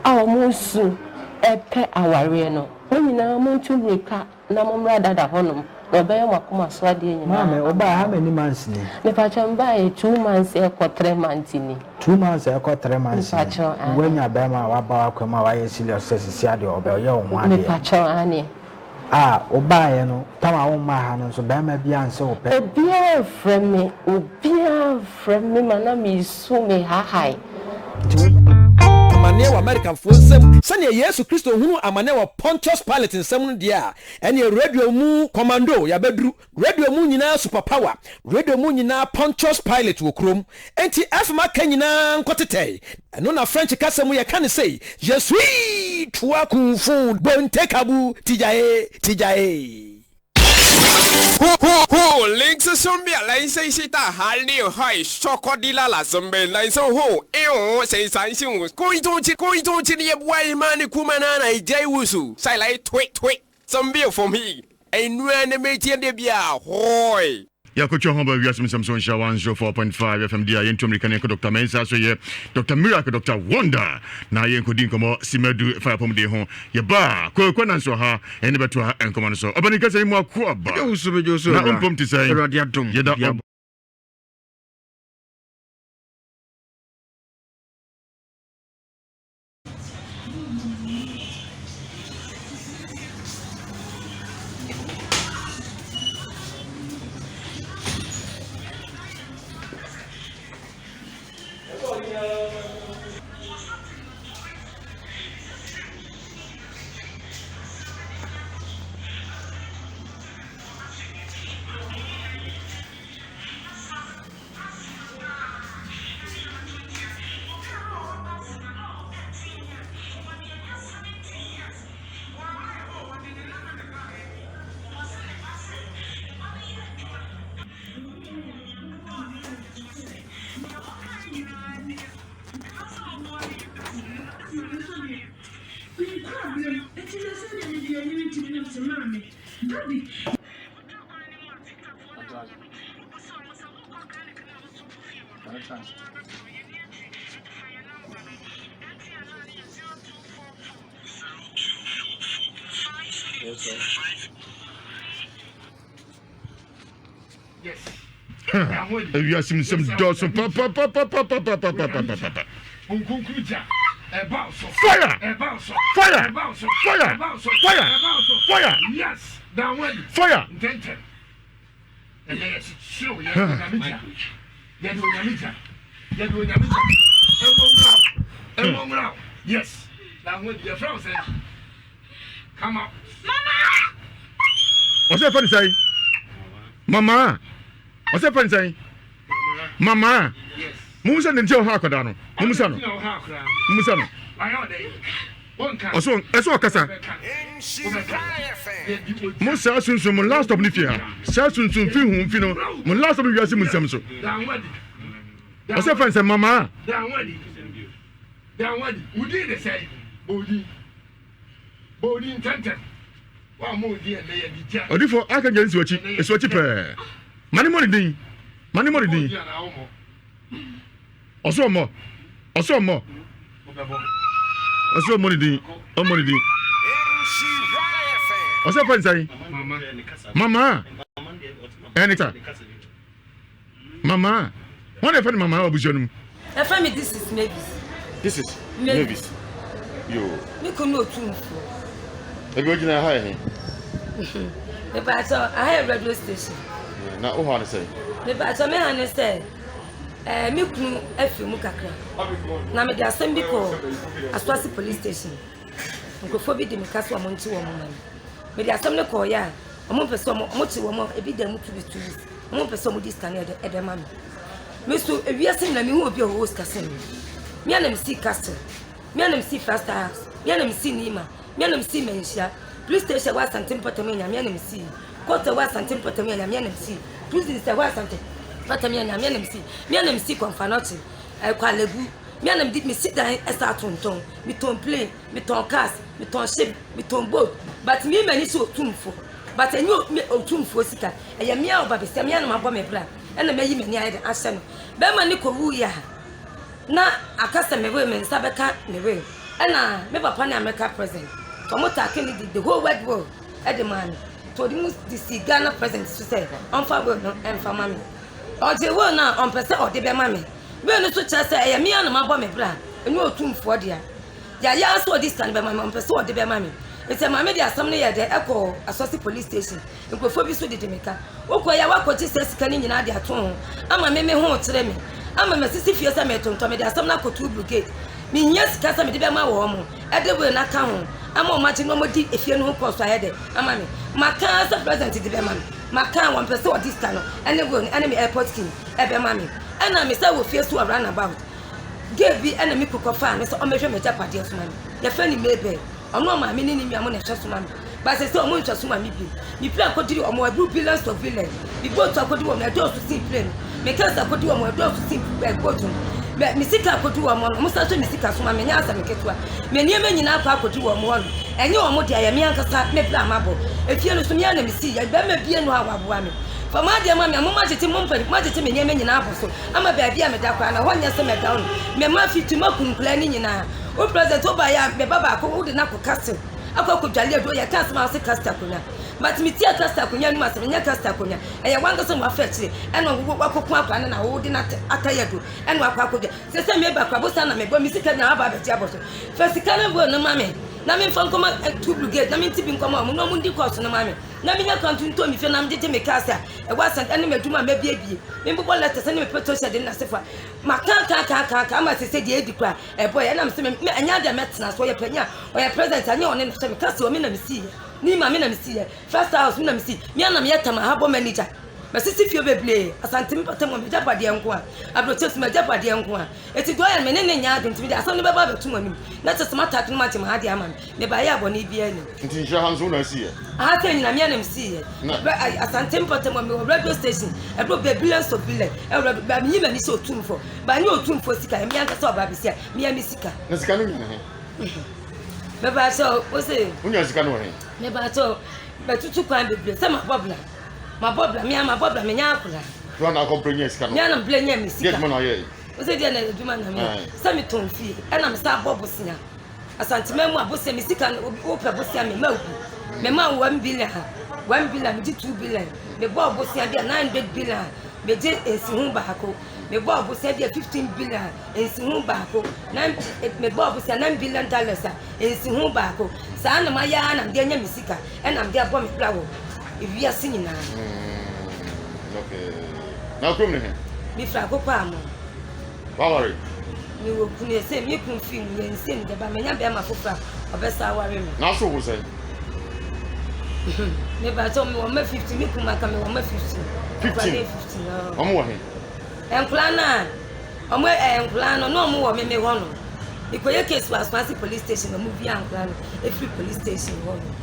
a wɔresu repɛ awareɛ no, mo nyinaa montu mmirika na mommra dada hɔnom, na ɔbɛyɛ mo akoma so adeɛ nyinaa Maame, ama wobaeɛ how mo. many months ni? Mepakyɛw, mebaeɛ two months ɛrekɔ three months ni. Two months ɛrekɔ 3 months ni, Mepakyɛw, aane. woanya bɛrima a waba w'akwan mu a wayɛ serious sɛ sisi adeɛ ɔbɛyɛ wo ho adeɛ? Mepakyɛw, aane. A, wobaeɛ no, tam a wommaa ha no nso, barima biara nse wo pɛ. Obiara mfrɛ me, obiara mfrɛ me ma na mesu, mehahae. Amaneɛ wɔ Amerikafoɔ nsam sɛdeɛ Yesu Kristo hunuu amaneɛ wɔ Pontius Pilate nsam no deɛ a, ɛneɛ radio mu kɔmando yɛabɛduru, radio mu nyinaa super power, radio mu nyinaa Pontius Pilate wɔ kurom, enti FM aka nyinaa nkɔtetɛe. Ɛno na French kasa mu yɛka no sei, Je suis toi kung fu bonte kabu tijae tijae. 呼呼，临时身边来谁是大韩流海，说可的啦啦身边来说吼，哎呦，谁相信我？贵州去，贵州去，你也不爱嘛？你哭嘛那来在无数，再来推推，身边风屁，哎，女人的每天的比会。 Yɛakɔtwa ho aba wiase mu nsɛm so nhyira 104.5 FM di a yɛntu mmirika ne yɛnkɔ Dr. Mensah so yɛ Dr. Miracle Dr. Wonder na yɛnkɔdi nkɔmmɔ simadu fa apɔmuden ho yɛba kwaakwa nanso ha ɛne bɛtoa nkɔmmɔ no so ɔbɛne kasa yi mu ako aba na wompom te sɛn yɛda Ewiase mu nsɛm dɔɔso papapapapapapapapa. Fire! Fire! Fire! Fire! Fire! Fire! Ɔsɛ fɛn sɛn? Mama. Ɔsɛ fɛn sɛn? Mama. Mumu sɛ ne nkyɛn ɔha akwadaa no. Mumu sɛ no. Mumu sɛ no. Ɔsɛ ɛsɛ ɔkasa. Mo saa sunsun mo last stop ne fie ha. Saa sunsun fi hu fi no mo last stop wiase mu nsɛm so. Ɔsɛ fɛn sɛ mama. Ɔdifo aka gyɛ nsi wakyi esi wakyi pɛɛ. Mane mɔ ne din. Mane mɔ ne din. Ɔsɛ ɔmmɔ. Ɔsɛ ɔmmɔ. Ɔsɛ ɔmmɔ ne din. Ɔmmɔ ne din. Ɔsɛ fɛn sɛn? Mama. Ɛne ta. Mama. Wɔn na ɛfɛ no mama wɔ abusua no mu. Ɛfɛ mi this is Mavis. This is Mavis. Yo. Mi kunu otumfuo. Ebi ogyina ha yɛ he. Mepatɔ aha yɛ radio station. Na wo ha ne sɛ? Mepatɔ me ha ne sɛ ɛɛ me kunu afiri mu kakra. Na mede asɛm bi kɔ Asoase police station. Nkurɔfoɔ bi di me ka sɛ wɔn nkye wɔn ma me. Mede asɛm no kɔɔeɛ a wɔn mpɛ sɛ wɔn wɔn kye wɔn a ebi da mu 2 weeks 2 weeks. Wɔn mpɛ sɛ wɔn di sika no ɛde ɛbɛma me. Me so ewiase nyinaa mehu obi a ɔwɔ sika sen me. Me a na mesii castle. Me a na mesii Fasta house. Me a na mesii Nima. Me a na mesii Manhyia. Police station ɛwɔ Asante mpɔtam yɛ Nyame a na mesii. Court ɛwɔ Asante mpɔtam yɛ Nyame a na mesii. Prisons ɛwɔ Asante mpɔtam yɛ Nyame a na mesii. Me a na mesii Kɔmfanɔkye, Kwalebu. Me a na mede mesi dan ɛsa atontɔn. Metɔn plane, metɔn cars, metɔn ship, metɔn boat. But me m'ani sɛ otumfo. But ɛnyɛ me otumfoɔ sika. Ɛyɛ me a ɔba bɛsia me a na mabɔ me bra. Ɛna mayi m'ani ayɛ de ahyɛ no. Bɛrima ne kɔwuiɛ a na aka sɛ me wee me nsa bɛka me wee. Ɛna me papa ne America president. Nti ɔmo taake ne de the whole world will ɛde maa me. Nti ɔde mu de si Ghana president so sɛ ɔmfa will no ɛmfa ma me. Ɔgye will no a ɔmpɛ sɛ ɔde bɛma me. Will no so kyerɛ sɛ ɛyɛ me a na mabɔ me bra, ɛnyɛ otumfoɔ dea. Yɛayɛ ara sɛ ɔde sika no bɛma me, ɔmpɛ sɛ ɔde bɛma me. Nti ɛmaa mede asɛm no yɛɛ dɛ ɛkɔɔ Asɔse police station. Nkurɔfoɔ bi nso didi me ka. Wokɔeɛ a woakɔgye saa sika no nyinaa de ato ho ama me, me ho rekyere me. Ama masisi fie sɛ meretontɔn, mede asɛm no akɔ Two Brigade. Mehia sika sɛ mede bɛma wɔn, de will no aka ho ama wɔn agye na wɔadi efie no ho kɔɔso ayɛ dɛ ama me. Maka ara sɛ president de bɛma me. Maka ara, wɔmpɛ sɛ wɔde sika no ne will no ne me airport key bɛma me. Ɛna mesan wɔ fie so wɔ roundabout. Girl bi na me kunu kɔfaa no sɛ ɔmmɛhwɛ m'agyapadeɛ so ma me. Yɛfrɛ no Mabel. Ɔno ɔmaame ne ne nua mo na ɛhwɛ so ma me. But sɛsɛ ɔmo nhwɛ so ma me bio. Me plane akɔduru ɔmo ɛboro billions of billions. Me boat akɔduru ɔmo ɛdɔɔso sen plane no. Me cars akɔduru ɔmo ɛdɔɔso sen eh, boat no. Me, me sika akɔduru ɔmo no, ɔmo san hwɛ me sika so ma me, ɛnyɛ asɛm ketewa. Me nneɛma nyinaa akɔ akɔduru ɔmo hɔ no. Ɛnyɛ ɔmo dea, ɛyɛ me ankasa me bra mabɔ. Efie no so me ara na mesii yɛ. Bɛrima bie no a waboa me. Fa mo adeɛ ma me a, mo moagyegye mo mpɛ, moagyegye me nneɛma nyinaa abɔ so ama baabi a meda koraa na hɔ nyɛ sɛ mɛda hɔ no. Me mma fiti, moaku nkwadaa no nyinaa. Wo president wobaeɛ a, me ba baako wode no akɔ castle. Akɔ akɔdwale aduro yɛka asɛm a wose kasta akonya but metie kasta akonya anim asɛm ɛnyɛ kasta akonya ɛyɛ wankasa na wafa akyire ɛna wakɔku akora no na wode no atayɛ aduro ɛna wakɔ akɔdwa sɛ sɛ meba kora bosa na mebɔ me sika nyinaa waba abɛgye abɔ so fa sika no wɔ no ma me na memfa nkɔma eh, two brigade na mente bi nkɔma ɔmo na ɔmo ndi kɔɔso no ma me na menya kwan to ntɔ me fie na megyegye me cars a ɛwɔ asɛn ɛne m'adwuma a mɛbiebie membobɔ letters ne me petrol shed ne n'asefo a maka aka aka aka aka ama sɛ sɛ deɛ ɛdi kora ɛbɔ yɛ ɛnam sɛ me ɛnyɛ adeɛ mɛtena so ɔyɛ panyin a Ɔyɛ president a nyɛ ɔne no hyɛ me ka sɛ me na me sii yɛ Nima me na me sii yɛ First house me na me sii me a na me yɛ Tama habɔ manager Masisi fie bebree Asante me pata mu a m'agyapadeɛ nko a Abrɔkyɛ so m'agyapadeɛ nko a Eti deɛ ɔyɛ no me ne no nyɛ adwene nti mede asɛm no bɛba abɛto mo anim na kyɛ sɛ m'attack no moagye m'adeɛ ama me Mebaeɛ a bɔne biara nnim. Nti nhyira ha nso wo na asi yɛ? Aha sɛ nyina me a na me sii yɛ Asante mpɔtam a mewɔ radio station ɛboro bɛ billions of billion ɛwɔ radio ba meyi m'ani sɛ otumfoɔ ba nyɛ otumfoɔ sika ɛme ankasa ɔbaa bɛsi a mea me sika. Na sika no nya ne he? Mepakyɛw, wo se. Wonya sika no wɔ he? Mepakyɛw, matutu kwan bebree sɛ mabɔ bra. Mabɔ bra, mea mabɔ bra, menya akora. Bra na akɔ brɛ nya sika no. Mea na brɛ nya me sika. Deɛ adwuma na ɔyɛe? Wo se deɛ na adwuma na meyɛ. Sɛ metɔn fie, ɛna me san bɔ bosea. Asantema mu a bosea, me sika no, wopɛ bosea me ma wo bi. Me ma wo 1 billion, 1 billion, megye 2 billion. Mebɔɔ bosea bi a 900 billion, megye nsiho baako. Mebɔɔ bosea bi a 15 billion. nsiho baako na mebɔɔ bosea nine billion dollars a nsiho baako saa na mayɛ ara na mede anya me sika ɛna mede abɔ me bra wɔ ewiase nyinaa. Mm, okay. Na kurom ne he? Mefiri akokɔ a mo. Waware? Mewɔ kunu ɛsɛ me kun firi mu yɛn nsie no dɛba manya bɛrima foforɔ a ɔbɛsa aware me. Na so wo sɛn? Meba sɛ mewɔ mma 50 me kun maka mewɔ mma 15. 15? 15. Ɔmo wɔ he? Nkwadaa no a wɔn ɛɛ nkwadaa no na wɔn wɔ meme hɔ nom. Mekɔyɛ case wɔ Asomase police station na wɔn wia nkwadaa no efiri police station hɔ nom.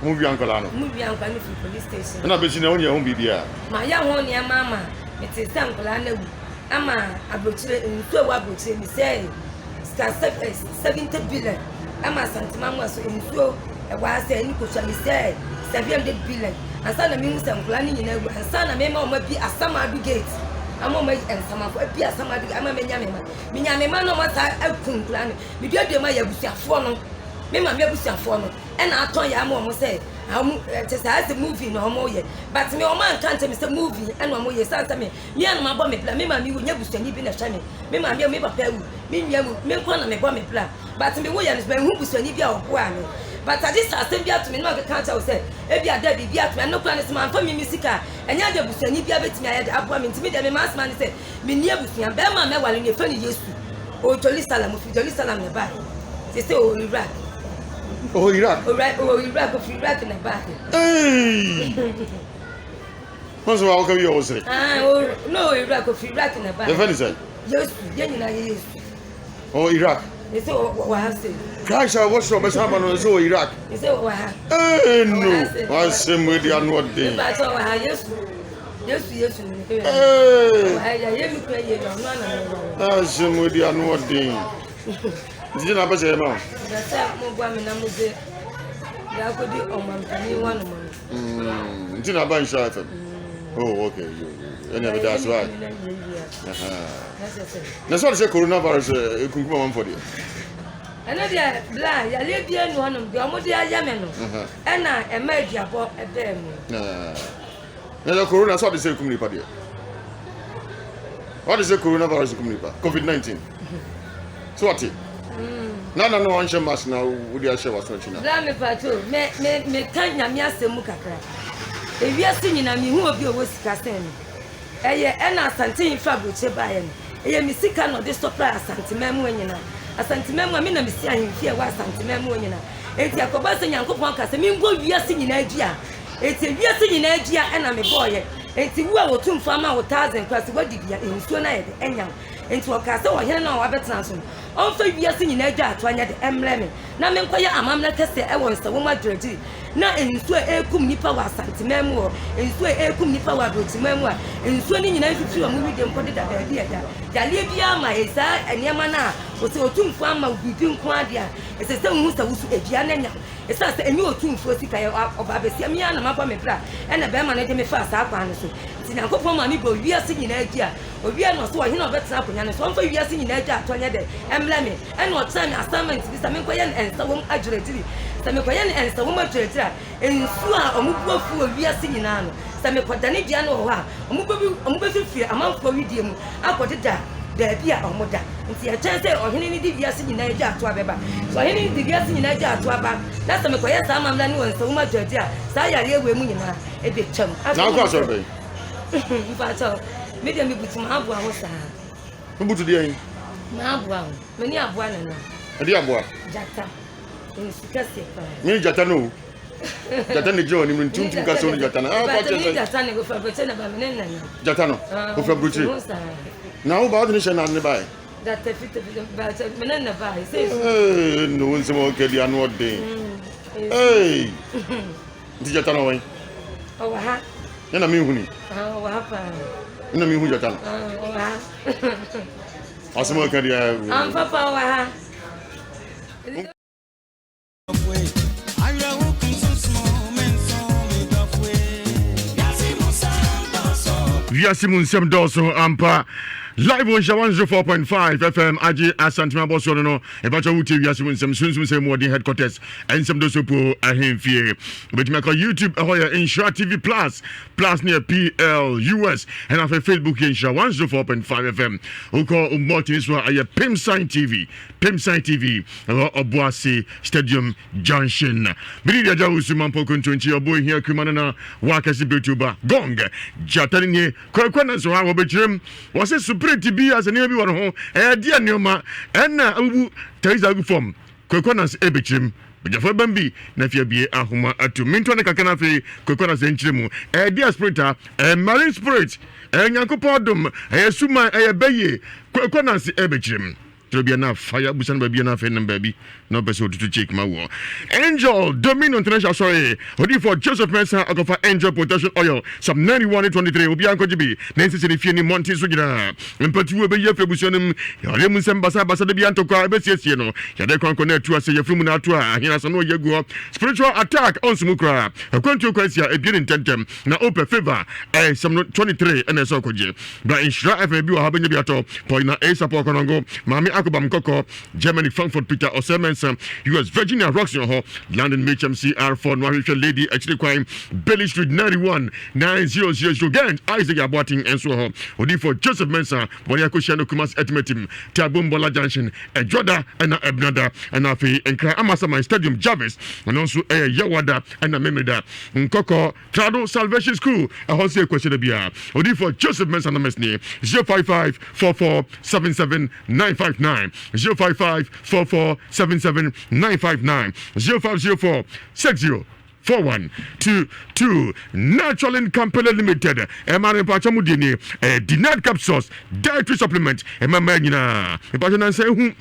Wɔn wia nkwadaa no. Wɔn wia nkwadaa no firi police station. Ɛna besi na wɔn nyɛ ho biribiara. Ma yɛ ho nneɛma ama mete sɛ nkwadaa no awu ama aburokyire nsuo ɛwɔ aburokyire mi sɛ sika 70 billion ama Asantema mu so nsuo ɛwɔ ha sɛ ɛne kosua mi sɛ 700 billion ansa na mehu sɛ nkwadaa no nyinaa awu ansa na mema wɔn abi Asamado gate ama wɔn ayi nsamafo abi Asamado gate ama menya me ma menya me ma na wɔn asa aku nkwadaa no meduadua mu ayɛ abusuafoɔ no me maame abusuafoɔ no ɛna atɔn yɛ ama wɔn sɛ wɔn kyɛ sɛ ayɛ sɛ movie na wɔn yɛ but me wɔn anka nkyɛn me sɛ movie ɛna wɔn yɛ san sɛ me me anam abɔ me bla me maame wu nyɛ busuani bi na ɛhwɛ me me maame me papa awu me nua mu me nko na mebɔ me bla But me wo yɛ no manhu busuani bi a ɔboaa me but agye sɛ asɛm bi ato me na makeka akyerɛ wo sɛ ebia da biribi ato me ɛno koraa no sɛ mamfa me me sika a ɛnyɛ ade a busuani biara bɛtumi ayɛ de aboa me nti me deɛ me m'asɛm ara ne sɛ menni abusua bɛrima a mɛware no yɛfrɛ no Yesu ɔwɔ Jerusalem ɔfiri Jerusalem na ɛbaeɛ seesei ɔwɔ Iraq ɔwɔ Iraq ɔwɔ Iraq ɔfiri Iraq na ɛbaeɛ Hey! Wọ́n sọ wà wọ́n kẹ́ yẹ wọ́n sere. No, Iraq, ɔfiri Iraq na ɛbaeɛ. Yɛfrɛ no sɛn? Yesu, yɛn nyinaa yɛ Yesu. Ɔwɔ Iraq. Ɛsɛ wɔ ha se. Christ a ɔwɔ soro ɔbɛsan aba no ɛsɛ wɔ Iraq. Ɛsɛ wɔ ha. Ee no, wasɛm wei di ano ɔden. Ɛba sɛ wɔ ha Yesu. Yesu Yesu ni. Ee. Wɔ ha yɛ yɛ mi kura yɛ ɔno ana mi wɔ. Asɛm wei di ano ɔden. Nti na apɛ sɛ yɛ ma o. Bɛ sɛ mo bɔ mi na mo de de akɔdi ɔmampanin hɔ nom no. Nti na aba nhyira fm. Oh okay yo yo. Ɛna ɛbɛda ase wa. Na sɛ ɔde sɛ coronavirus ekunkum amanfoɔ deɛ. Ɛno deɛ bla yareɛ bi anu hɔnom deɛ ɔmo de ayɛ me no ɛna ɛma aduabɔ ɛbɛɛ mu. Na sɛ corona sɛ ɔde sɛ ekum nipa deɛ. Ɔde sɛ coronavirus ekum nipa covid 19. So ɔte. Na na na ɔnhyɛ mask na wode ahyɛ w'aso akyi na. Bla me pato me me me ka nyame asɛm mu kakra. Ewiase nyina me hu obi ɔwɔ sika sɛn me. Ɛyɛ ɛna Asante he firi aburokyire baeɛ no, ɛyɛ me sika na ɔde supply Asanteman mu hɔ nyinaa. Asanteman mu a, me na mesi ahemfie a ɛwɔ Asanteman mu hɔ nyinaa. Enti ɛkɔbaa sɛ Nyankopɔn kaa sɛ membɔ wiase nyinaa dua. Enti wiase nyinaa dua ɛna mebɔeɛ. Enti wo a Otumfoɔ ama wo thousand koraa sɛ woadi bi a, nsuo no ayɛ dɛ? Anya wo. Enti ɔkaa sɛ ɔhene no a wabɛtena so no, ɔmfa wiase nyinaa dwaatoa nyɛ dɛ mmrɛ me, na menkɔyɛ amammerɛ kɛseɛ ɛwɔ Nsawam Adwiragyiri. Na nsuo a ɛrekum nnipa wɔ Asanteman mu hɔ, nsuo a ɛrekum nnipa wɔ Abrokyiman mu a, nsuo no nyinaa mfifiri wɔn wedeɛ mu kɔdeda baabi a ɛda. Yareɛ biara ma yɛ saa nneɛma no a, wɔsɛ Otumfoɔ ama wo biribi nko ara deɛ a, ɛsɛ sɛ wohu sɛ wo so dua no anya wo. Ɛsiane sɛ ɛnyɛ Otumfoɔ sika, ɛyɛ ɔbaabasia, me ara na mabɔ me bra, ɛna barima no de me faa saa kwan no so. Nti Nyankopɔn maa me bɔɔ wiase nyinaa dua. Owiee no, ɔse ɔhene a ɔbɛtena akonnwa no so, ɔmfa wiase nyinaa dwa atɔ nyɛ dɛn? Ɛmmrɛ me. Ɛna ɔkyerɛɛ me assignment bi sɛ menkɔyɛ no nsawam adwerɛdwiri. Sɛ mekɔyɛ no nsawam adwerɛdwiri a, nsuo a wɔbu afu wɔ wiase nyinaa no, sɛ mekɔdane dua no wɔ hɔ a, wɔbɛfifiri amanfoɔ wedeɛ mu akɔdeda baabi a wɔda. Nti yɛtwɛn sɛ ɔhene no de wiase nyinaa dwa ato abɛba. Sɛ ɔhene no de wiase nyinaa dwa ato aba, na sɛ mekɔyɛ saa amammerɛ no wɔ nsawam adwerɛdwiri a, saa yareɛ wei mu nyinaa ɛbɛtwam. Na wokɔ asɔre bɛn? Mpakyɛw, me deɛ mebutu m'aboa ho saa. Wobutu deɛ yi? M'aboa ho. Me ne aboa nana. Ɛde aboa? Gyata. Nsu kɛseɛ paa. Me ne gyata no o. Gyata na gyina w'anim no nti wontumi ka sɛ wo ne gyata no. Ah, kɔ kyerɛ sɛ. Gyata no ofura aburokyire na ba me ne nana. Gyata no ah, ofura aburokyire. Na wo ba wode ne hyɛ na ne bae. Gyata fitafita ba me ne na bae. Sɛ esu. Ee, no wo nsɛm a ɔka di ano ɔden. Mm, Ee. Nti gyata no ɔwɛn? Ɔwɔ ha. Nyɛ na menhu ni. Ah, ɔwɔ ha paa. Nyɛ na menhu gyata no. Ah, ɔwɔ ha. Asɛm a ɔka deɛ. Ampa pa ɔwɔ ha. Wiase mu nsɛm dɔɔso ampa. Live on Nhyira 104.5 FM agye Asantema bɔsoɔ no no ɛbɛkyɛ wotie wiase mu nsɛm sunsum sɛ mu ɔden headquarters Nsɛm do so po ahemfie. Wobɛtumi akɔ YouTube, ɛhɔ yɛ Nhyira TV Plus, Plus ne yɛ PLUS, ɛna afei Facebook yɛ Nhyira 104.5 FM. Wokɔ mmɔtene so a ɛyɛ Pimsan TV, Pimsan TV, ɛwɔ Ɔboase Stadium Junction. Mede deɛ agya wusu mampɔ kontonkyi ɔbo ehia kuma no na wakɛse betu ba gong gyata ne nie kwakwa na so ha wɔbɛkyerɛm wɔse suprete bi asɛ nneɛma bi wɔ ne ho ɛyɛ deɛ nneɛma ɛna abubu Teresa agu fam Kwaku Ananse ɛbɛkyerɛ mu. Badwafoɔ ɛbam bi na afei abue ahoma atum. Mentoa no kakra na afei Kwaku Ananse nkyerɛ mu. Ɛyɛ deɛ spirit a, ɛyɛ marine spirit, ɛyɛ Nyankopɔn adom, ɛyɛ suman, ɛyɛ bɛyie. Kwaku Ananse ɛbɛkyerɛ mu. Twerɛ bia na afa ya busa no baabi na afei nam baabi na ɔpɛ sɛ ɔtutu cheek ma woɔ. Angel Dominion International Asɔre Odiyifoɔ Joseph Mensah akɔfa Angel Protection Oil Psalm 91 ne 23 obiara nkɔgye bi na nsisi ne fie ne mmɔnten so nyinaa. Mpatuwu a ɛbɛyi afiri abusua no mu, yareɛ mu nsɛm basabasa da biara ntɔkwa a ɛbɛsiesie no, yadeɛ kwankɔ na atu ase, yafunu mu na ato a ahe asa na ɔyi agu hɔ, spiritual attack ɔnso mu koraa, akwantuo kwan si a ɛbue no ntɛmntɛm, na wopɛ favour a nsɛm no 23 ɛna ɛsɛ ɔkɔgye. Bra Nhyira FM bi wɔ ha bɛnya bi atɔ, Paulina A. Sapɔ Kɔnɔngo, Maame Akobam Nkɔkɔ, Germany Frankfurt Peter Osei Mensah, US Virginia Roxy wɔ hɔ, London Mitcham CR4 no ahwehwɛ Lady akyiri kwan, Bailey Street 91 9000 Ghent Isaac Aboaten nso wɔ hɔ, Odiyifoɔ Joseph Mensah wɔne akɔhyia no Kumasi Atimatim, Tiabombola Junction, Ɛdwoada ɛna Ɛbenada, ɛna afei Nkran Amasaman Stadium Jarvis, ɛno nso ɛyɛ Yawada ɛna Memeneda, Nkɔkɔ Trado Salvation School, ɛhɔ nso yɛ Kwasiada biara. Odiyifoɔ Joseph Mensah numbers nie, 055 44 77 959, 055 44 77 959, 0504 60 41 22. Naturalin Company Limited, ɛma no mpakyɛ mu deɛ nie, ɛyɛ Dinard Capsules, Dietary Supplement, ɛma mmaa nyinaa. Mpakyɛ nansa ehu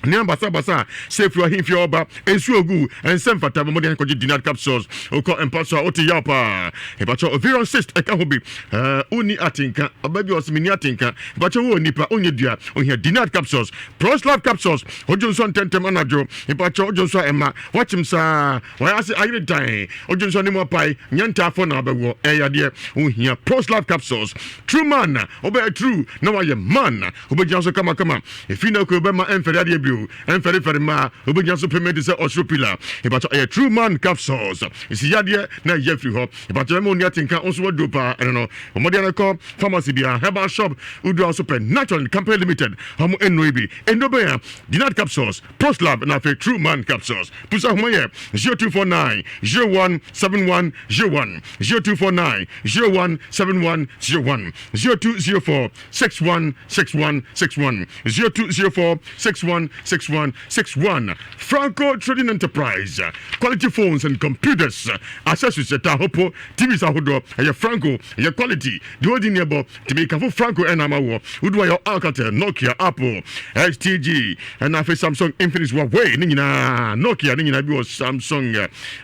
nneɛma basabasa a sɛ efiri ahemfie ɔba nsuo ogu ɛnsɛ mfata bɔ mmɔden akɔgye dinard capsules okɔ mpa so a wote yaw paa ɛbakyɛ ovarian cyst ɛka ho bi ɛɛ wonni atenka ɔba bi ɔsɛ menni atenka ɛbakyɛ wowɔ nipa wonyɛ dua ohia dinard capsules proslab capsules odwo nso ntɛntɛm anadwo ɛbakyɛ odwo nso a ɛma wakyem saa wɔyɛ ase ayere dan odwo nso ne mu apae nyɛ ntaafo na abɛwɔ ɛyɛ adeɛ ohia proslab capsules true man wobɛyɛ true na wayɛ man Wobɛgyina so kamakama. Ɛfiri nnɛ kɔ bɛma ɛmfɛre adeɛ bio. Ɛmfɛrefɛre mmaa. Wobɛgyina so peme te sɛ ɔsoro pila. Mepakyɛ ɛyɛ True Man Capsules. Ɛsi yadeɛ na ɛyɛ firi hɔ. Mepakyɛ bɛma ɔni atenka wo nso waduro paa. Ɛno no, bɔ mmɔden ara kɔ pharmacy biara, herbal shop, woduru a wo nso pɛ Natural and Company Limited. Wɔn nnuro yi bi. Nnuro bɛn a? Dinat Capsules, Proslab na afei True Man Capsules. Pusa homa yɛ 0249 01 71 01, 0249 01 71 01, 0204 61 61 61 0204 61 61 61. Franco Trading Enterprise, quality phones and computers, accessories, ɛta ahopo, TVs ahodoɔ, ɛyɛ Franco, ɛyɛ quality, deɛ ɔdi ne ɛbɔ, tumi kafo Franco ɛna ama wɔ, wodu ayɛ Alcatel, Nokia, Apple, HTG, ɛna afei Samsung, Infinix, Huawei, ne nyinaa, Nokia, ne nyinaa bi wɔ Samsung,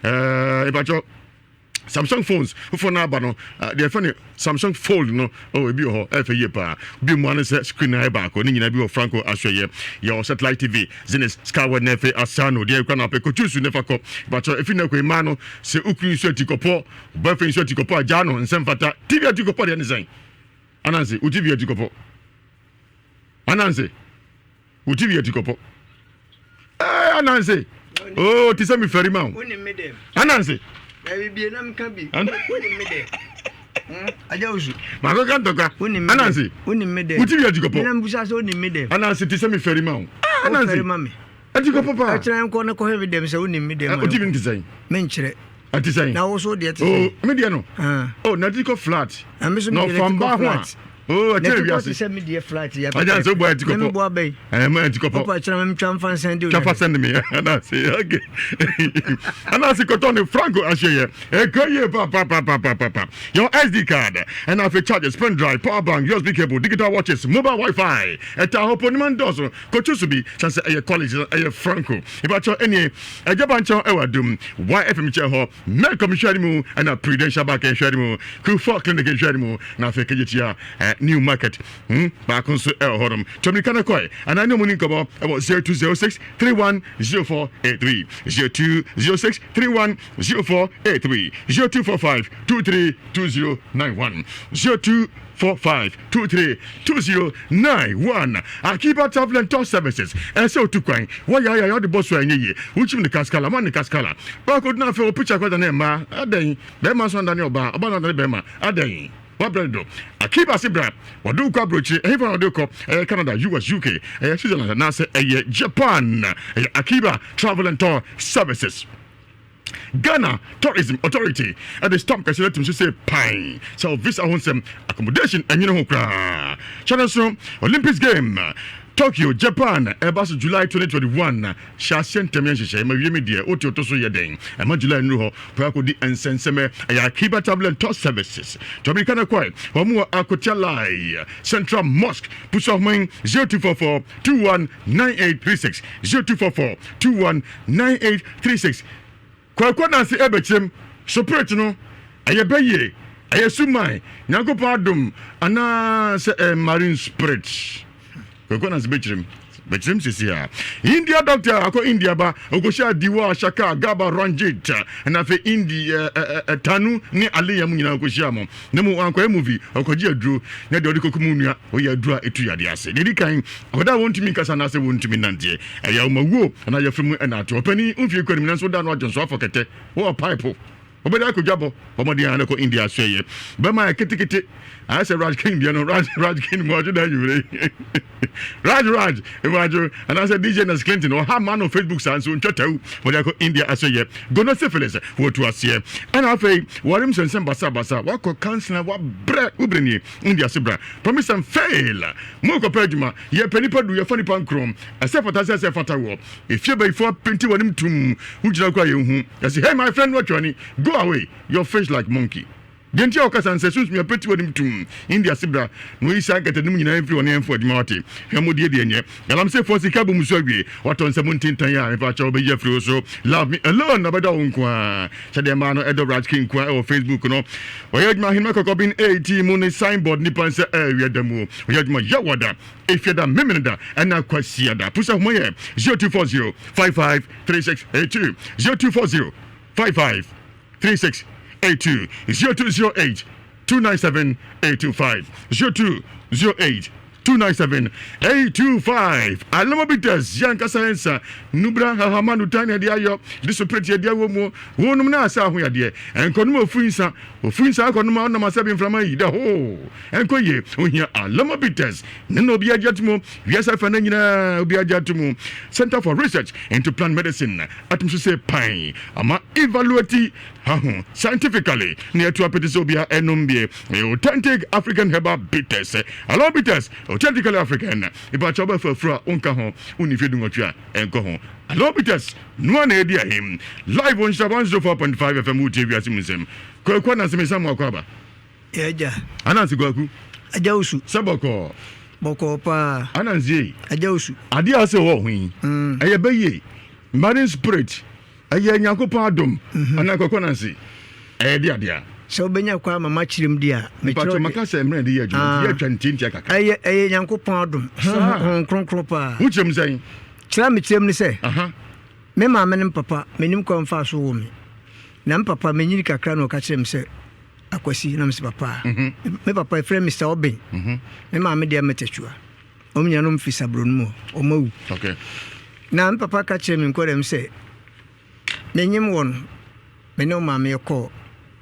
ɛɛ, ɛbakyɛ, Samsung phones foforɔ no aba no deɛ ɛfɛ no Samsung Fold no oh ebi wɔ hɔ ɛfɛ yie paa bi mu ano sɛ screen ayɛ baako ne nyinaa bi wɔ Franco ahwɛyɛ yɛ satellite TV Zenith Skyward na ɛfɛ Asano deɛ ɛkura na apɛ kɔtu su ne fa kɔ bàtɔ efi na ɛkɔ mmaa no sɛ ukuru nso ati kɔpɔ bɛfɛ nso ati kɔpɔ agya no nsɛm fata TV ati kɔpɔ deɛ ne sɛn anansi wo TV ati kɔpɔ anansi. Wo TV yɛ tikɔpɔ. Ɛɛ Ananse. Oh, ti sɛ mi fɛri ma o. Ananse. Ɛbi bie na mi ka bi. Wonim mi dɛ. Hmm? Aja osu. Maako ka ntɔkwa. Wonim mi dɛ. Ananse. Wonim mi dɛ. Wo TV yɛ tikɔpɔ. Mi na mi busa sɛ wonim mi dɛ. Ananse ti sɛ mi fɛri ma o. Ah, Ananse. Fɛri ma mi. Atikɔpɔ paa. Ɛkyerɛ nkɔ ne kɔhwɛ mi dɛm sɛ wonim mi dɛ. O TV ni ti sɛn? Mi nkyerɛ. Ɛte sɛn? Na wo so deɛ te sɛn? Oh, me deɛ no. Ah. Oh, na ti kɔ flat. Na me so me deɛ ti kɔ flat. Oh, ɛkyɛ wiase. Na ti kɔ te sɛ me deɛ flat yɛ. Agya nso bɔ ɛti kɔpɔ. Me bɔ abɛyi. Ɛɛ ma ɛti kɔpɔ. Ɔpa kyerɛ me twa nfa nsɛn de o. Twa fa sɛn mi. Anase okay. Anase kɔtɔ ne Franco ahyɛ yɛ. Ɛkɔ yie pa pa pa pa pa pa pa. Your SD card ɛna afei charges, pen drive, power bank, USB cable, digital watches, mobile WiFi. Ɛta hɔ po ne ma ndɔɔso. Kɔtwi so bi kyɛn sɛ ɛyɛ college no ɛyɛ Franco. Ìbàkyɛ ɛnie ɛgya ba nkyɛn ɛwɔ adum YFM nkyɛn hɔ Melcom nhwɛ mu ɛna Prudential Bank nhwɛ mu Kufuor Clinic nhwɛ mu na afei kegyetia eh, New Market hmm, baako nso ɛwɔ hɔnom. Tɔmirika no kɔe anaa ne ɔmo ni nkɔmɔ ɛwɔ 0206 310483 0206 310483 0245 232091 02 45 23 20 91 Akiba Travel and Tour Services ɛsɛ otu kwan wɔyayaya ɔde bɔ so a ɛnyɛ yie wokyim ne kaskala ma ne kaskala baako dina afei wɔ picture kɔda ne mmaa adɛn bɛrima nso andane ɔbaa ɔbaa no andane bɛrima adɛn wabrɛ do Akiba se bra wɔde wokɔ aburokyire ɛhefa na wɔde kɔ ɛyɛ Canada US UK ɛyɛ Switzerland anaasɛ ɛyɛ Japan ɛyɛ Akiba Travel and Tour Services. Ghana Tourism Authority de stamp kɛse no atum so sɛ pan sɛ wo visa ho nsɛm accommodation ɛnyene ho koraa. Hyɛ no nso Olympics game Tokyo, Japan ɛba so July 2021. Hyɛ aseɛ ntɛm yɛ nhyehyɛe ma wiem deɛ wote woto so yɛ dɛn ɛma July nnuru hɔ kɔ akɔdi nsɛnsɛmɛ. Ɛyɛ Akiba Travel and Tour Services. To amirika no kɔe wɔn wɔ Akotia Lai Central Mosque Pusu Ahoman 0244 21 9836 0244 21 9836 Kwaku Ananse ɛbɛkyerɛm Sopret no ɛyɛ bɛyie ɛyɛ suman Nyankopɔn adom anaa sɛ ɛyɛ marine spirit Kwaku Ananse bɛkyerɛm bɛkyerɛm sisi a India doctor akɔ India ba ɔkɔhyia Diwa Shaka Gaba Ranjit ɛna afei Indi ɛ Tanu ne Aliya mu nyinaa ɔkɔhyia mo Na mmom wankɔyɛ movie, ɔkɔgye aduro na deɛ ɔde kɔkum wo nua, woyɛ aduro a ɛtu yadeɛ ase. Deɛ ɛdi kan, akwadaa a wɔntumi nkasa anaasɛ wɔntumi nnanteɛ, ɛyɛ awomawuo anaa yafunu mu ɛna ato. Ɔpanin, wo mfie kɔ anim nanso woda ano adwonsɔ afɔ kɛtɛ, wowɔ pipe, wobɛda akɔdwa bɔ, bɔ mmɔden ara na kɔ India asoɛeɛ. Bɛma ayɛ ketekete, ayɛ sɛ Raj King deɛ no, Raj, Raj King mu adwo da anwummere yi. Raj Raj, Imajo, anaasɛ DJ Nas Clinton, ɔha mma no Facebook saa nso ntwa tawu, wɔde akɔ India asoɛeɛ. Gonosyphilis, wɔtu aseɛ. Ɛna afei, wɔrem nsɛnsɛm basabasa, wakɔ kansena, wabrɛ, wo brɛ nie, India se bra. Promise and fail, morekɔpɛ adwuma, yɛpɛ nipa du, yɛfa nipa nkron, ɛsɛ fata sɛ ɛsɛ fata wɔ. Efie bayifoɔ apenti w'anim tumm, wogyina koraa yɛnhu. Yɛse hey my friend, watwa w'ani, go away, your face like monkey. Deɛ nti a ɔkasa no sɛ sunsum yɛ pete w'anim tumm. India se bra na ɔnyi saa nkatanim nyinaa mfiri hɔ na yɛmfa adwuma wate. Hwammɔdie deɛ nyɛ. Galamseyfoɔ sika abu mo so awie. Watɔ nsa mu ntentan a mefa kyɛw bɛyi afiri wo so. Love me alone na bɛdɔ wo nko ara. Sɛdeɛ mmaa no ɛdɔ Raj King nko ara ɛwɔ Facebook no. Ɔyɛ adwuma Ahenema Kɔkɔben AT mu ne signboard nipa nsa ɛwia da mu. Ɔyɛ adwuma Yawada, Efiada, Memeneda ɛna Kwasiada. Pusa homa yɛ 0240 55 3682 0240 55 3682 0208 297 825 0208 297 825 Alama Bitters yɛ ankasa yɛ nsa nubra hahama nutan na ɛde ayɔ de so preti ɛde awɔ mu wɔnom na asa ho yadeɛ ɛnkɔnom ofui nsa ofui nsa akɔnom a ɔnam asɛ bi mframa yi da hoo ɛnkɔ yie ohia Alama Bitters ne na obi agye ato mu wiase afa no nyinaa obi agye ato mu Center for Research into Plant Medicine Atom so sɛ pan ama evaluate ha ho scientifically na yɛto apete sɛ obia ɛnom bie. Ɛyɛ authentic African herbal bitters. Aloe bitters. Authentically African. Mepakyɛw wobɛfa afuru a wonka ho, wonni mfeɛ dunwɔtwe a ɛnkɔ ho. Hello Peters, noa na ɛdi ahem. Live on Nhyira 104.5 FM wotie wiase mu nsɛm. Kwaku Ananse mesan mu akɔ aba. Yɛ agya. Ananse Kwaku. Agya Osu. Sɛ bɔkɔɔ. Bɔkɔɔ paa. Ananse ei. Agya Osu. Adeɛ a ɔsɛ wɔ ho yi, ɛyɛ bɛyie, marine spirit. Ɛyɛ Nyankopɔn adom anaa Kwaku Ananse ɛyɛ de adeɛ a. Sɛ wobɛnya kwan ama makyerɛ mu di a, mekyerɛ Mpakyɛ wo maka sɛ mmerɛ de yɛ adwuma nti yɛatwa ntiantia kakra. Ɛyɛ ɛyɛ Nyankopɔn adom, Saa. Honhom Kronkron paa. Wokyerɛ mu sɛn? Kyerɛ a mekyerɛ mu ne sɛ, me maame ne me papa, mennim kwan mfaa so woo me. Na me papa, menyini kakra na ɔka kyerɛɛ me sɛ, Akwasi, na mese papa a. Me papa yɛfrɛ no Mister Obeng. Me maame deɛ Mɛtɛkyua. Wɔn nyinaa nom fi Sabro no mu hɔ. Wɔn awu. Okay. Na me papa ka kyerɛɛ me nkwadaa mu sɛ, menyem wɔ no, me ne wo maame yɛkɔɔ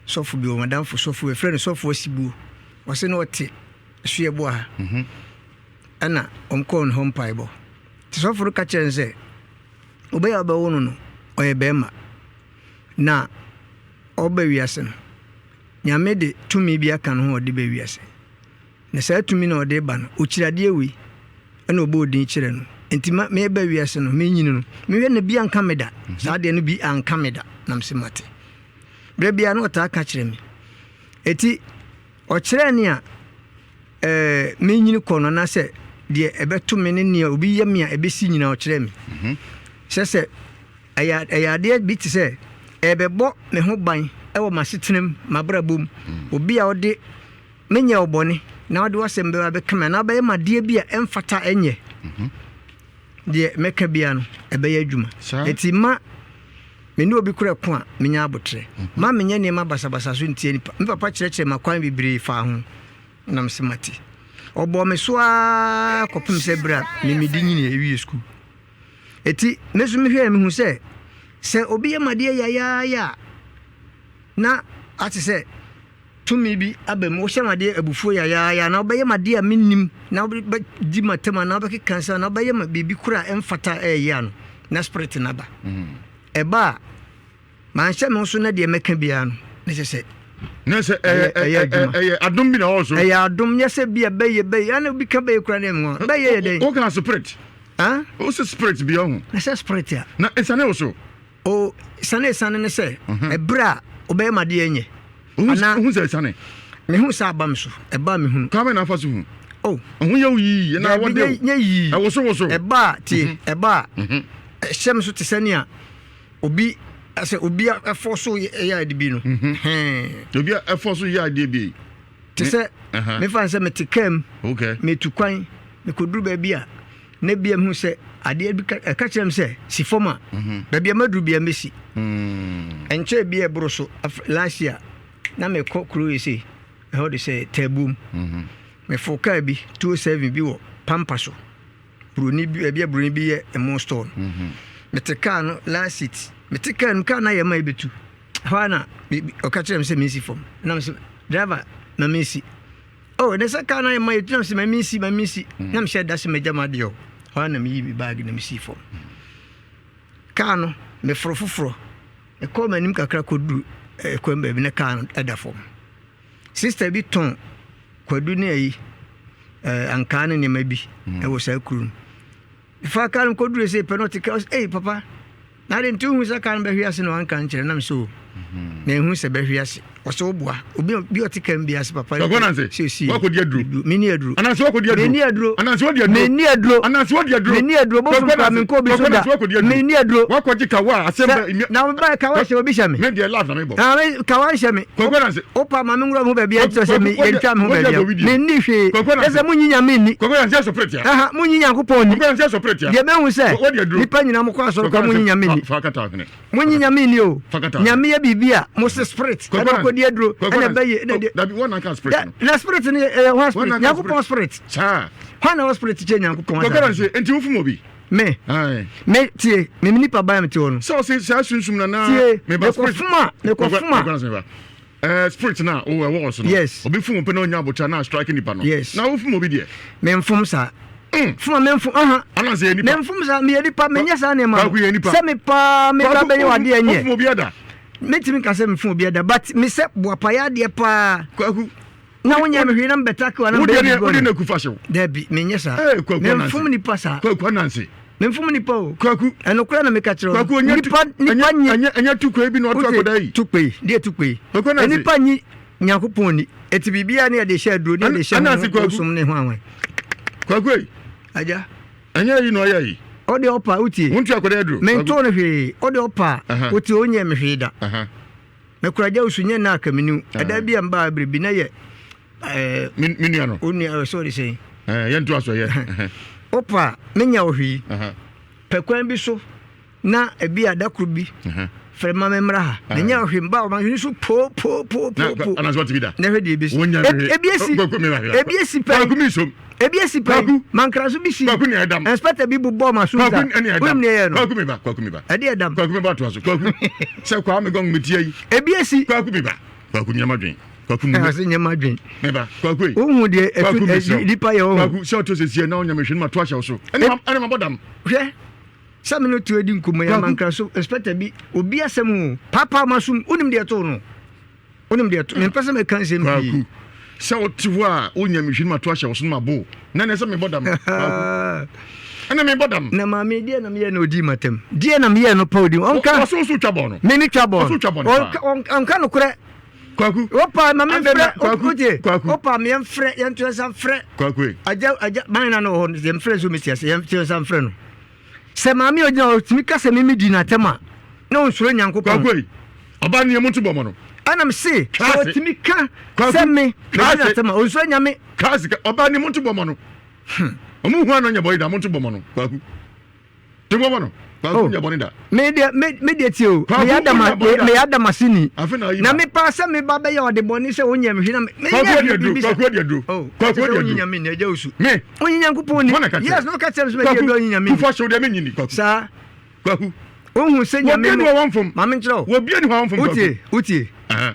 sɔfo bi hɔ, madamfo sɔfo bi, yɛfrɛ no sɔfo Asibuo. Ɔse na ɔte Suaboa ha. Mhm. Ɛna wɔn kɔɔ ne hɔ mpaebɔ. Nti sɔfo no ka kyerɛɛ no sɛ, ɔbɛyɛ a ɔbɛwo no no, ɔyɛ bɛrima. Na ɔba wiase no, Nyame de tumi bi aka ne ho a ɔde ba wiase. Na saa tumi no a ɔde reba no, ɔkyiri adeɛ wei, ɛna ɔbɔɔ din kyerɛ no. Nti ma meba wiase no, menyini no, mehwɛ na bi anka me da. Mhm. Saa adeɛ no bi anka me da, na mese mate. Berɛ biara na ɔtaa ka kyerɛ me. Eti ɔkyerɛ ne a ɛɛ menyini kɔ no anaasɛ deɛ ɛbɛto me ne nea obi yɛ me a ɛbɛsi nyinaa ɔkyerɛ me. Mhm. Sɛ sɛ ɛyɛ ɛyɛ adeɛ bi te sɛ ɛbɛbɔ me ho ban ɛwɔ m'asetena mu, m'abrabɔ mu. Mm. Obi a ɔde Menyɛɛ wo bɔne, na wode w'asɛm bɛba abɛka me anaa wobɛyɛ me adeɛ bi a ɛmfata ɛnyɛ. Deɛ mɛka biara no, ɛbɛyɛ adwuma. Enti mma me ne obi kora ko a menya aboterɛ. Mma menyɛ nneɛma basabasa so ntia nnipa. Me papa kyerɛkyerɛɛ me akwan bebree faa ho, na mese mate. Ɔbɔɔ me so ara kɔpem sɛ berɛ a me mede nyiniiɛ wiee sukuu. Enti me nso mehwɛɛ mehu sɛ, sɛ obi yɛ me adeɛ yayaaya a, na ate sɛ Tumi bi aba mu, wohyɛ me adeɛ abufuo yayaaya anaa wobɛyɛ me adeɛ a mennim na wobɛdi m'atam anaa wobɛkeka nsɛm anaa wobɛyɛ me biribi koro a ɛmfata a ɛyɛ a no, na spirit no aba. Ɛba a, manhyɛ me ho so na deɛ mɛka biara no, na kyerɛ sɛ na sɛ ɛyɛ ɛyɛ adwuma. Ɛyɛ adom bi na ɔwɔ so. Ɛyɛ adom, nyɛ sɛ bi a bɛyɛ bɛyɛ, ana obi ka bɛyɛ kura na ɛmu a, bɛyɛ yɛ dɛn? Woka spirit. Ah? Wo sɛ spirit bi ɔho. Na sɛ spirit a. Na ɛsane wo so. O, sane esiane ne sɛ, ɛberɛ a wobɛyɛ m'adeɛ nyɛ. Anaa, Wohu sɛ esiane? Mehu sɛ aba me so, ɛba a mehunu. Kwan bɛn na afa so hu? O. Ɛho yɛ wo yii, na Daabi, wɔde wo. nyɛ yii. Ɛwosowoso. Ɛba a, tie, ɛba a, ɛhyɛ me so te sɛ nea obi, sɛ obi ɛfɔ so yɛ ade bi no. Hɛn. Obi a ɛfɔ so yɛ adeɛ bi. Te sɛ, mefa no sɛ mete kaa mu, metu kwan, mekɔduru baabi a, na ebia mehu sɛ adeɛ bi ɛka kyerɛ me sɛ si fam a mhm. baabi a maduru bia mɛsi mm. ɛnkyɛ bi ɛboro so last year na mekɔ kuro yi sei ɛhɔ de sɛ taabuom mhm. mefo kaa bi 207 bi wɔ pampa so buroni bi baabi a buroni bi yɛ ɛmo store no mhm. mete kaa no last seat mete kaa no kaa no ayɛ ma ɛbɛtu ɛhɔ a na ɔka kyerɛ me sɛ mensi fam na mesɛ driver ma mensi Oh, ne sɛ kaa no ayɛ ma yɛtu nam sɛ ma mensi ma mensi mm. na mehyɛ da sɛ magya m'adeɛ o hɔ a na meyi me baage na mesii fam kaa no meforo foforɔ mekɔɔ m'anim kakra kɔduru eh, kwan baabi na kaa no ɛda fam sista bi tɔn kwadu ne ayi eh, ankaa ne nneɛma bi mm. ɛwɔ saa kuro no Mefaa kar no kɔduruu sei pɛ na ɔte kar ɔse ei papa na ade nti wohu sɛ kar no bɛhwe ase na wanka nkyerɛ nam sɛ o manhu sɛ bɛhwe ase ɔsɛ woboa obi bi ɔte kar mu bi ase papa Kɔkɔ nanse sɛ osi wakɔdi aduro menni aduro ananse wakɔdi aduro menni aduro ananse wadi aduro menni aduro ananse wadi aduro menni aduro bosom kora menkɔ obi so da menni aduro wakɔgye kawa asɛm bɛ na meba kawa hyɛ obi hyɛ me me deɛ life na mebɔ ah me kawa nhyɛ me Kɔkɔ nanse wopa ma me nwura ho baabi a kyerɛ sɛ me yɛntwa me ho baabi a menni hwee ɛsɛ monyi nyame nni Kɔkɔ nanse asɔ pretia aha monyi nyankopɔn nni Kɔkɔ nanse asɔ pretia deɛ mehu sɛ nipa nyina mokɔ asɔre kɔ monyi nyame nni fa kata hwene monyi nyame nni o fa kata nyame yɛ biribi a mo se spirit ɛna kɔdi aduro ɛna bɛyɛ ɛna deɛ dabi wɔn nanka spirit no na spirit no ɛyɛ hɔ spirit nyankopɔn spirit saa hɔ na wɔ spirit kyɛ nyankopɔn Kɔkɔ nanse enti wofum obi me me tie me nipa ban mi te hɔ no. sɛ ɔsɛ saa sunsum na na tie mekɔ fuma mekɔ fuma. ɛɛ spirit na o ɛwɔ ɔso no. yes obi fum pɛ na onya abotire na strike nipa no. yes na o fum obi deɛ. me nfom saa. Mm. fuma me nfom aha. Ana sɛ yɛ nipa. Me nfom saa me yɛ nipa me nyɛ saa nneɛma. Kwaku yɛ nipa. Sɛ me paa me ba bɛyɛ wadeɛ nyɛ. O fum obi ada. Metumi ka sɛ me fum obi ada but me sɛ boapayɛ adeɛ paa. Kwaku. Na wonyɛ me hwee na mebɛtake wa na Wodeɛ mebɛyɛ ne biribi wode wɔ na no. kufa hyew. Dabi, menyɛ saa. Ee, Kwaku Ananse. Memfom nipa saa. Kwaku Ananse. Memfom nipa o. Kwaku. Ɛnokorɛ na meka kyerɛ wo. Kwaku ɔnyɛ tu Nipa nipa ɛnyɛ nye. ɛnyɛ ɛnyɛ tukwe bi na ɔto Wote akɔda yi. tukpe, deɛ tukpe. Kwaku Ananse. Nipa nyi Nyankopɔn ni. Eti biribiara ne yɛde hyɛ aduro ne yɛde hyɛ Ananse ho Kwaku. bosom ne ho anwan. Kwaku ei. Agya. Ɛnyɛ yi na ɔyɛ yi. Ɔde ɔpa wotie. Wontu akɔda aduro. Mentoo no hwee. Ɔde ɔpa wotie onyɛ me hwee da. Mekura gya osu nyɛ nna aka menu. Ɛda bi a mbaa biribi na yɛ ɛɛ. Me nua no. Onua ɛsɛ ɔde sɛn. Ɛɛ yɛn to aso yɛ. Ɔpa menya wɔ hwee. Pɛ kwan bi so na ebi a da koro bi frɛ ma me mmra ha. Menya wɔ hwee mba ɔma hwee so po po po po po. Na ɔte bi da. Na hwɛ deɛ ebesi. Ebi esi. Ebi esi pɛn. Ebi esi pɛn. Mankra so bi si. Kwaku ni ɛdam. Inspector bi bobɔ ma so nsa. Kwaku ni ɛdam. Wonim deɛ ɛyɛ no. Kwaku mi ba. Kwaku mi ba. Ɛde ɛdam. Kwaku mi ba to aso. Kwaku. Sɛ Kwame Gong mi tia yi. Ebi esi. Kwaku mi ba. Kwaku nyɛma dwen. Kwaku mi. Ɛhɔ sɛ nyɛma dwen. Mi ba. Kwaku yi. Wohu deɛ ɛtu nipa yɛ wɔ Kwaku sɛ ɔto sɛ sie na ɔnyɛ mi hwɛ no ma to ahyɛ wo so. Ɛne ma bɔ dam. Hwɛ. Sɛ me no tuo di nkɔmmɔ yi amankra so inspector bi obi asɛm o paapaa ma so wonim deɛ ɛtoo no. Wonim deɛ to mempɛ sɛ mɛka nsɛm pii. Kwaku, sɛ wote hɔ a wonya me hwene mato ahyɛ wo so no mabo na ɛnɛ sɛ mebɔ dam. Kwaku, ɛnɛ mebɔ dam. Na maame deɛ na meyɛ na ɔdii matam. Deɛ na meyɛ no pa ɔdi. Ɔnka. Ɔsɛ wo so twa bɔɔ no. Me me twa bɔɔ no. Ɔsɛ twa bɔɔ no paa. Ɔnka nokorɛ. Kwaku. Wopa ma me mfrɛ. Wotie. Wopa me yɛmfrɛ yɛnto nsa mfrɛ. Kwaku. Agya agya man na no wɔ hɔ no yɛmfrɛ nso mesi ase yɛnto nsa mfrɛ no. Sɛ maame a ogyina hɔ tumi ka sɛ mimi di n'atɛm a, na onsuro Nyankopɔn. Kwaku ei, ɔbaa no yɛ mu nto bɔmɔ no. Ɛna me se, sɛ ɔtumi ka sɛ me medi n'atɛm a, onsuro Nyame. Twa ase, ɔbaa no yɛ mu nto bɔmɔ no. Ɔmo hu ano nyɛ bɔne da, mo nto bɔmɔ no, Kwaku. To bɔmɔ no, Kwaku oh. nyɛ bɔne da. Me deɛ, me me deɛ tie o, meyɛ adama, meyɛ adama sini. Na me paa sɛ me ba bɛyɛ ɔde bɔne sɛ onyɛ me hwee na me nyɛ hwee biribi sa. Kwaku adi aduro. Oh, Kwaku adi aduro. Onyi nyame ni, agya osu. Me. Onyi Nyankopɔn ni. Yes, na ɔka kyerɛ me sɛ madi aduro onyi nyame ni. Kufa hyɛw deɛ menyi ni Kwaku. Saa. Kwaku. Wohu sɛ nyame no. Wɔbie ni hɔ wɔn fam. Maame nkyerɛ wo. Wɔbie ni hɔ wɔn fam. Wotie, wotie.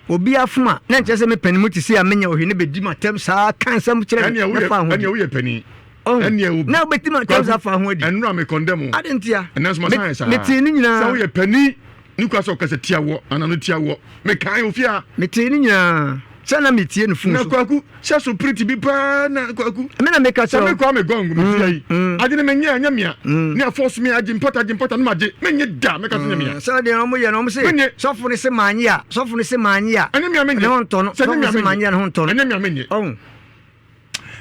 Obi afom a, na nkyerɛ sɛ me panin mu te sɛ a menya ɔhwɛ ne bɛdi m'atɛm saa ka nsɛm kyerɛ me na fa ho di. Ɛnea woyɛ panin. Ɛnea obi. Na wobɛti m'atɛm saa fa ho adi. Ɛnura me kɔndɛm o. Ade ntia. Ɛnɛ nso masan ayɛ saa. Metee ne nyinaa. Sɛ woyɛ panin. Ne kura sɛ ɔkasa tia wɔ anaa no tia wɔ. Mekae ofie a. Metee ne nyinaa. Sɛ na metie no fon so. Na Kwaku sɛ so pretty bi paa na Kwaku. Me na meka kyerɛ wo. Sɛ me Kwame Gong me tia yi. Agye ne menyɛ ɛnyɛ mea. Ne afɔs me agye mpata agye mpata ne magye. Menye da meka sɛ nyɛ mea. Sɛ deɛ ɔmo yɛ no ɔmo se sɔfo no se manye a sɔfo no se manye a. Ɛnyɛ mea menye. Ne ho ntɔ no. Sɔfo no se manye a ne ho ntɔ no. Ɛnyɛ mea menye. Ɔho.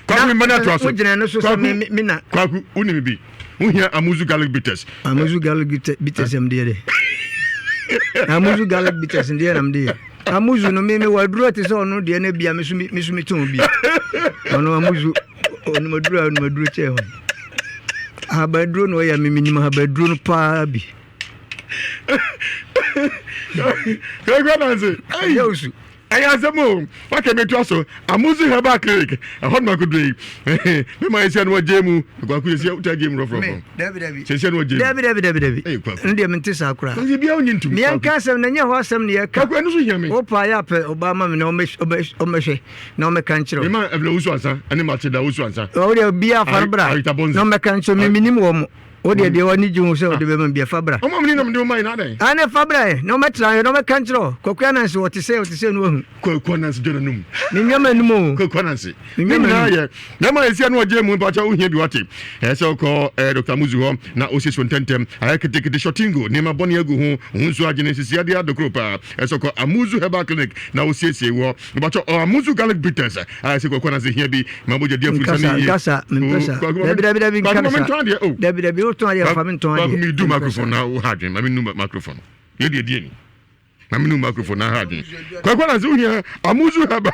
Kwaku mi mani atoa so. Wogyina no so sɛ me me na. Kwaku wonim bi. Wohia Amuzu garlic bitters. Amuzu garlic bitters ɛm deɛ dɛ. Amuzu garlic bitters deɛ nam deɛ. Amuzu no me me wɔ aduro te sɛ ɔno deɛ no bia me so me so me tɔn bi. Ɔno amuzu ɔnum aduro a ɔnum aduro kyɛ ho. Ahabaduro na ɔyɛ me menim ahabaduro no paa bi. Kwaku Ananse. Ɛyɛ osu. Ɛyɛ asɛm o, waka mi toa so. Amuzu Herbal Clinic, ɛhɔ nom akoduro yi. Me ma yɛsia no wɔgye mu. Kwaku yɛsia wota gye mu rɔfrɔfrɔ. Dabi dabi. Sɛsia no wɔgye mu. Dabi dabi dabi dabi. Ɛyɛ kwaku. Ɛno deɛ mente saa koraa. Kwaku bia wonye ntum. Meɛ nka asɛm na nyɛ hɔ asɛm ne yɛka. Kwaku ɛno so hia me. Wo paa yɛ apɛ ɔbaa ma me na ɔmɛhwɛ na ɔmɛka nkyerɛ wo. Me ma Evelyn Owusu ansa ɛne Matilda Owusu ansa. Wo deɛ bia afa no bra na ɔmɛka nkyerɛ me menim wɔ mo. Wo deɛ deɛ w'ani gye ho sɛ wode bɛma bi a, fa bra. Ɔma me ne nam de wo ma yi na adɛn? Aane, fa bra ɛ, na ɔmɛtra hwɛ, na ɔmɛka nkyerɛ wo. Kwaku Ananse, ɔte sɛ, ɔte sɛ no wahu. Kwaku Ananse dwa n'anum. Me nwa m'anum o. Kwaku Ananse. Me Ne nwa nyinaa m'anum. yɛ. Nneɛma a ɛsi ano ɔgye mu mpakyɛ wohia bi wate. Ɛyɛ sɛ wokɔ eh, Dr. Muzu hɔ na osiesie wo ntɛntɛm. Ayɛ ketekete shortingo, nneɛma bɔne agu ho, wo ho nsuo agyene, nsisi adeɛ adokoro paa. Ɛyɛ sɛ wokɔ Amuzu Herbal Clinic na osiesie wɔ. Mpakyɛ ɔ Amuzu Garlic Bitters a ɛsɛ Kwaku Ananse hia bi ma mogya di afiri Nka sane saa, yie. nka saa, mempɛ Oh, saa. Kwaku ma Dabi, me, dabi, dabi, nka Kwaku no ma saa. mentɔn adeɛ oh. Dabi, dabi, wotɔn adeɛ, fa mentɔn Kwaku adeɛ. medu Mempɛ saa. microphone na wo ha adwene, ma menu microphone. Yɛ deɛ die ni. Ma menu microphone na ha adwene. Kwaku Ananse wohia Amuzu Herbal,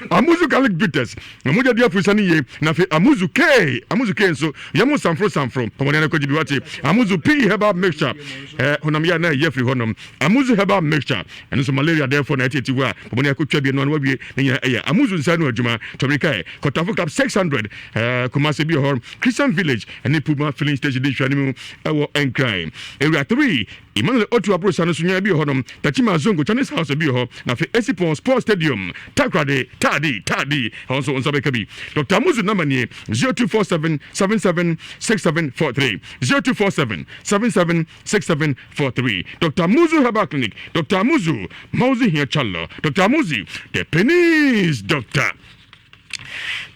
Amuzu Garlic Bitters, ma mogya di afiri sane yie. Na afei Amuzu K, Amuzu K nso, yɛ mo sanforo sanforo. Pɔmɔden na kɔgye bi wate. Amuzu P Herbal Mixture, eh, honam yɛ a na ɛyɛ firi hɔnom. Amuzu Herbal Mixture, Ɛno nso malaria dɛɛfoɔ na ɛtete hɔ a bɔbɔne akɔtwa bi ɛno ano awie ne nyinaa ɛyɛ Amuzu nsa ano adwuma tɔmirika ɛ Kɔtafo Club 600 ɛɛ Kumasi bi wɔ hɔ Christian Village ɛne Puma filling station di nhwɛane mu ɛwɔ Nkran Area 3 Emmanuel Otu Aborosa no so nyaa bi wɔ hɔnom 30. Techiman Zongo Chinese House bi wɔ hɔ na afei Esipon Sports Stadium Takoradi Taadi Taadi ɛhɔ nso wo nsa bɛka bi. Dr. Amuzu number nie 0247 77 6743 0247 77 6743 Dr. Amuzu Herbal Clinic Dr. Amuzu Mauzi Hia Challo Dr. Amuzi the Penis Doctor.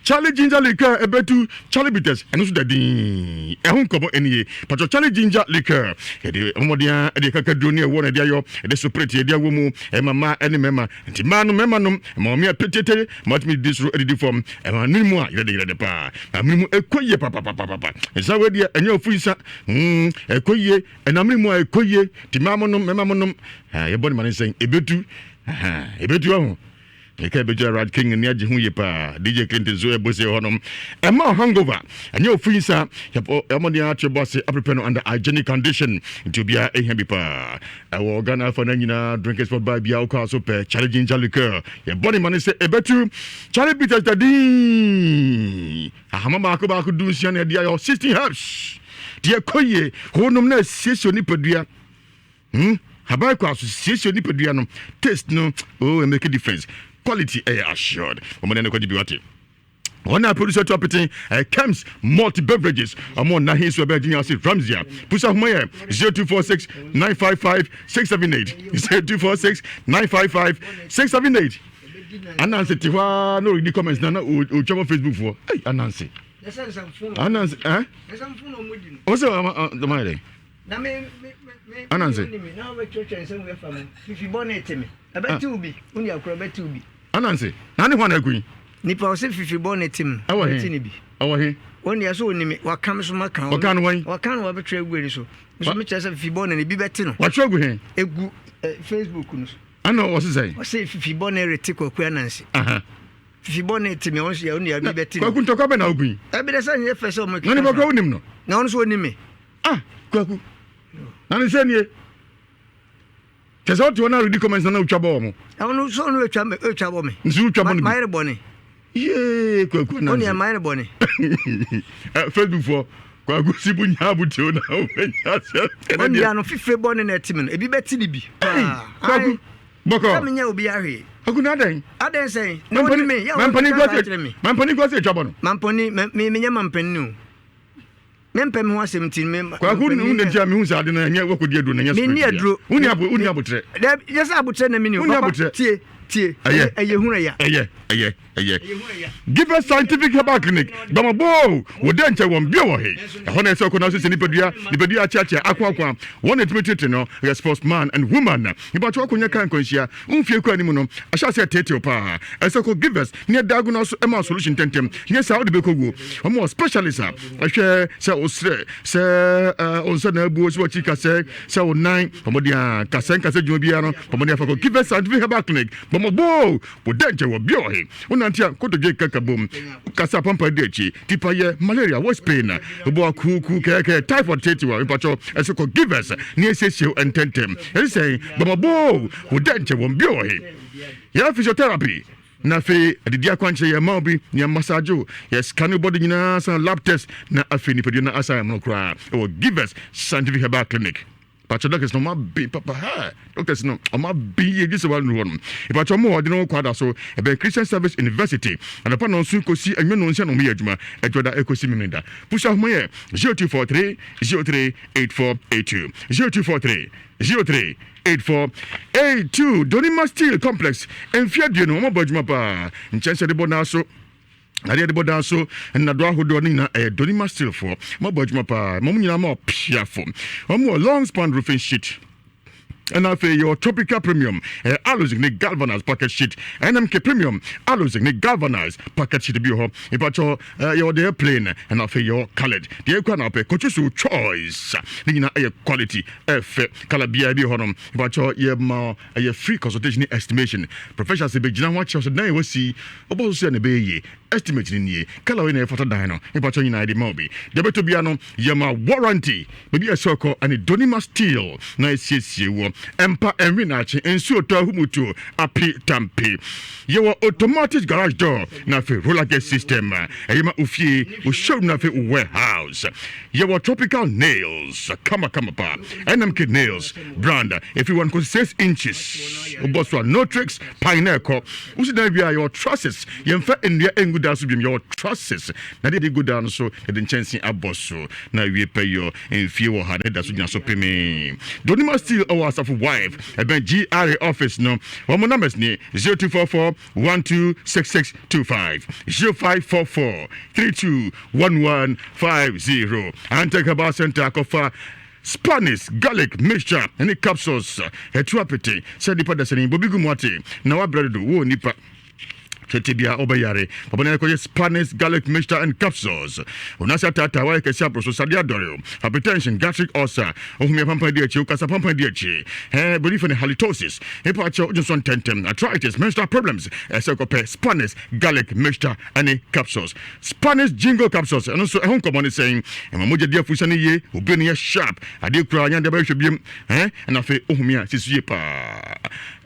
Charlie Ginger Liqueur ɛbɛtu Charlie Bitters ɛno nso da din ɛho nkɔmɔ ɛnie patro Charlie Ginger Liqueur yɛde mmɔden a ɛde kakaduro ne ɛwɔ na ɛde ayɔ ɛde soprete ɛde awɔ mu ɛma mmaa ɛne mmarima nti mmaa no mmarima nom ɛma wɔn apetete ma wɔtumi didi soro ɛdidi fam ɛma ne mu a yɛde yɛde paa na mene mu ɛkɔ yie papapapapa nsa wei deɛ ɛnyɛ ofu nsa mm ɛkɔ yie ɛna mene mu a ɛkɔ yie nti mmaa mo nom mmarima mo nom yɛbɔ ne ma ne nsɛn ɛbɛtu ɛbɛtu ɔho Meka ebegya Raj King ani agye ho yie paa. DJ Clinton nso ɛbɔ sie hɔnom. Ɛma hangover, ɛnyɛ ofiri nsa. Yɛbɔ ɛmɔden ato ɛbɔ ase aprepare no under hygienic condition. Nti obiara ehia bi paa. Ɛwɔ Ghana afa na nyinaa drinking spot bar biara wokɔ a so pɛ Charlie Ginger Liqueur. Yɛbɔ ne ma ne sɛ ɛbɛtu Charlie Bitters da din. Ahama baako baako 16 na ɛde ayɔ 16 herbs. Deɛ ɛkɔ yie, hɔnom na asiesie onipadua. Hmm haban kɔ aso siesie nipadua no taste no oh it make a difference quality ɛyɛ assured wɔn na ɛkɔgye bi wate wɔn a producer to apete ɛyɛ kems malt beverages wɔn ɔna he so ɛbɛn gyina ase ramsia pusa ahoma yɛ 0246 955 678 0246 955 678 anansi te hɔ ara na ɔredi comments na na ɔtwa wɔ facebook foɔ ɛy anansi anansi ɛn ɔsɛ ɔma yɛ dɛ. Na me me me Ananse. me na wobɛtwerɛtwerɛ nsɛm wei afa mu fifi bɔne te me ɛbɛte wo bi wo nua korɔ ɛbɛte wo bi. Ananse, na ne hwan na aku yi? Nipa ɔse fifi bɔne te me Ɛwɔ he? ɛbɛte ne bi. Ɛwɔ he? Wɔn deɛ so ɔni me waka me so maka. Ɔka no wɔn? Ɔka no wɔbɛtwerɛ agu ani so. Nso mekyerɛ sɛ fifi bɔne no bi bɛte no. Watwerɛ agu he? Egu eh, Facebook no so. Ɛna ɔse sɛn? Ɔse fifi bɔne rete Kwaku Ananse. Aha. Fifi bɔne te me ɔno nso yɛ ɔno deɛ bi bɛte no. Kwaku ntɔkwa bɛ na ogu yi? Ɛbi dɛ sɛ nyɛ fɛ sɛ ɔmo Na nipa kura wonim no? Na ɔno nso ɔnim me. Ah, Kwaku. Na ne sɛ nie. Kyɛ sɛ wote hɔ na redi comments na na wotwa bɔ wɔ mo. Ɔno nso ɔno otwa me otwa bɔ me. Nso wotwa bɔ no bi. Mayɛ bɔne. Yee, Kwaku na. Ɔne mayɛ bɔne. Eh, Facebook fo. Kwaku si bu nya abutio na wobɛnya sɛ. Ɔne ano fifire bɔne na ɛte me no. Ebi bɛte ne bi. Paa. Kwaku. Bɔkɔ. Sɛ menyɛ obi ahwee. Kwaku na adɛn? Adɛn sɛn? Na ɔne me. Yɛ wɔn kasa kyerɛ me. Mampani kwasi atwa bɔ no. Mampani me menyɛ mampani o. Mempɛ me ho asɛm nti me. Kwaku nu na nti a mehu sɛ ade no ɛnyɛ wakɔdi aduro na ɛnyɛ Menni aduro. Wonni abo wonni abotrɛ. Dɛbi yɛ sɛ abotrɛ na menni o. Wonni abotrɛ. Tie tie. Ɛyɛ ɛyɛ hunu ɛya. Ɛyɛ ɛyɛ ɛyɛ. Give us scientific herbal clinic dɔmɔbɔ wɔ dɛ nkyɛn wɔn bio wɔ he. Ɛhɔ na ɛsɛ ɔkɔ na asese nipadua nipadua akyeakyea akoakoa wɔn na ɛtumi tete no yɛ sports man and woman. Nipa to akɔnya kaa nkwanhyia mfie kɔ anim no ahyɛ aseɛ teetew paa. Ɛsɛ kɔ Givers ne diagonal so ɛma solution ntɛntɛm nyɛ saa wode bɛkɔ wuo. Wɔn wɔ specialist a ɛhwɛ sɛ ɔsrɛ sɛ ɔnsa na abuo sɛ wakyi kasɛ sɛ ɔnan bɔmmɔden a kasɛ nkasɛ dwuma biara no bɔmmɔden afa kɔ Givers Scientific Herbal Clinic bɔmmɔbɔ wɔ dɛ nkyɛ wɔ bia ɔhe wonante a kotodwe kaka bom kasa pampa di akyi tipayɛ malaria waist pain bɔ akuku kɛkɛ typhoid tetiwa mpakyɛw ɛsɛ kɔ Givers ne ɛsiesie ntɛntɛm ɛne sɛn bɔmmɔbɔ wɔ dɛ nkyɛ wɔ bia ɔhe yɛ physiotherapy Na afei adidi akwankyerɛ yɛ ma obi nea massage o yɛ scan wo body nyinaa san lab test na afei nipadua no asan ɛmono koraa ɛwɔ Givers Scientific Herbal Clinic pakyɛ doctors no ɔmo aben papa ha doctors no ɔmo aben yie gye sɛ wɔanuru hɔ nom pakyɛ ɔmo wɔ ɔde no kɔ ada so ɛbɛn Christian Service University anɔpa nɔnso kɔsi anwuma nɔnsia na ɔmo yɛ adwuma ɛdwoda ɛkɔsi memeneda pusa ahoma yɛ 0243 03 8482 0243 03 84 82 Donima Steel Complex mfe 20 wɔn abɔ adwuma paa nkyɛnse de bɔ naa so adeɛ de bɔ dan so nnadoɔ ahodoɔ no nyinaa ɛyɛ Donima Steel foɔ wɔn abɔ adwuma paa ma wɔn nyinaa ma ɔpiafo wɔn wɔ long span roofing sheet ɛna afei yɛwɔ tropical premium ɛyɛ aluzinc ne galvanized packet sheet nmk premium aluzinc ne galvanized packet sheet bi wɔ hɔ ìpàtɔ yɛwɔ deɛ plain ɛna afei yɛwɔ coloured deɛ ekura na ɔpɛ kɔtwi so choice ne nyinaa ɛyɛ quality ɛfɛ colour biara bi wɔ hɔ nom ìpàtɔ yɛ ma ɛyɛ free consultation ne estimation professionals bɛgyina ho akyerɛ so dan yɛ wasi ɔbɔ so sɛ na ɛbɛyɛ yie estimate ne nie colour wei na ɛfata dan no ìpàtɔ nyinaa yɛde ma obi deɛ bɛtɔ bia no yɛ ma warranty baabi a ɛsɛ ɔkɔ ɛne Donima Steel na esiesie wɔ. Ɛmpa ɛnwe naakye, nsuo tɔ ahumutuo, api tampi. Yɛwɔ automatic garage door na afei roller gate system. Ɛyɛ ma ofie, wo showroom na afei wo warehouse. Yɛwɔ tropical nails kama kama pa. NMK nails brand efi 1 kɔsi 6 inches. Wobɔ so a no tricks, pan na ɛkɔ. Wosi dan wie a yɛwɔ trusses. Yɛmfa nnua ngu dan so biom, yɛwɔ trusses. Na deɛ yɛde gu dan no so, yɛde nkyɛnse abɔ so. Na awie pɛ yɔ mfie wɔ ha na ɛda so gyina so pemee. Donima Steel ɛwɔ Asafo Wife ɛbɛn GRA office no. Wɔn numbers ni 0244 126625, 0544 321150. Antec Herbal Center akɔfa Spanish garlic mixture ne capsules ɛtu apete sɛ nipa dasani bobi gu mu ate na wabrɛ dodo wo nipa tete bia ɔbɛyare papa na ɛkɔyɛ Spanish garlic mixture and capsules onase ataataa wayɛ kɛse aboro so sade adɔre hypertension, gastric ulcer, ohumi apampan di akyi, okasa pampan di akyi, ɛɛ broni fɛ no halitosis, epa akyɛw odwonsɔ ntɛntɛm, arthritis, menstrual problems, ɛsɛ kɔpɛ Spanish garlic mixture ɛne capsules. Spanish jingo capsules ɛno nso ɛho nkɔmɔ ne sɛn, ɛma mogya di afusa no yie, obi no yɛ sharp, adeɛ kura anya deɛ bɛhwɛ biem, ɛɛ ɛna afei ohumi a sisi yie paa,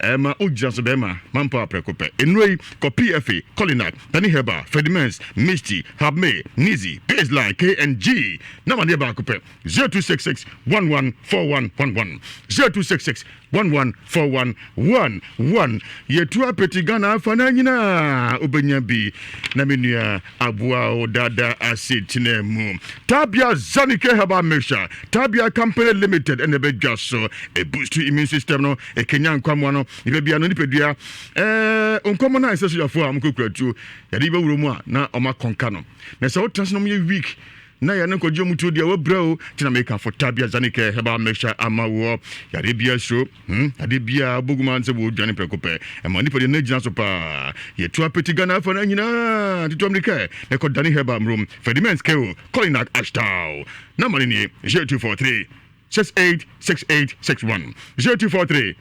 ɛma ogyina so bɛrima mampa aprɛko pɛ. Nnuro yi kɔ PFA, Colinac, Penny Herbal, Fedimens, Misty, Habme, Nizi, Baseline, KNG. Nama no yɛ baako pɛ, 0266 114111, 0266 114111. Yɛtu apeti Ghana afa no nyinaa, wobɛnya bi na me nua aboa wo dada asetena mu. Tabia Zanike Herbal Mixture, Tabia Company Limited ɛna ɛbɛdwa so. Ɛboost immune system no, ɛkenya nkwamoa no, nipa bia no nipadua. Ɛɛ nkɔmɔ no a ɛsɛ sogyafoɔ a wɔkɔkura tuo, yɛde bɛwura mu a na wɔakɔnka no. Na sɛ wotena se na wɔyɛ weak na yɛne nkɔgye ɔmo tuo deɛ wabrɛ o nti na meka fo tabia zanike herbal mixture ama woɔ yareɛ biara suro hmm adeɛ biara bogu ma nsɛ wɔdwane prɛko pɛ ɛma nipa deɛ no gyina so paa yɛtu apeti Ghana afa no nyinaa tutu amirika na ɛkɔ dane herbal mrom Ferdimens Keo Kolinak Ashtow na ma no nie 0243 686861 0243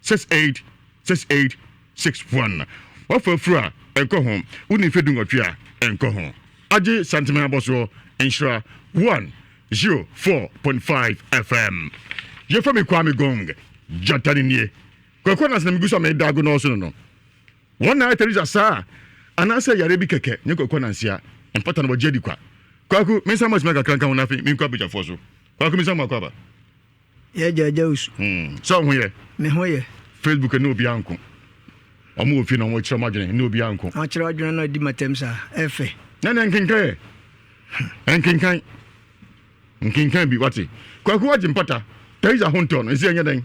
686861 Wafa afuru a, ɛnkɔ ho. Wonni mfe dunwɔtwe a, ɛnkɔ ho. Agye Santeman abɔsoɔ nhyira 104.5 FM. Yɛfrɛ me Kwame Gong. Gyata no nie. Kwaku Ananse na megu so a meda ago nɔɔso no no. Wɔn na ayɛ Teresa saa anaasɛ yareɛ bi kɛkɛ nyɛ Kwaku Ananse a mpata no wɔgye adi kwa. Kwaku, mensan mo asima kakra nka ho na afei menkɔ abadwafoɔ so. Kwaku, mensan mo akɔ aba. Yɛ gya gya osu. Hmm. Sɛ ɔho yɛ. Me ho yɛ. Facebook ne obiara nko. Ɔmo wɔ fie na ɔmo kyerɛ ɔmo adwene ne obiara nko. Ɔmo kyerɛ adwene na ɔdi matam saa. Ɛfɛ. Na ne nkenkan yɛ. Nkenkan. Nkenkan bi wate. Kwaku wagye mpata. Teresa ho ntɔ no. Nsi ɛnyɛ dɛn.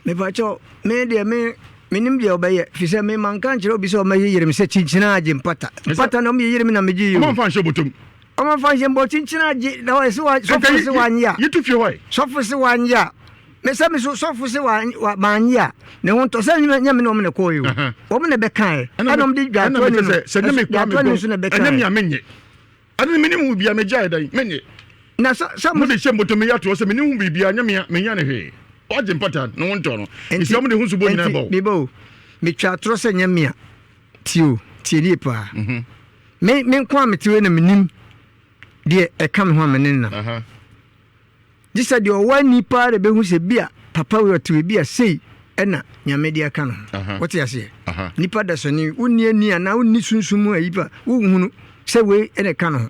Mepakyɛw, me deɛ me menim deɛ ɔbɛyɛ fi sɛ me manka nkyerɛ obi sɛ ɔmɛyeyere me sɛ kyinkyina agye mpata mpata na ɔmyeyere me na megye yi o. Ɔma nfa nhyɛ bɔtɔm. Ɔma nfa nhyɛ mbɔ kyinkyina agye na ɔyɛ se wa sɔfo se wanye a. Yitu fie hɔ ɛ. Sɔfo se wanye a me sɛ me so sɔfo se wa wa manye a ne ho ntɔ sɛ nyɛ me na ɔmo na ɛkɔɔ yi o. Ɔmo na ɛbɛkaeɛ ɛna ɔmo de dwatoa ni no dwatoa ni nso na ɛbɛkaeɛ. Ɛnyɛ me a menye. Ade no menim ho biribiara, megyae dɛn? Mennye. Na sɛ, sɛ mo. Mode hyɛ mbɔtɔ mu yi ato hɔ sɛ menim ho biribiara, nyɛ me a, mennya no hwee. Wɔagye mpata na wɔntɔɔ no. Enti, Ɛfiri sɛ mode ho sobo nyinaa enti, bɔ wo. me ba o, metwa atorɔ sɛ nyɛ me a, tie o, tie nie paa. Me, me nko a mete wei na menim deɛ ɛka me ho a me ne no nam. Gye sɛ deɛ ɔwɔ ani paa na ɛbɛhu sɛ bi a papa wei ɔte wei bi a sei ɛna Nyame de aka no ho. Wote aseɛ? Nipa dasani, wonni ani anaa wonni sunsum mu ayi pa, wonhunu sɛ wei ɛna ɛka no ho.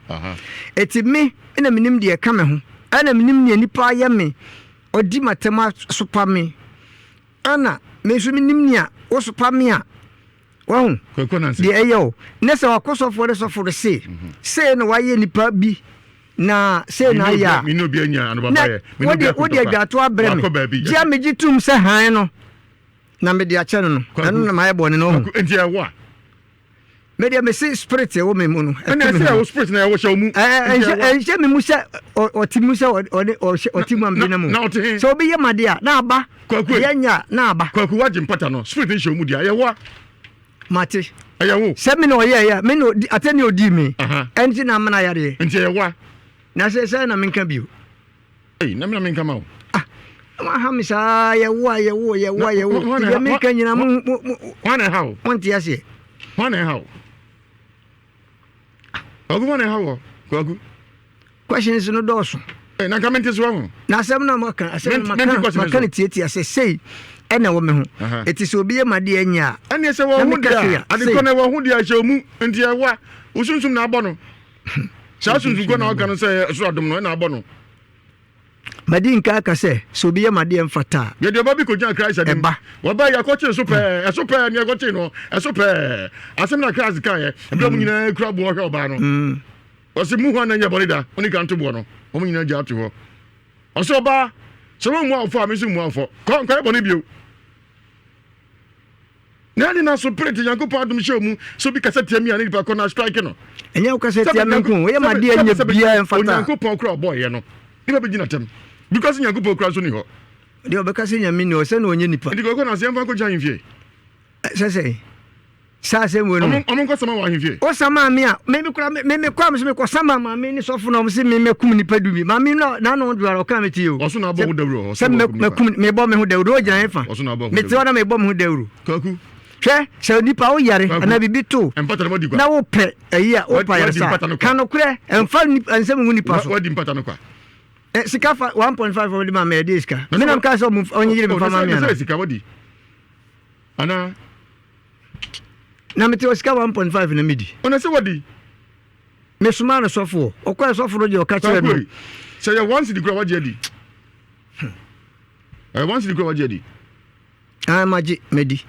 Eti me ɛna menim deɛ ɛka me ho, ɛna menim deɛ nipa ayɛ me, ɔdi m'atɛm asopa me, ɛna me nso menim nea wosopa me a, wahu deɛ ɛyɛ o. Ne sɛ wakɔ sɔfoɔ ne sɔfo no se, sei na wayɛ nipa bi na sei na ayɛ a, na wode wode adwato abrɛ me gye a megye tom sɛ hann no na mede akyɛ no no ɛno na mayɛ bɔne no ɔho. Nti ɛwɔ a. Me deɛ mese spirit ɛwɔ me mu no. Ɛna ɛsɛ ɛwɔ spirit na ɛwɔ hyɛ wo mu. Ɛnhyɛ me mu sɛ ɔte mu sɛ ɔne ɔte mu a mede na mu. Na ɔte he. Sɛ obi yɛ ma deɛ a na aba. Kwaku. Deɛ nya na aba. Kwaku wagye mpata no spirit nhyɛ wo mu deɛ ɛyɛ wo a. Mate. Ɛyɛ wo. Sɛ me na ɔyɛɛ yɛ me na ɔdi atɛ ne ɔdii me. Ɛnti na amena yareɛ. Nti ɛyɛ wo a. Na sɛ sɛ na menka bio. Ei, na me na menka ma wo. Ah, na waha me saa yɛwo a yɛwo yɛwo a yɛwo. Deɛ menka nyina mo mo mo. Hwan na ɛha wo? Monte aseɛ. Hwan na ɛha wo? Kwaku hwan na ɛha wo? Kwaku. Questions no dɔɔso. Eh, na nka mente so ahu. Na asɛm no a maka, asɛm no maka, maka no tiatia sɛ sei ɛna ɛwɔ me ho. Ɛti sɛ obi yɛ m'adeɛ nyɛ a, ɛneɛ sɛ wɔn ho deɛ a, ade kɔ na ɛwɔ ho deɛ ɛhyɛ mu, nti ɛwa, wo sunsum na abɔ no. Saa sunsum kɔ na ɔka no sɛ ɛsoro adom no ɛna abɔ no. Madi nka aka sɛ, sɛ obi yɛ m'adeɛ mfata a, Yɛde ɔba bi kɔgyina Christ anim. Ɛba. Wɔbaa yi akɔkyee so pɛɛ, ɛso pɛɛ ne ɛkɔkyee no, ɛso pɛɛ. Asɛm na Christ kaeɛ, ɛberɛ a wɔn nyinaa kura boɔ hwɛ ɔbaa no. Ɔse mu hwan na nyɛ bɔne da, ɔne kan to boɔ no, wɔn nyinaa gyaa to hɔ. Ɔse ɔbaa, sɛ wommua wo fɔ a, me nso mmua wo fɔ. Kɔ, nkɔyɛ bɔne bio. Na ɛne na so pere te Nyankopɔn adom hyɛ mu sɛ obi kasa tia mi a ne nipa kɔ na strike no. Ɛnyɛ wo kasa tia me nko, woyɛ ma adeɛ nyɛ biara mfata. Onyankopɔn kora ɔbɔɔyɛ no, nipa bɛgyina tɛm. Because Nyankopɔn kora nso ni hɔ. Deɛ ɔbɛka sɛ Nyame ni hɔ, sɛ na ɔnyɛ nipa. Nti kɔkɔ na sɛ yɛmfa nkɔgya ahemfie. Sɛ sɛ. Saa asɛm wei no. Ɔmo nkɔ sama wɔ ahemfie. O sama me a, me me kura me me kɔ a me so me kɔ sama maame ne sɔfo na ɔmo se me mɛkum nipa du bi. Maame no n'ano do ara ɔka me ti o. Ɔso na abɔ ho dawuro hɔ. Sɛ mɛkum me bɔ me ho dawuro ogyina he fa. Ɔso na abɔ ho Me te hɔ na me bɔ me ho dawuro. Kwaku. Hwɛ sɛ nipa wo yare anaa biribi to na wo pɛ ayi a wo pa yaresa ka nokorɛ ɛnfa nsɛm ngu nipa so. Wadi mpata no kwa. Sika fa 1.5 ɔmo de ma me ɛde sika. Me nam kaa sɛ ɔmo ɔnyigyiri me fa ma me ana. Sika wadi. Ana. Na mete hɔ sika 1.5 na medi. Ɔna sɛ wadi. Mesomaa no sɔfoɔ. Ɔkɔɛ sɔfo no deɛ ɔka kyerɛ no. Sɛ yɛ one cedi kura wagye adi. Ɛyɛ one cedi kura wagye adi. Ah, magye madi.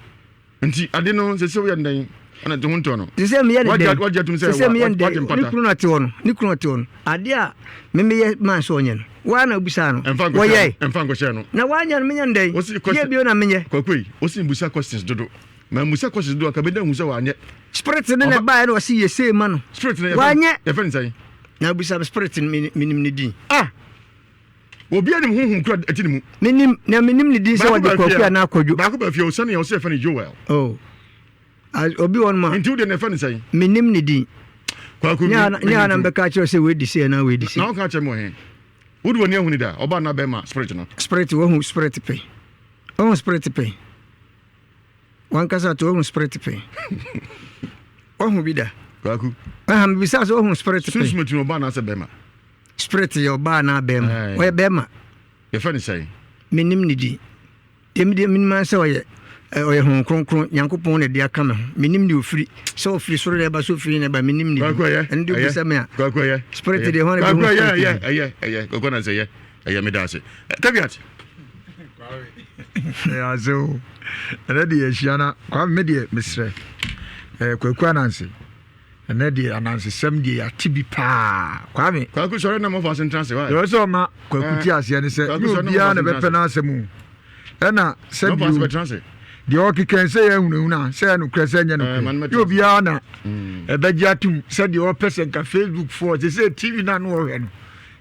Nti ade no sɛ sɛ woyɛ ndɛn ɛna te ho ntɔ no. Sɛ sɛ meyɛ ne dɛn. Wagye atum sɛ sɛ meyɛ ne dɛn. Ne kunu na te hɔ no. Ne kunu na te hɔ no. Ade a memeyɛ man sɛ ɔnyɛ no. Waa na obisaa no. Wɔyɛe. Ɛmfa nkɔhyɛ no. Na wanyɛ no menyɛ no dɛn? Yɛ bio na menyɛ. Kwaku yi, osi mbusa questions dodo. Ma mbusa questions dodo anka bɛda hu sɛ wanyɛ. Spirit no na ɛbaeɛ na ɔse yɛ sei ma no. Spirit no wanyɛ. Yɛfɛ no sɛn? Na obisa me spirit no menim ne din. Ah! Obi anim honhom kura ɛte ne mu. Menim na menim ne din sɛ wɔde kwaku anaa kwadwo. Baako ba fie ɔsɛne ɔsɛ yɛfɛ no Joel. Oh. Obi wɔ no ma. Nti wo deɛ na ɛfɛ no sɛn? Menim ne din. Kwaku mi. Nyɛ ana mbɛka akyerɛ sɛ wei di sei anaa wei di sei. Na woka akyerɛ me wɔ he? Wode w'ani ahu ne da? Ɔbaa anaa bɛrima spirit no? Spirit wahu spirit pɛn. Wahu spirit pɛn. Wankasa to wahu spirit pɛn. Wahu bi da. Kwaku. Aha mebisa sɛ wahu spirit pɛn. Sunsum tumi ɔbaa anaasɛ bɛrima? Spirit yɛ ɔbaa anaa bɛrima? Ɔyɛ bɛrima. Yɛfrɛ no sɛn? Menim ne din. Deɛ medeɛ menim ara sɛ ɔyɛ ɔyɛ Honhom Kronkron, Nyankopɔn na ɛde aka me ho. Menim deɛ ɔfiri, sɛ ɔfiri soro na ɛba, sɛ ɔfiri na ɛba, menim ne din. Ɛno deɛ wobisa me a, spirit deɛ hwan na bɛhu spirit din? Ɛyɛ, ɛyɛ, Kwaku Ananse, ɛyɛ, ɛyɛ, meda ase. Caveat. Ɛyɛ ase o. Ɛnɛ deɛ yɛahyia na Kwame me deɛ mesrɛ. Kwaku Ananse. Ɛnɛ deɛ anansesɛm deɛ yɛate bi paa Kwame. Kwaku sɔre na mɔfa ase ntena ase wae. Deɛ ɔsɛ ɔma Kwaku te aseɛ ne sɛ nyɛ obiara na ɛbɛpɛ n'asɛm o. Ɛna sɛ bio deɛ ɔkeka sɛ yɛ ahunahuna sɛ ɛyɛ nokorɛ sɛ ɛnyɛ nokorɛ nyɛ obiara na ɛbɛgye atom sɛ deɛ ɔpɛ sɛ nka Facebook foɔ sɛ sɛ TV no a na ɔhwɛ no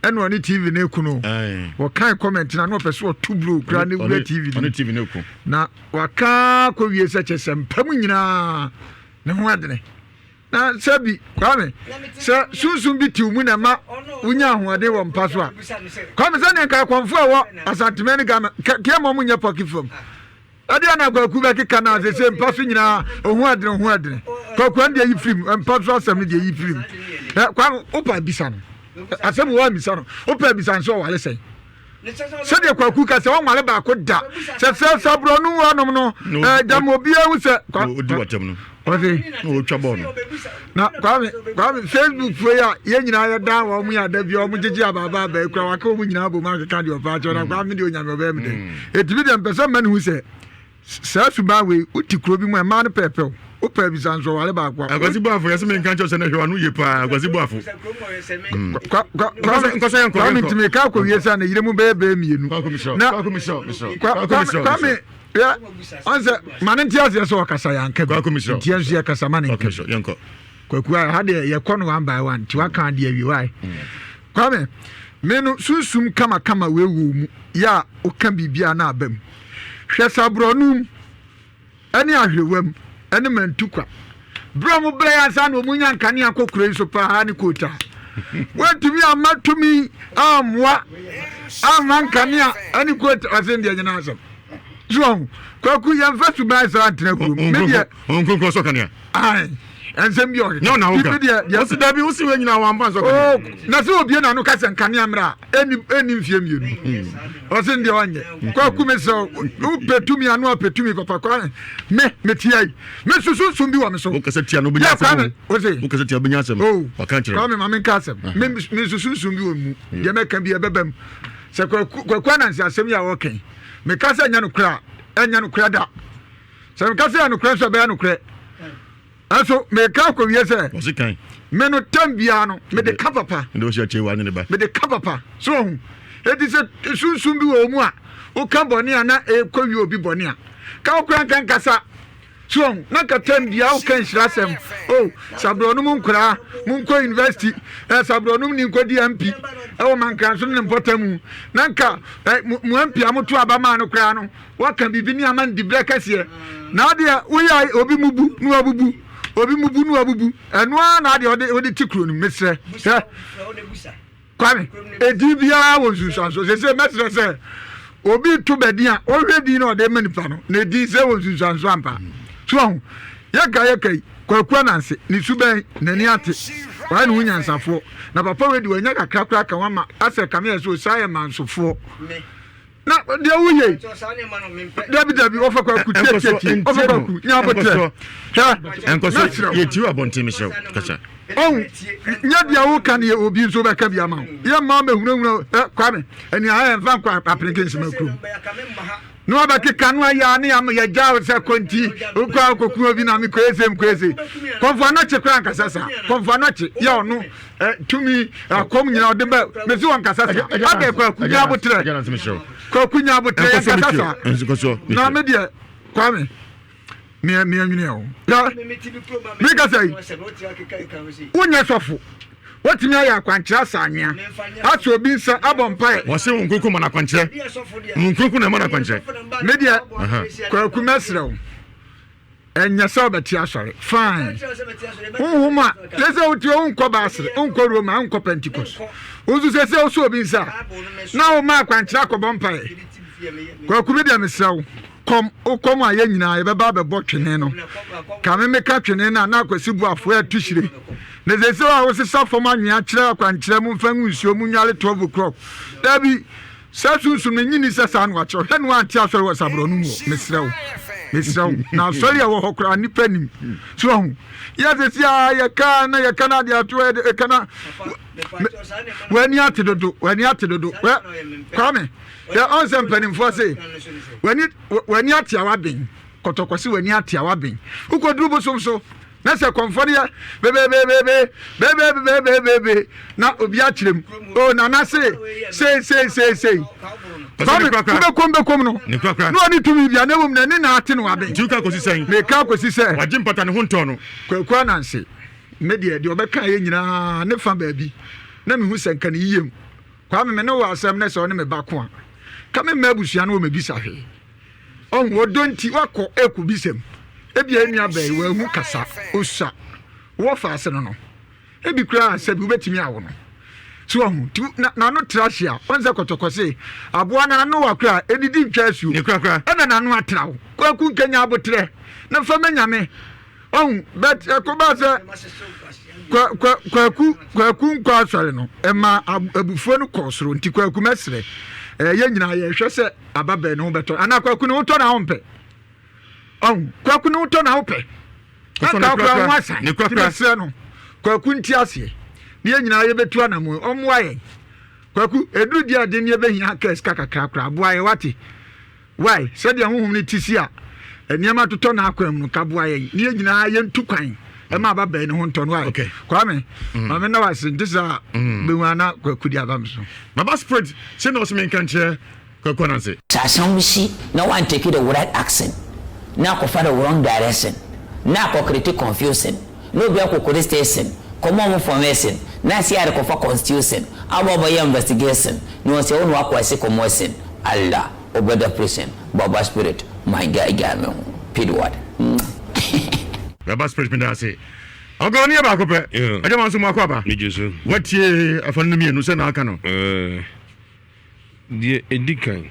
ɛna ɔne TV no ko no wɔkan comment no a na ɔpɛ sɛ ɔto bro kura ne wura TV no na waka kɔwie sɛ kyɛ sɛ mpa mu nyinaa ne ho adene na sɛbi kwame sɛ sunsum bi tiw mu na ɛma wonya ahoɔden wɔ mpa so a kwame sɛ ne nka akɔmfo a ɛwɔ asanteman ne ghana kea ma ɔmo nyɛ pɔki fam ɛde ana kwaku bɛkeka no ase sɛ mpa so nyinaa ɔho adene ɔho adene kwaku ɛno deɛ yi firim mpa so asɛm no deɛ yi firim kwame wopa bisa no asɛm wɔ amisa no wopa bisa no sɛ ɔwale sɛn sɛdeɛ kwaku ka sɛ ɔnwale baako da sɛ sɛ sɛ borɔno hɔnom no gyama obiara hu sɛ ɔdi watam no ɔse na ɔtwa bɔɔl no na kwame kwame facebook foɔ yi a yɛn nyinaa yɛda wɔn mo yɛ ada bi wɔn gyegye abaaba aba ekura waka wɔn nyinaa bɔ mu akeka deɛ ɔfa akyɛw na kwame deɛ onyame ɔbɛyɛ mi dɛ etimi deɛ mpɛ sɛ mma ne hu sɛ Saa suban wei, wote kuro bi mu a, mmaa no pɛɛpɛ wo. Wopɛ abisa nso ɔware baako a. Akwasi Boafo, yɛsɛ menka nkyɛw sɛ na hwɛ w'ano yie paa, Akwasi Boafo. Kwame ntumi ka akɔwie sɛ ne yere mu bɛyɛ bɛyɛ mmienu. Na Kwame yɛ ɔnsɛ ma ne nte aseɛ sɛ ɔkasa yɛ anka bi. Nti yɛn nso yɛkasa ma ne nka bi. Kwaku a ha deɛ yɛkɔ no one by one nti waka adeɛ awie wae. Kwame, me no sunsum kamakama wei wɔ mu yɛ a woka biribi a na aba mu. Hwɛ saborɔnum ne ahwerewam ne mantukwa. Berɛ a wɔbrɛe ansa na wɔnya nkanea kɔ kuro yi so paa ne kootaa. Wɔantumi amma tumi ammoa amma nkanea ne kootaa ɔse deɛ nyina asɛm. So ɔho kwaku yɛmfa suban saa ntena kurom. Me deɛ. Nkonkron sɔ kanea. Ae. Ɛnsɛm bi ɔkeka. Nyɛ ɔna woka. Bi deɛ deɛ. Ɔsi dabi wosi wei nyinaa wamfa nsɔ kanea. Oh, na sɛ obie n'ano ka sɛ nkanea mmerɛ a ɛni ɛni mfie mmienu. Ɔsi ndeɛ ɔnyɛ. Kwaku me sɛ wopɛ tumi ano apɛ tumi papa kwa me me tia yi. Me susu nsum bi wɔ me so. Wokasa tia no wobɛnya asɛm o. Ose. Wokasa tia wobɛnya asɛm. Oh. Waka kyerɛ. Kwame ma menka asɛm. Me me susu nsum bi wɔ mu. Deɛ mɛka bi ɛbɛba mu. Sɛ kwaku kwaku anansi asɛm yi a ɔka yi. Meka sɛ ɛnyɛ nokorɛ a ɛnyɛ nokorɛ da. Sɛ meka sɛ ɛyɛ nokorɛ nso ɛbɛyɛ nokorɛ. Nanso meka akɔwie sɛ me no tam biara no mede ka papa. Mede ka papa. So ɔho. Eti sɛ sunsum bi wɔ mu a woka bɔne a na ɛkɔwie obi bɔne a ka wokora nka nkasa. So ɔho na ka tam biara woka nhyira asɛm. Oh, saborɔnom nkoraa monkɔ university eh, saborɔnom ni nkɔdi MP ɛwɔ Mankranso ne ne mpɔtam na nka eh, mo MP a moto aba maa no koraa no Woaka biribi ne ama no diberɛ kɛseɛ. Na adeɛ woyɛ a obi mubu na wabubu, obi mubu na wabubu. Ɛno ara na adeɛ ɔde wode te kuro no mu. Mesrɛ hwɛ Kwame, edin biara wɔ nsunsuansoɔ. Sese mɛsrɛ sɛ obi to bɛdin a ɔhwɛ din na ɔde ma nipa no na edin sɛ wɔ nsunsuansoɔ ampa. So ahu yɛka yɛka yi Kwaku Ananse ne su bɛn n'ani ate wayɛ ne ho nyansafoɔ na papa wei de wanya kakra koraa ka ho ama asɛ kame yɛ sɛ osaa yɛ mansofoɔ. na deɛ woyɛ yi dabi dabi wɔfa kwaku tie tie tie wɔfa kwaku nya abotrɛ hwɛ nkɔsɔ yɛ tiw abɔnten mesrɛ kasa ɔhu nyɛ deɛ woka ne yɛ obi nso bɛka bi ama wo yɛ mma mɛhunahuna ɛ kwame ɛni ayɛ mfa nkɔ apeneke nsɛm akurom na wabɛkeka no ayɛ ne ama yɛgya wo sɛ kɔnti wokɔ a wokɔku obi na mekɔɛse mekɔɛse kɔmfo anɔkye koraa nkasa saa kɔmfo anɔkye yɛ ɔno tumi akɔm nyina ɔde bɛ mesi wɔn kasa sa adɛ kwaku nya abotrɛ kwaku nya abotrɛ yɛn kasa sa na me deɛ kwame meɛ meɛ nwene o yɛ me kasa yi wonyɛ sɔfo wotumi ayɛ akwankyerɛ asa anwea asɛ obi nsa abɔ mpae wɔse wo nkonko ma no akwankyerɛ wo nkonko na ɛma no akwankyerɛ me deɛ kwaku mɛserɛ wo Ɛnyɛ sɛ wobɛte asɔre. Fine. Honhom a, sɛ sɛ wote hɔ, wonkɔ Basel, wonkɔ Roma, wonkɔ Pentecost. Wo nso sɛ sɛ wosɔ obi nsa a, na woma akwankyerɛ akɔbɔ mpaeɛ. Kwaku me deɛ mesrɛ wo, kɔm, wokɔm a yɛn nyinaa yɛbɛba abɛbɔ twene no. Ka me meka twene no a na Akwasi Boafo atu hyire. Na sɛ sɛ a wosesa fam anwea kyerɛ akwankyerɛ mo mfa ngu nsuo mu nnware 12 o'clock. Dabi. Sɛ sunsum no nnye nni sɛ saa na wɔakyerɛw, hwɛ na woante asɔre wɔ saborɔ no mu hɔ. Mesrɛ wo. Mesrɛ wo. Na asɔre a ɛwɔ hɔ koraa, nnipa nnim. So wahu? Yɛ sɛsi a yɛka na yɛka na ade ato ɛ ɛka na w'ani ate dodo, w'ani ate dodo. Wɛ, Kwame, yɛ ɔn sɛ mpanimfoɔ se, w'ani w'ani ate a waben, kɔtɔkɔ se w'ani ate a waben. Wokɔduru bosom so, Na sɛ kɔmfɔ no yɛ bebebeebebe bebebebeebebe na obi akyerɛ mu o nana se sei sei sei sei kwame wobɛkom bɛkom no na ɔne tumi bia na mmom n'ani na ate no aben nti woka kɔsi sɛn meka kɔsi sɛ wagye mpata ne ho ntɔɔ no kwaku ananse me deɛ deɛ ɔbɛka yɛ nyinaa ne fa baabi na mehu sɛ nka ne yie mu kwame me ne wɔ asɛm ne sɛ ɔne me ba ko a ka me mma abusua no wɔ mɛbisa hwee Ɔhu, ɔdɔ nti wakɔ ɛrekɔbisa mu. Ebia yɛn nua bɛn, wanhu kasa, osua, wɔ faase no no. Ebi koraa sɛbi wobɛtumi awo no. So wahu, nti na n'ano tra hye a, ɔn sɛ kɔtɔkɔ se, aboa no ano wa koraa, ɛdidi ntwa asuo. Ne korakora. Ɛna n'ano atra wo. Kwaku nkanya aboterɛ, na fa ma Nyame. Ɔhu, but ɛkɔbaa sɛ, kwa, kwa, kwaku, kwaku nkɔ asɔre no, ɛma abufuo no kɔɔ soro. Nti kwaku mɛsrɛ, ɛɛ, yɛn nyinaa yɛhwɛ sɛ, Aba bɛn ne ho bɛtɔ anaa kwaku ne ho tɔ na wompɛ ɔho kwaku ne ho tɔ na wopɛ anka wokora ho asan nti mesrɛ no kwaku nti aseɛ ne yɛn nyinaa yɛbɛtu anamo ɔmmoa yɛn kwaku ɛduru deɛ ɛde ne yɛbɛhia kaa sika kakra koraa boa yɛ wate why sɛdeɛ honhom no ti si a nneɛma totɔ n'akwan mu no ka boa yɛn ne yɛn nyinaa yɛntu kwan ɛma aba bɛn ne ho ntɔ no why okay. kwame mm. maame na wase nte saa mm. bɛhu ana kwaku de aba me so baba spirit sɛ na ɔsɛ menka nkyerɛ Kwaku Ananse. Sɛ asɛm bi si na woan take the right action na akɔfa the wrong direction na akɔ create confusion na obi akɔ police station kɔma ɔmo formation na CID kɔfa constitution aba ɔbɛyɛ investigation na ɔsɛ wo na wakɔ asi commotion Allah obɛda prison baba spirit my guy gyae me ho pidward mm. Baba spirit meda ase. Ɔgɔ ne yɛ baako pɛ. Ɛgya ma nso mu akɔ aba. Watie afa no mmienu sɛ na aka no. Deɛ ɛdi kan,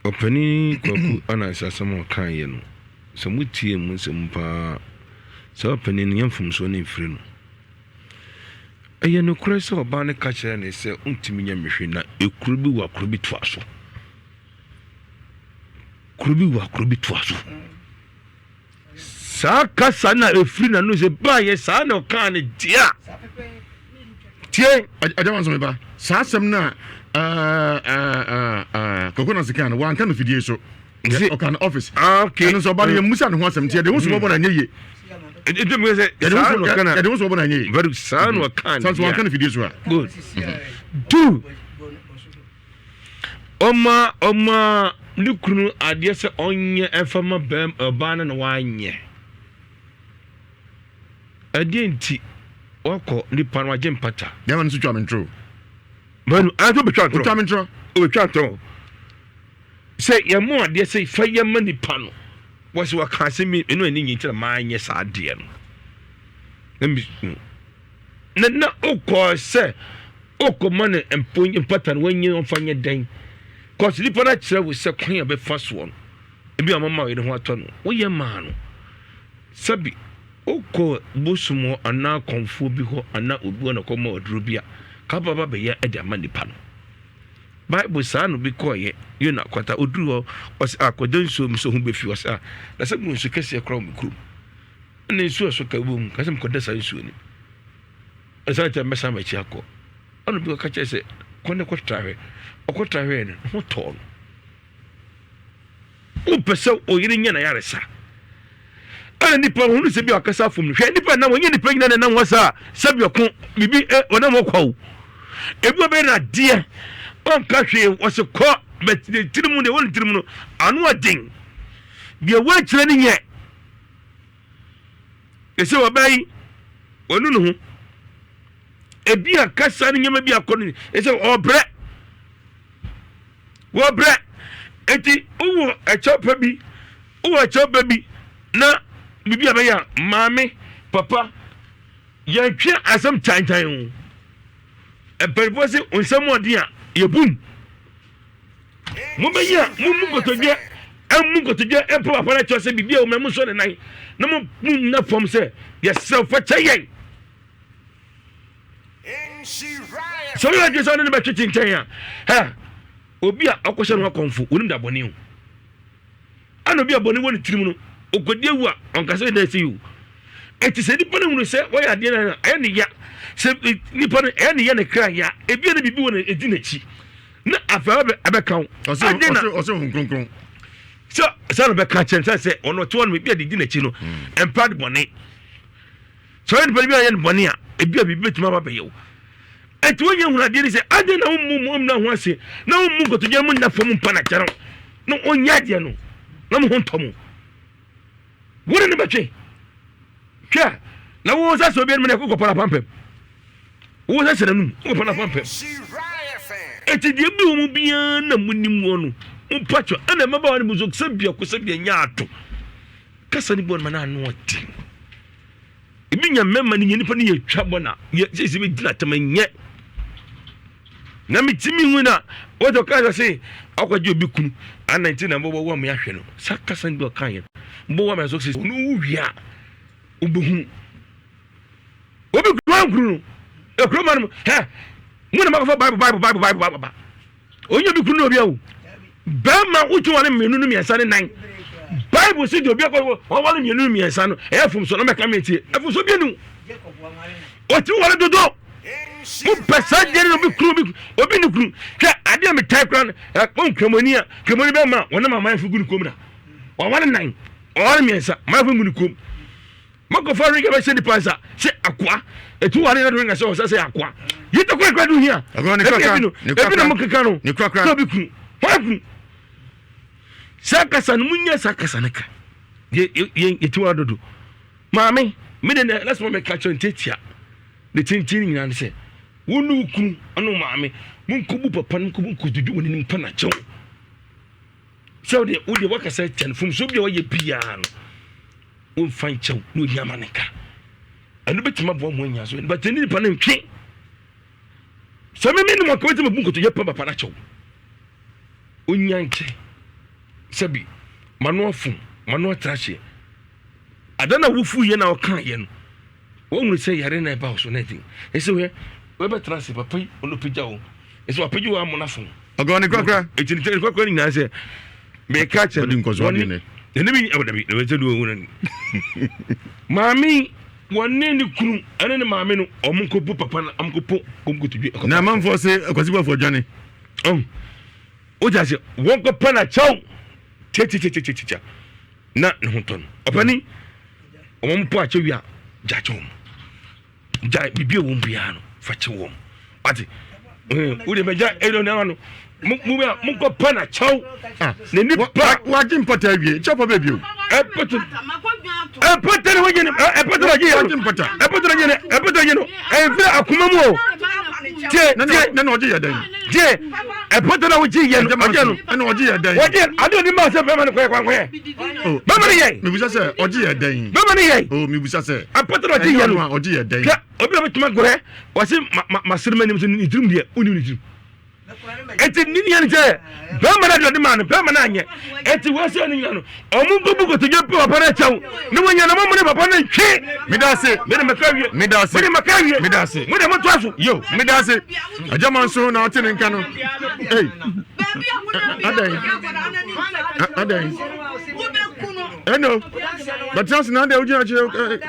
Ɔpanin Kwaku Ananse asɛm a ɔkaeɛ no, sɛ motie mu nsɛm pa ara a, Saa ɔpanin no, nyɛ mfomsoɔ no mfiri no. Ɛyɛ nokorɛ sɛ ɔbaa no ka kyerɛɛ no sɛ, Wontumi nyɛ me hwee, na ekuro bi wɔ a kuro bi toa so. Kuro bi wɔ a kuro bi toa so. Saa kasa na ɛfiri n'ano sɛ baayɛ saa na ɔkaa no deɛ a tie agya wanso meba saa asɛm no a kɔkɔ na sika no wanka no fidie so ɔka no office ah, okay. ɛno nso ɔba no yɛmmusa ne ho asɛm nti yɛde ho sumɔbɔ na ɛnyɛ yie yɛde ho sumɔbɔ na ɛnyɛ yie saa na ɔka no sanso wanka no fidie so a good two Ɔma ɔma ne kunu adeɛ sɛ ɔnyɛ ɛmfa ma bɛm ɔbaa no na wanyɛ. Ɛdeɛ nti wakɔ nipa no wagye mpata. Bɛrima no nso twa me ntoro. Bɛrima no anso betwa ntoro. Otwa me ntoro. Obetwa ntoro. Sɛ yɛn mo adeɛ sɛ fa yɛ ma nipa no wɔsi wɔka asɛm bi ɛnu ɛni nyi nti na maa nyɛ saa adeɛ no. Na mi na na okɔ sɛ. Wokɔma no mpo mpata no wanyɛ ɔmfa nyɛ dɛn? Kɔs nipa no akyerɛ wo sɛ kwan a bɛfa soɔ no ebi a mama yere ho atɔ no woyɛ maa no sɛbi wokɔ bosom hɔ anaa kɔnfoɔ bi hɔ anaa obi hɔ na kɔma aduro bi a kaba ba bɛyɛ de ama nipa no. Bible saa no bi kɔɔyɛ Yona kwata oduru hɔ ɔsɛ akɔda nsuo mu sɛ ho bɛfi ɔsɛ a na sɛ mu nsu kɛseɛ koraa wɔ me kurom ɛna nsuo ɛso ka wɔ mu ka sɛ mekɔda saa nsuo no mu Ɛsan kyɛ mɛsan m'akyi akɔ. Ɛna obi kɔka kyerɛ sɛ kɔ ne kɔtra hwɛ. Ɔkɔtra hwɛɛ no, ne ho tɔɔ no. Wopɛ sɛ oyere nya n'ayaresa. Ɛna nipa hunu sɛ bi akasa afom no. Hwɛ nipa nam ɔnyɛ nipa nyina na nam hɔ saa sɛbi ɔko biribi ɛ ɔnam hɔ kwa o. Ebi ɔbɛyɛ no adeɛ ɔnka hwee ɔse kɔ bɛt ne tirim deɛ wɔ ne tirim no ano ɔden. Deɛ wɔakyerɛ no nyɛ. Ɛsɛ ɔbaa yi ɔnu ne ho ebi a kasa ne nneɛma bi akɔ no ɛsɛ ɔbrɛ wɔbrɛ eti wowɔ ɛkyɛw pɛ bi wowɔ ɛkyɛw pɛ bi na biribi a bɛyɛ a maame papa yɛntwe asɛm kyankyan o mpanyinfoɔ sɛ nsɛm ɔden a yɛbum. Mobɛyɛ a mommu nkotodwe mmu nkotodwe mpa papa no kyɛw sɛ biribi a wɔma mu nsɔ ne nan na mo nna fam sɛ yɛsrɛ wo fa kyɛ yɛn. Sɛ woyɛ adwene sɛ ɔne no bɛtwetwe nkyɛn a, ɛ obi a ɔkɔhyɛ no akɔmfo onim da bɔne o. Ɛna obi a bɔne wɔ ne tirim no, ɔkɔdi awu a, ɔnka sɛ ɛda ase o. Eti sɛ nipa no hunu sɛ wɔyɛ adeɛ no a, ɛyɛ ne ya. Sɛ nipa no ɛyɛ ne ya ne kra ya, ebi a na biribi wɔ ne edi n'akyi. Na afei abɛ abɛka wo. Ɔsɛ ɔsɛ ɔsɛ ohun kronkron. Sɛ sɛ no bɛka kyɛn sɛ sɛ ɔno ɔte hɔ no ebi a de di n'akyi no, ɛmpa de bɔne. Sɛ ɔyɛ nipa no bi a ɔyɛ no bɔne a, ebi a biribi bɛtumi aba bɛyɛ wo. Enti wonyɛ hunu adeɛ ne sɛ adɛn na wommu mo mmra ho ase na wommu nkotodwe mo nna fam mpa na kyerɛ na ɔnyɛ adeɛ no na mo ho ntɔ mo. Wo ne no bɛtwe. Hwɛ na wo nsa sɛ obi anim na ɛkɔ kɔpɔ n'apampam. Wo nsa sɛ n'anum kɔpɔ n'apampam. Enti deɛ bi wɔ mu biara na monim wɔ no mompa kyɛ ɛna mmabaawa no mu nso sɛ biako sɛ bia nyɛ ato kasa no bi wɔ no ma no ano ɔden. Ebi nya mmarima no nya nipa no yɛ twa bɔ na yɛ sisi bi gyina tɛmɛ nyɛ. Na mi ti mi hu na wɔtɔ kaa sɛ se akɔgye obi kunu ana nti na mbɔbɔ wa mi ahwɛ no sa kasa bi ɔka yɛ mbɔ wa mi aso sisi ɔno wu wia obehu obi kunu ankunu no ekuro ma no hɛ mo na makɔfa bible bible bible bible bible Onye bi kunu na obi awu. Bɛrima wotwe wale mmienu no mmiɛnsa ne nan. Bible si de obi akɔ wɔwale mmienu no mmiɛnsa no ɛyɛ fomso na mɛka mɛtie. Ɛfomso bi nu. Otumi wale dodo. Mo pɛ saa deɛ no obi kunu obi obi ne kunu. Hwɛ adeɛ a metae kora no ɛkpɔn kramoni a kramoni bɛrima wɔnam amanfo gu ne kɔn mu na wɔwale nan wɔwale mmiɛnsa amanfo gu ne kɔn mu. Mɔkɔfa ringa bɛhyɛ nipa nsa sɛ akoa etu ware na ringa sɛ ɔsɛ sɛ akoa yi tɔ kura kura do hia ebi ebi no ebi na mo keka no sɛ obi kunu hɔn kunu saa kasa no mo nyɛ saa kasa no ka yɛ yɛ yɛti wa dodo maame mi de na last moment ka kyerɛ ntiatia ne tenten nyinaa ne sɛ wo ne wo kunu ɛne wo maame mo nkɔbu papa no nkɔbu nkɔdwidwi wɔn anim pa na kyɛw sɛ wodeɛ wodeɛ wakasa kyɛ no fomso bi a wɔyɛ biara no womfa nkyɛw na onya ama ne ka ɛno bɛtumi aboa mu anya so but ɛne nipa no ntwe sɛ meme ne mɔka bɛtumi bu nkotodwe pa papa no akyɛw onya nkyɛ sɛbi mano afom mano atra hyeɛ. Ada no a wofuiɛ na ɔkaeɛ no, woahunu sɛ yare na ɛba wo so na ɛden. Ɛsɛ hwɛ, wobɛtena ase, papa yi, ɔno pagya wo. Ɛsɛ wapagya wo amona fam. Ɔgɔ ne korakora. Eti ne korakora nyinaa sɛ, meka kyerɛ no. Ɔdi nkɔso adeɛ nɛ. Ɛne bi, ɛwɔ dabi, ɛwɔ sɛ duo wɔn ani. Maame wɔne ne kunu ɛne ne maame no, wɔn nkɔpo papa no, wɔn nkɔpo wɔn nkotodwe. Na amanfoɔ se Kwasi Boafo adwane. Ɔn, o gya sɛ wɔn kɔpɛ na kyɛw tiatiatiatiatia. na ne ho tɔ no ɔpani wɔn mpo akyɛ wie a gya kyɛ wɔn gya biribi a wɔn biara no fa kyɛ wɔn ate wo de bɛgya ɛdɔ nneɛma no mo mo bɛ mo nkɔ pɛ na kyɛw ah, na nipa wagye mpata awie kyɛw pa baabi o ɛpɛtɛ ɛpɛtɛ ne wagye ne ɛpɛtɛ na gye yɛ no ɛpɛtɛ na gye ne ɛpɛtɛ na gye no ɛnfiri akoma mu o tie tie na ɔgye yɛ dɛn tie ɛpɛtɛ na wogye yɛ no ɔgye no ɛna ɔgye yɛ dɛn wɔgye ade ɔde maa sɛ bɛrima no kɔyɛ kwankɔyɛ oh, bɛrima no yɛ mebisa sɛ ɔgye yɛ dɛn bɛrima no yɛ oh mebisa sɛ ɛpɛtɛ na ɔgye yɛ no ɔgye yɛ dɛn hwɛ obi a bɛtuma gorɛ wɔse ma ma ma sere m'anim sɛ ne tirim deɛ wonim ne tirim Eti ne nua no sɛ bɛrima no de ɔde maa no bɛrima no anyɛ eti wɔsɛ no nyina no ɔmo bɛbu kotodwe pɛ papa no akyɛw ne wɔnya no mo ne papa no ntwe. Medase mede maka wie medase mede maka wie medase mo de mo to so yo medase agyama nso na ɔte ne nka no ei adɛn adɛn ɛno bɛtena se na adɛn wogyina kyerɛ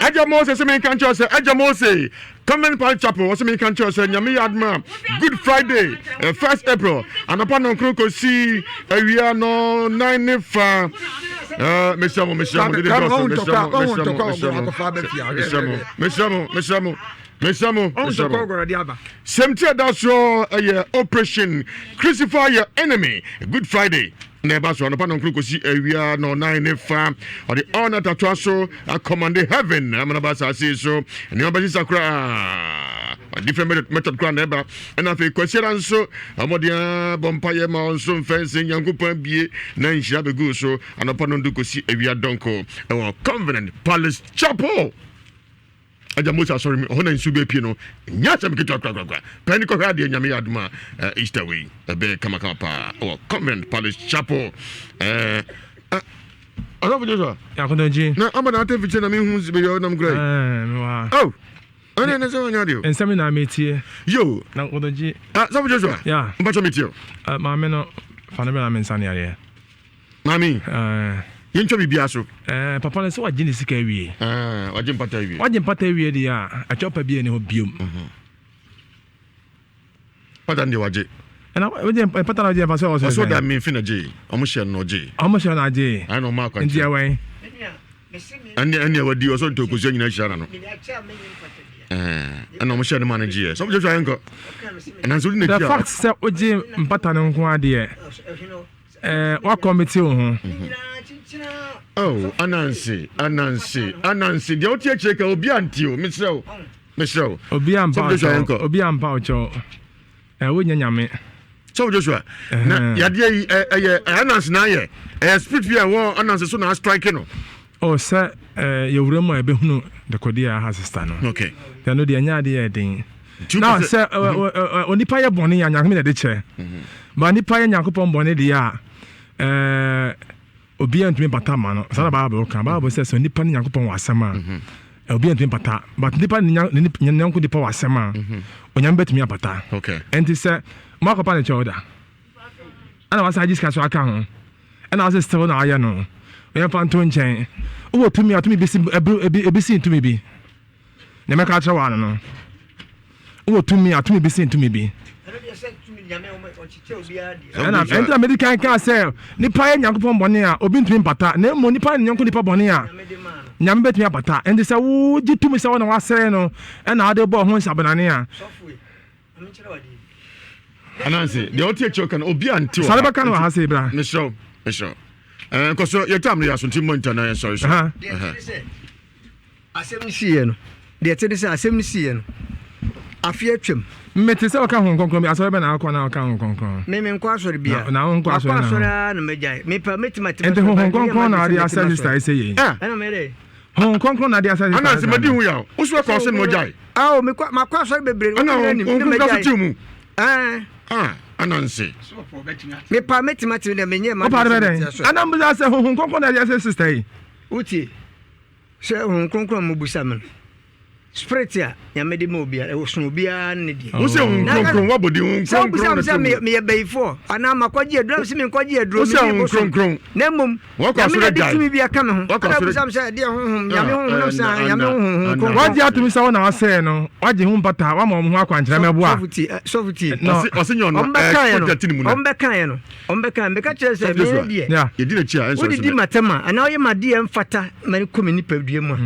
agya Mose sɛ menka nkyerɛ sɛ agya Mose Covenant Parish Chapel wɔsɛ menka nkyerɛ sɛ Nyame yɛ adom a Good Friday eh, 1st April anɔpa nɔnkron kɔsi awia no nan ne fa eh, mesrɛ mo mesrɛ mo dede dɔso mesrɛ mo mesrɛ mo mesrɛ mo mesrɛ mo mesrɛ mo mesrɛ mo mesrɛ mo mesrɛ mo sɛmti ɛda soɔ ɛyɛ Operation Crucify Your Enemy Good Friday Na ɛba so anɔpa nɔnkron kɔsi awia nɔnan ne fa. Ɔde all night atoa so akɔmande heaven ama no aba asase so. Nneɛma bɛsesa koraa. Different method koraa na ɛba. Ɛna afei kwasiara nso ɔmɔden ara bɔ mpaeɛ ma ɔnso mfɛnse Nyankopɔn abie na nhyira bɛgu so anɔpa nɔndu kɔsi awia dɔnko ɛwɔ Covenant Palace Chapel. Agya Mose asɔre mu ɛhɔ na nsuo bɛpie no nyɛ asɛm ketewa korakorakora pɛn ne kɔhwɛ adeɛ nyame yɛ adom a eh, Easter wei ɛbɛyɛ kamakama paa ɛwɔ Convent Palace Chapel eh, eh, Ɔsɔfo Joshua Akodagye na ama na ate fikyɛ na mehu baabi a wonam kura yi eh, oh ɛne ɛne sɛ wanyɛ adeɛ o nsɛm na metie yo na akodagye ah, Sɔfo Joshua yeah. mpakyɛ metie o uh, maame no fa no bɛ na mensa ne adeɛ Maame, yɛntwa biribiara so. Ɛɛ, papa no sɛ wagye ne sika awie. Ɛɛ, wagye mpata awie. Wagye mpata awie deɛ a, akyɛw pa biara nni hɔ biom. Mhm. Mpata no deɛ wagye. Ɛna wagye mpata na wagye mfa sɛ ɔsɛ. Ɔsɛ ɔda memfe na gye. Ɔmo hyɛ no na ɔgye. Ɔmo hyɛ no na agye. Ɛna ɔmo akwankyerɛ. Nti ɛwɛn. Ɛne ɛne wadi ɔsɛ ntokosua nyinaa hyira na no. Ɛna ɔmo hyɛ no ma no gyeɛ. Sɔfo Joshua yɛnkɔ. Ɛnanso wodi n'akyi a. The fact sɛ wogye mpata no nko adeɛ. Eh, wakɔmete wo ho. Oh, Ananse, Ananse, Ananse. Deɛ wote akyire ka obi ante o, mesrɛ wo, mesrɛ wo. Obi ampa ɔkyɛw, obi ampa ɔkyɛw. Eh, wonya nyame. Sɔfo Joshua, na yadeɛ yi ɛyɛ Ananse na ayɛ, ɛyɛ spirit bi a ɛwɔ Ananse so na astrike no. Oh, sɛ yɛwura mu a yɛbɛhunu dekɔdeɛ a aha sista no. Okay. Ɛno deɛ ɛnyɛ adeɛ yɛ den. Na sɛ onipa yɛ bɔne a Nyankopɔn na ɛde kyɛ. Mhm. Ba nipa yɛ Nyankopɔn bɔne deɛ a ɛɛ obiara ntumi mpata ma no. Saa na Bible ka. Bible sɛ sɛ onipa ne Nyankopɔn wɔ asɛm a mhm. obiara ntumi mpata. But nipa ne nyanko nipa wɔ asɛm a mhm. Onyame bɛtumi apata. Ɛnti sɛ mo akɔpa ne kyɛw da. Ɛna wasan agye sika so aka ho. Ɛna ɔsɛ still na ayɛ no. Yɛmfa nto nkyɛn. Wowɔ tumi a tumi bi si ebi si ntumi bi. Nea mɛka akyerɛ wo ano no, wowɔ tumi a tumi bi sen tumi bi. Ɛna ɛnti na medi kan kaa sɛ nipa yɛ Nyankopɔn bɔne a obi ntumi mpata na mmom nipa ne yɔnko nipa bɔne a Nyame bɛtumi apata. Ɛnti sɛ wogye tumi sɛ wo na wasɛe no ɛna wode bɔɔ ho nsabenane a Ananse deɛ ɔte akyire ɔka no obi ante wɔ ha. Sáré bɛka no wɔ ha sɛ ibra. Mesrɛ wo mesrɛ wo. Ɛɛ nkɔsɔ yɛ tam no yɛ aso nti mmɔ nta na yɛn sɔre so. Asɛm no siiɛ no, deɛ ɛte ne sɛ asɛm no siiɛ no, afe atwam. Mete sɛ ɔka Honhom Kronkron bi, asɔre bɛn na wokɔ na ɔka Honhom Kronkron? Me menkɔ asɔre biara. Na wonkɔ asɔre na. Makɔ asɔre ara na magyae. Mepa mɛtumi atena Nti asɔre, Honhom but meyɛ Kronkron m'adwene na sɛ ɔde mɛtena asɛ sista asɔre. yi sɛ yei. Ɛna meyɛ dɛ. Honhom Kronkron na ɔde asɛ sista Anansi madi ho yaw. Wo so ɛkɔ ɔse na ɔgyae. Ao mekɔ makɔ asɔre bebree. Ɛna Wɔn Honhom nyinaa nim na Kronkron so magyae. tew mu. Ɛɛ. Ah Anansi. Mepa mɛtumi atena deɛ menyɛ Wopa m'adwene de sɛ bɛ mɛte dɛn? asɔre. Ɛna mbisa sɛ Honhom Kronkron na ɔde asɛ sista yi. Wotie? Sɛ Honhom Kronkron a mobisa me no, Spirit a Nyame de ma obiara, ɛsono obiara ne deɛ. Wose Honhom Kronkron, woabɔ din Honhom Sɛ wobisa Kronkron me na sɛ ɛte mu. meyɛ bayifoɔ anaa makɔgye aduro, na mese menkɔgye aduro, Wose menni Honhom bosom. Kronkron. Na mmom, Wakɔ Nyame asɔre na de agyae. tumi bi aka me ho. Wakɔ Ɛna asɔre. wobisa me sɛ ɛdeɛ honhom, Nyame Ah, honhom, na mese ɛna, ah, Nyame ɛna, honhom, Honhom ɛna. Kronkron. Wagye atom sɛ wo na wasɛe no, wagye ho mpata, wama wɔn ho akwankyerɛ mɛboa. Sɔfo tie, sɔfo tie. No. Ɔse, ɔse nyɛ ɔno, Ɔmbɛkaeɛ ɛɛ, no, kɔgya ti ne mu no. ɔmbɛkaeɛ no, ɔmbɛkaeɛ, meka kyerɛ sɛ Sɔfo Joshua, me deɛ, Yeah. yɛdi n'akyi a, ɛnsɔre so wodidi nnɛ. m'atɛm a, anaa woyɛ m'adeɛ a ɛmfata ma no kɔ me nipadua mu a,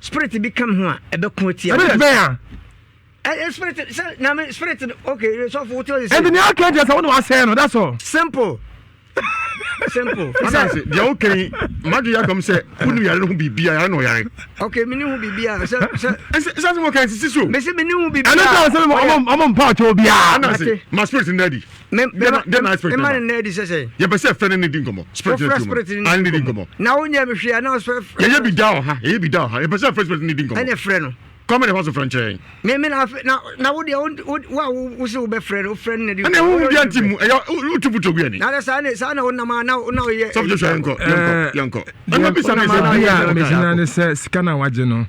Spirit bi ka me ho a ɛbɛko atia. Spirit bɛn a? Ɛ spirit sɛ na me spirit okay sɔfo wote ɔsɛ. Ɛnti nea ɔka kyerɛ sɛ wo na wasɛe no that's all. Simple. Simple. Anansi deɛ woka yi madwe yɛ akɔm sɛ wonim yare no ho biribia yare na ɔyare. Okay mene ho biribia sɛ sɛ. Ɛsɛ sɛ wɔka nsisi so. Mese mene ho biribia. Ɛno nti sɛ ɔmo mpa ɔkyɛ obiara. Anansi ma spirit no adi. Dɛn na spirit no ma no adi sɛ sɛ. Yɛpɛ sɛ fɛ ne ne di nkɔmmɔ. Spirit no spirit no ne di nkɔmmɔ. Na wonyɛ me hwee na ɔsɛ. Yɛyɛ bi da ɔha yɛyɛ bi da ɔha yɛpɛ sɛ fɛ spirit no di nkɔmmɔ. Ɛna frɛ no. Kɔmɛ na ɛfa so frɛ nkyɛn. Me me na na na wo deɛ wo wo a wo sɛ wobɛfrɛ no wofrɛ no na di. Ɛna ɛho bi anti mu ɛyɛ wotu foto gu ani. Na de saa ne saa na wonam a na na woyɛ. Sɔfo Joshua yɛnkɔ yɛnkɔ yɛnkɔ. Ɛna bisa ne sɛ bi a mesina ne sɛ sika na wagye no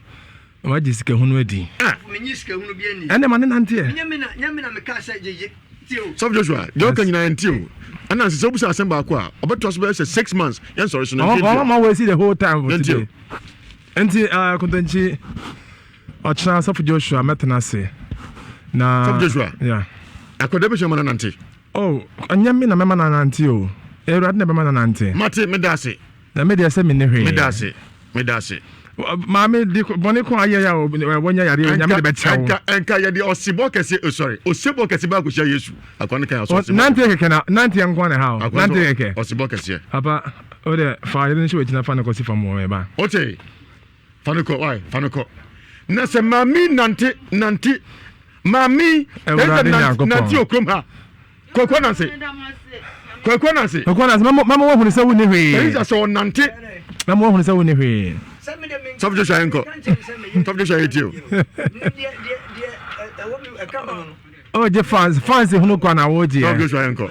wagye sika hunu adi. Menyi sika hunu bi ani. Ɛna ma ne nanteɛ. Nyɛ me na nyɛ me na meka sɛ gyegye tie o. Sɔfo Joshua deɛ ɔka nyinaa ntie o. Ɛna sɛ wobisa asɛm baako a ɔbɛtoa so bɛyɛ sɛ 6 months yɛnsɔre so no. Ɔma ma wɔasi the whole time for today. Nti Kontonkyi ɔkyena Sɔfo Joshua mɛtena ase na. Sɔfo Joshua. Yeah. Akɔda bɛhyɛ ma no nante. Oh, ɛnyɛ me na mɛma no anante o. Awurade na ɛbɛma no anante. Mate, meda ase. Na me deɛ sɛ menni hwee. Meda ase, meda ase. Maame de bɔne ko ayɛ a wɔnya yareɛ Onyame de bɛkyɛ wo. Ɛnka ɛnka yɛde ɔsebɔ kɛse oh sorry osebɔ kɛse bɛ akɔhyia Yesu. Akwa no kan asɔ ɔsebɔ. Nante kɛkɛ na nante nko na ha o. Nante kɛkɛ. Ɔsebɔ kɛseɛ. Papa o de fa yere no hyɛ w'akyi na fa no kɔsi fam wɔ mɛba. Ote fa no kɔ why fa no kɔ. Na sɛ maame nante nante maame Awurade Nyankopɔn nante okurom ha. Kwaku Ananse. Kwaku Ananse. Kwaku Ananse mɛma wahunu sɛ wonni hwee. Teresa sɛ ɔnante. Mɛma wahunu sɛ wonni hwee. Sɔfo Joshua yɛnkɔ. Sɔfo Joshua yɛ tie o. Oh, gye fans fans hunu kwan na wɔgye yɛ. Sɔfo Joshua yɛnkɔ.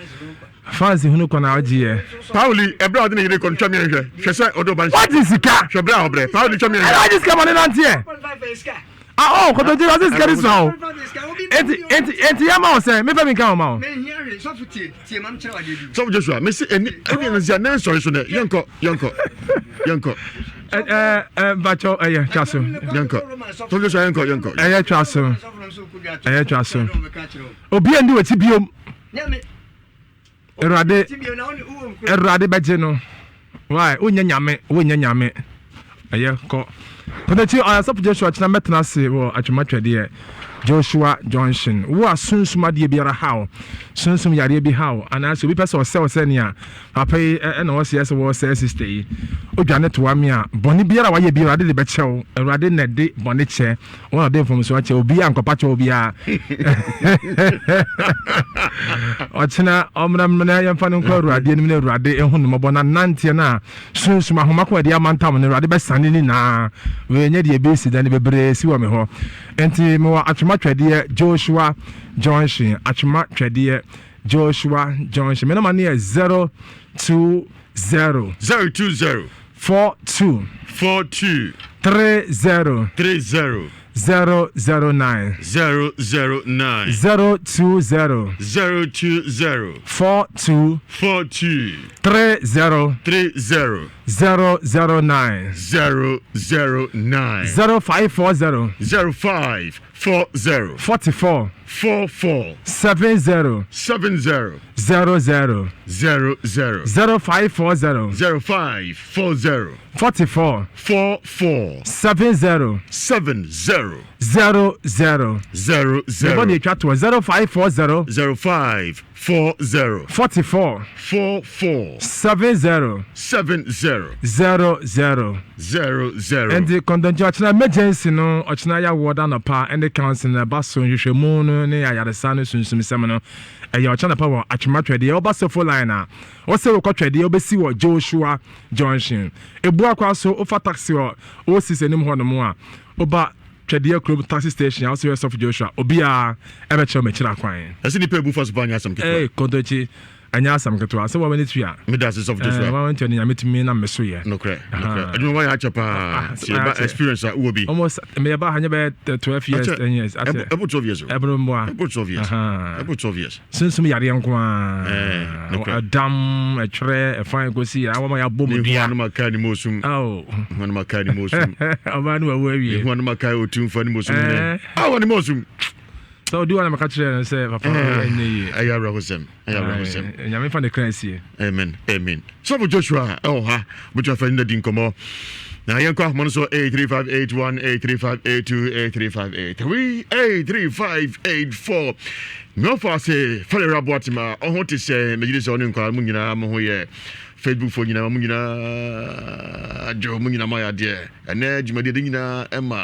Fans hunu kwan na wɔgye yɛ. Pauli ɛbrɛ a ɔde ne yere kɔ no twa miɛ nhwɛ hwɛ sɛ ɔde ɔba nhyɛ. Wagye sika. Hwɛ brɛ a ɔbrɛ Pauli twa miɛ nhwɛ. Ɛna wagye sika ma ne nanteɛ. Ah oh, kɔtɔgye ɔse sika ni sua o. Enti enti enti yɛ ma wo sɛ mefa mi nka wo ma wo. Sɔfo Joshua mesi eni eni ɛna sia ne nsɔre so nɛ yɛnkɔ yɛnkɔ yɛnkɔ. Ɛ ɛ ɛ mpatsɔ ɛyɛ twa so. Yɛnkɔ Sɔfo Joshua yɛnkɔ yɛnkɔ. Ɛyɛ twa so ɛyɛ twa so obi a ndi wɔ akyi biom. Awurade Awurade bɛgye no why wonyɛ nyame wonyɛ nyame ɛyɛ kɔ pɔtɛkyi ɔyasɔfo Joshua kyena mɛtena ase wɔ atwematwɛdeɛ Joshua Junction wo a sunsum adeɛ biara haw sunsum yareɛ bi haw anaasɛ obi pɛ sɛ ɔsɛ ɔsɛ nea papa yi ɛna ɔsɛ sɛ wɔsɛ sister yi odwane toa me a bɔne biara wayɛ bi Awurade de bɛkyɛw Awurade na ɛde bɔne kyɛ Wɔn a ɔde mfomso akyɛ obiara nkɔpa kyɛw obiara. Ɔkyena ɔmmra mmra yɛmfa no nkɔ Awurade anim na Awurade ehu no mmɔbɔ na nanteɛ no a sunsum ahoma ko a ɛde amantam no Awurade bɛsane ne nyinaa. Wei nyɛ deɛ ɛbɛsi da ne bebree si wɔ me hɔ. Nti mewɔ Atwoma Twɛdeɛ Joshua Junction Atwoma Twɛdeɛ Joshua Junction. Me nɔma no yɛ 020 020 42 42 30 30 009 009 020 020 42 42 30 30 009 009 0540 0540 44 44 70 70 00 00 0540 0540 44 44 70 70 00 00 Mebɔ deɛ ɛtwa toɔ 0540 0540 44 44 70 70 00 00 Ɛnti kɔntɔnkye ɔkyena emergency no ɔkyena yɛ award anɔpa ɛne council no ɛba so nhwehwɛmu no ne ayaresa no sunsumsɛm no ɛyɛ ɔkyena anɔpa wɔ Atwema Twɛdeɛ woba Sofo line a wosɛ wokɔ Twɛdeɛ wobɛsi wɔ Joshua Junction Ebuakwa so wofa taxi wɔ Oasis anim hɔ nom a woba Twɛdeɛ kurom taxi station a wosɛ yɛ Sɔfo Joshua obiara ɛbɛkyerɛ wo m'akyiri akwan. Ɛsɛ nipa ebu fa so paa nyɛ asɛm ketewa. Ee kɔntɔnkye. Ɛnyɛ asɛm ketewa. Sɛ w'ani tua. Meda ase Sɔfo Joshua. Ɛɛ w'ani tua ne Nyame tumi nam me so yɛ. Nokorɛ, nokorɛ. Adwuma wayɛ akyɛ paa. Sɛ yɛba experience a wowɔ bi. Almost meyɛ ba ha nyɛ bɛyɛ 12 years, 10 years. Akyɛ. Ɛboro 12 years o. Ɛboro mmoa. Ɛboro 12 years. Ɛboro 12 years. Sunsum yareɛ nko ara. Nokorɛ. Ɛdam, ɛtwerɛ, ɛfan kɔsi, awama yɛabɔ mu dua. Mehu anoma kaa ne mu osum. Oh. Mehu anoma kaa ne mu osum. Ɔbaa no wawu awie. Mehu anoma kaa otumfoɔ ne mu osum. Awa ne mu osum. Sɛ ɔdi hɔ na meka kyerɛɛ no sɛ papa ɛnyɛ yie. Ɛyɛ awerɛhosɛm. Ɛyɛ awerɛhosɛm. Nyame fa ne kra nsie. Amen. Amen. Sɔfo Joshua ɛwɔ ha. Bɛtumi afɛ ne di nkɔmmɔ. Na yɛnkɔ ahoma no so 83581 83582 83583 83584. Mmeɔfo ase Fɛlɛrɛ Aboatema ɔho te sɛ megyedi sɛ ɔne nkwadaa mu nyinaa mo ho yɛ Facebook fo nyinaa mo nyinaa dwo mo nyinaa mo ayɛ adeɛ ɛnɛ dwumadie de nyinaa ɛma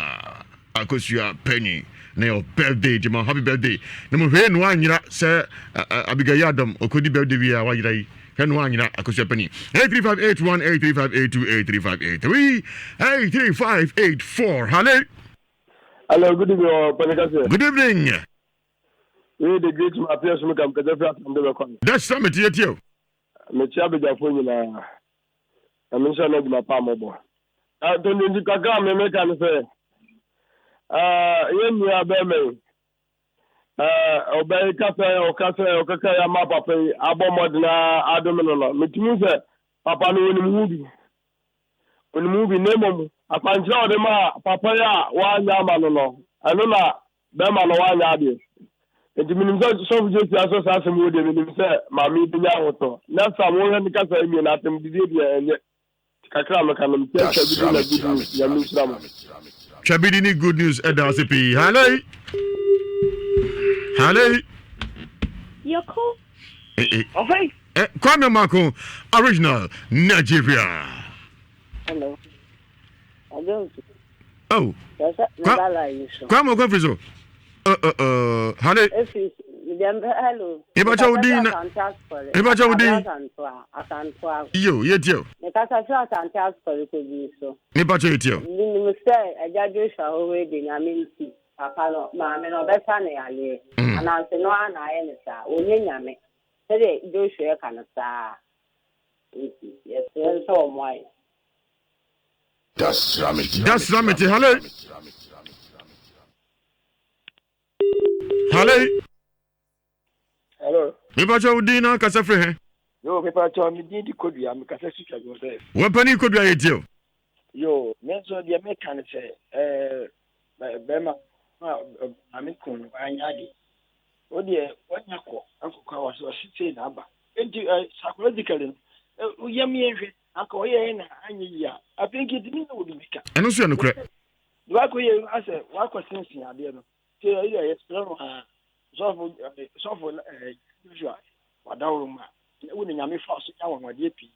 Akosua Penny na yɛ birthday nti ma happy birthday na mo hwɛ no anyera sɛ Abigail Adom okodi birthday wie a wayera yi hwɛ no anyera Akosua Penny 83581 83582 83583 83584 Hello. Hello, good evening, oh, Penny Kase. Good evening. We the great ma appear so kam kasa fi asam de bɛkɔ. That's summit yɛ tie o. Mekyia abadwafoɔ nyinaa. Na me nhyɛ no adwuma pa a mɔbɔ. Tontonti kakra a me meka ne sɛ, yɛn nua bɛrima yi, ɔbaa yi kasa yi ɔkasa yi ɔkaka yi ama papa yi abɔ mmɔden adome no no, metumi sɛ papa no wɔnim ho bi. Wɔnim ho bi na mmom akwankyerɛ a ɔde maa papa yi a wanyɛ ama no no, ɛno na bɛrima no wanyɛ adeɛ. Nti menim sɛ sɔfo Joshua asɔ saa asɛm wɔ deɛ menim sɛ maame yi bɛnya ahotɔ. Next time wohwɛ ne kasa yi mmienu atem didie deɛ ɛnyɛ. Kakra a meka no mekyia Twabidi na Good News Nyame nhyira mo. Twabidi ne Good News ɛda ase pii. Hello. Hello. Yoko. Eh, eh. Ɔfɛn. Eh, Kwame Mako, original Nigeria. Hello. Ajonsu. Oh. Kwame Mako firi so. Uh, uh, uh, hello. Efi hello. Ibacha wo din na. Ibacha wo din. Asantoa. Yo, ye tie o. Mekasa firi Asante Asɔre kobi so. Nipa kyɛ ye tie o. Menim sɛ Agya Joshua Hohoi de Nyame nti, papa no, maame no ɔbɛsa no yareɛ. Mm. Ananse no ara na ayɛ no saa. Ɔnyɛ Nyame. Sɛdeɛ Joshua ɛka no saa. Nti, yɛsrɛ no sɛ ɔmmoa yɛn. Dasra mete hello. Hello. Hello. Mepakyɛ wo din na kasa firi he? Yo, mepakyɛ me din di Kodua, mekasa fi Twa Joseph. Wɔpani Kodua yɛ tie o. Yo, me nso deɛ meka ne sɛ, ɛɛ bɛrima maame kun no wanyɛ ade. Wo deɛ wanya kɔ akɔkɔ a wɔsɛ ɔse sei na aba. Enti psychologically no, woyam yɛn hwɛ, anka ɔyɛɛ na anyɛ yie a, afei nka ɛtumi nyɛ wɔ biribi ka. Ɛno nso yɛ nokorɛ. Deɛ wakɔ yɛ asɛ wakɔ sensen adeɛ no. Sɛ ɛyɛ yɛsrɛ no a, sɔfo sɔfo Joshua wadaworo ma wo ne Nyame fa so nya anwanwadeɛ pii.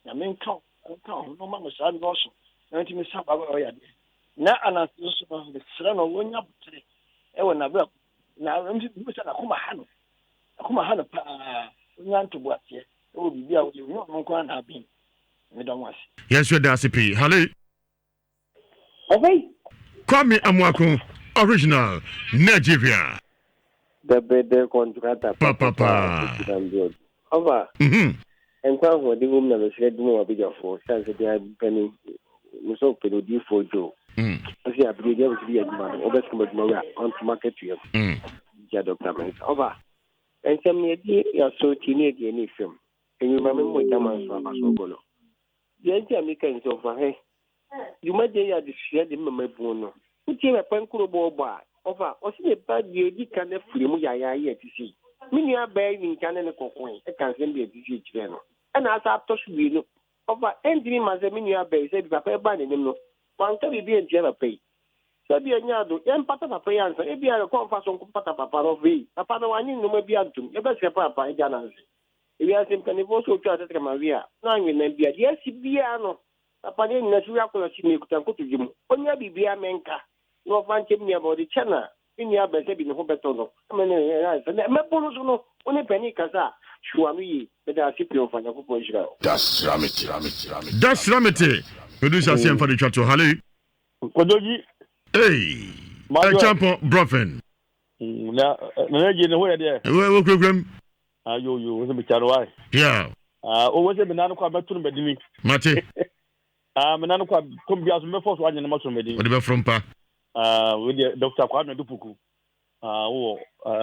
Nyame nka nka ho na ɔma no saa nnɔɔso na ɔntumi sa ba ɔyɛ adeɛ. Na ananse nso no mesrɛ no wɔnya botere ɛwɔ n'abrabɔ na mehu sɛ n'akoma ha no n'akoma ha no paa ɔnya ntoboaseɛ ɛwɔ biribi a ɔyɛ ɔnyɛ ɔno nko ara na aben. Meda mo ase. Yɛn nso yɛda ase pii. Halley. Ɔbɛyi. Kwame Amoako original Nigeria. Dɛbɛdɛ kɔntrata papapa. Ɔfa. Nkwa ahoɔden wom na mesrɛ dom wɔ abadwafoɔ sane sɛ deɛ mpani mesɛ ɔpɛ no odiyifoɔ Joe ɔsɛ abere deɛ bɛsɛ yɛ adwuma no wobɛsoma adwuma wura ɔntoma katua mu gya Dr. Mensah ɔfa nsɛm no yɛde yɛaso ti ne yɛde ani fam enyuma me mmɔ gyama nso aba so ɔgɔ no Deɛ nti a meka yi sɛ ɔfa he, dwumadie yɛ adesua de ma mmabun no. Wotie papa nkurobɔ ɔbɔ a, ɔfa, ɔse ne ba deɛ odi kan afiri mu yaayaaya a ɛte sei. Me nua baa yi ninka ne no kɔkoe ka nsɛm bi a ɛte sei kyerɛɛ no. Ɛna asa atɔ so mmienu, ɔfa, ɛntumi mma sɛ me nua baa yi sɛ bi papa yi baa n'anim no, wanka biribi antia papa yi. Sɛ bi ɛnyɛ ado, yɛmpata papa yi ansa, ebia ɛkwan mfa so nkɔpata papa no, afei papa no wannye nnoɔma bi antom, yɛbɛsrɛ paapa agya no ase. Ewiase mpanyimfoɔ sɛ otwa tɛtrɛma we a, na anwe nam bi a, deɛ asi biara no, papa no anyina so akɔ n'akyi na ekuta nkotodwe mu. Onnya biribiara mmɛnka na ɔmfa nkyɛ me nuabaa, ɔde kyɛ no a, me nuabaa sɛ bi ne ho bɛtɔ no ma ne ayɛ fɛ. Na mmabun no nso no, wo ne panin kasa a, hwɛ w'ano yie. Meda ase pii ɔfa, Nyankopɔn nhyira wo. Dasra mete. Producer sɛ mfa de twa to. Hale. Kodoji. Hey. Ɛkyampɔn brɔfin. Na na gye ne ho yɛ deɛ. Wɔ kurakura mu. Ah, yo yo, wo sɛ mekyia no wae. Yeah. Ah, o wo sɛ mena no kɔ a mɛto no madini. Mate. Ah, mena no kɔ a kɔm biara so mɛfɔ so anyɛ no mato no madini. Wode bɛforo mpa. Ah, wo deɛ Dr. Kwame Adupoku. Ah, wowɔ ah,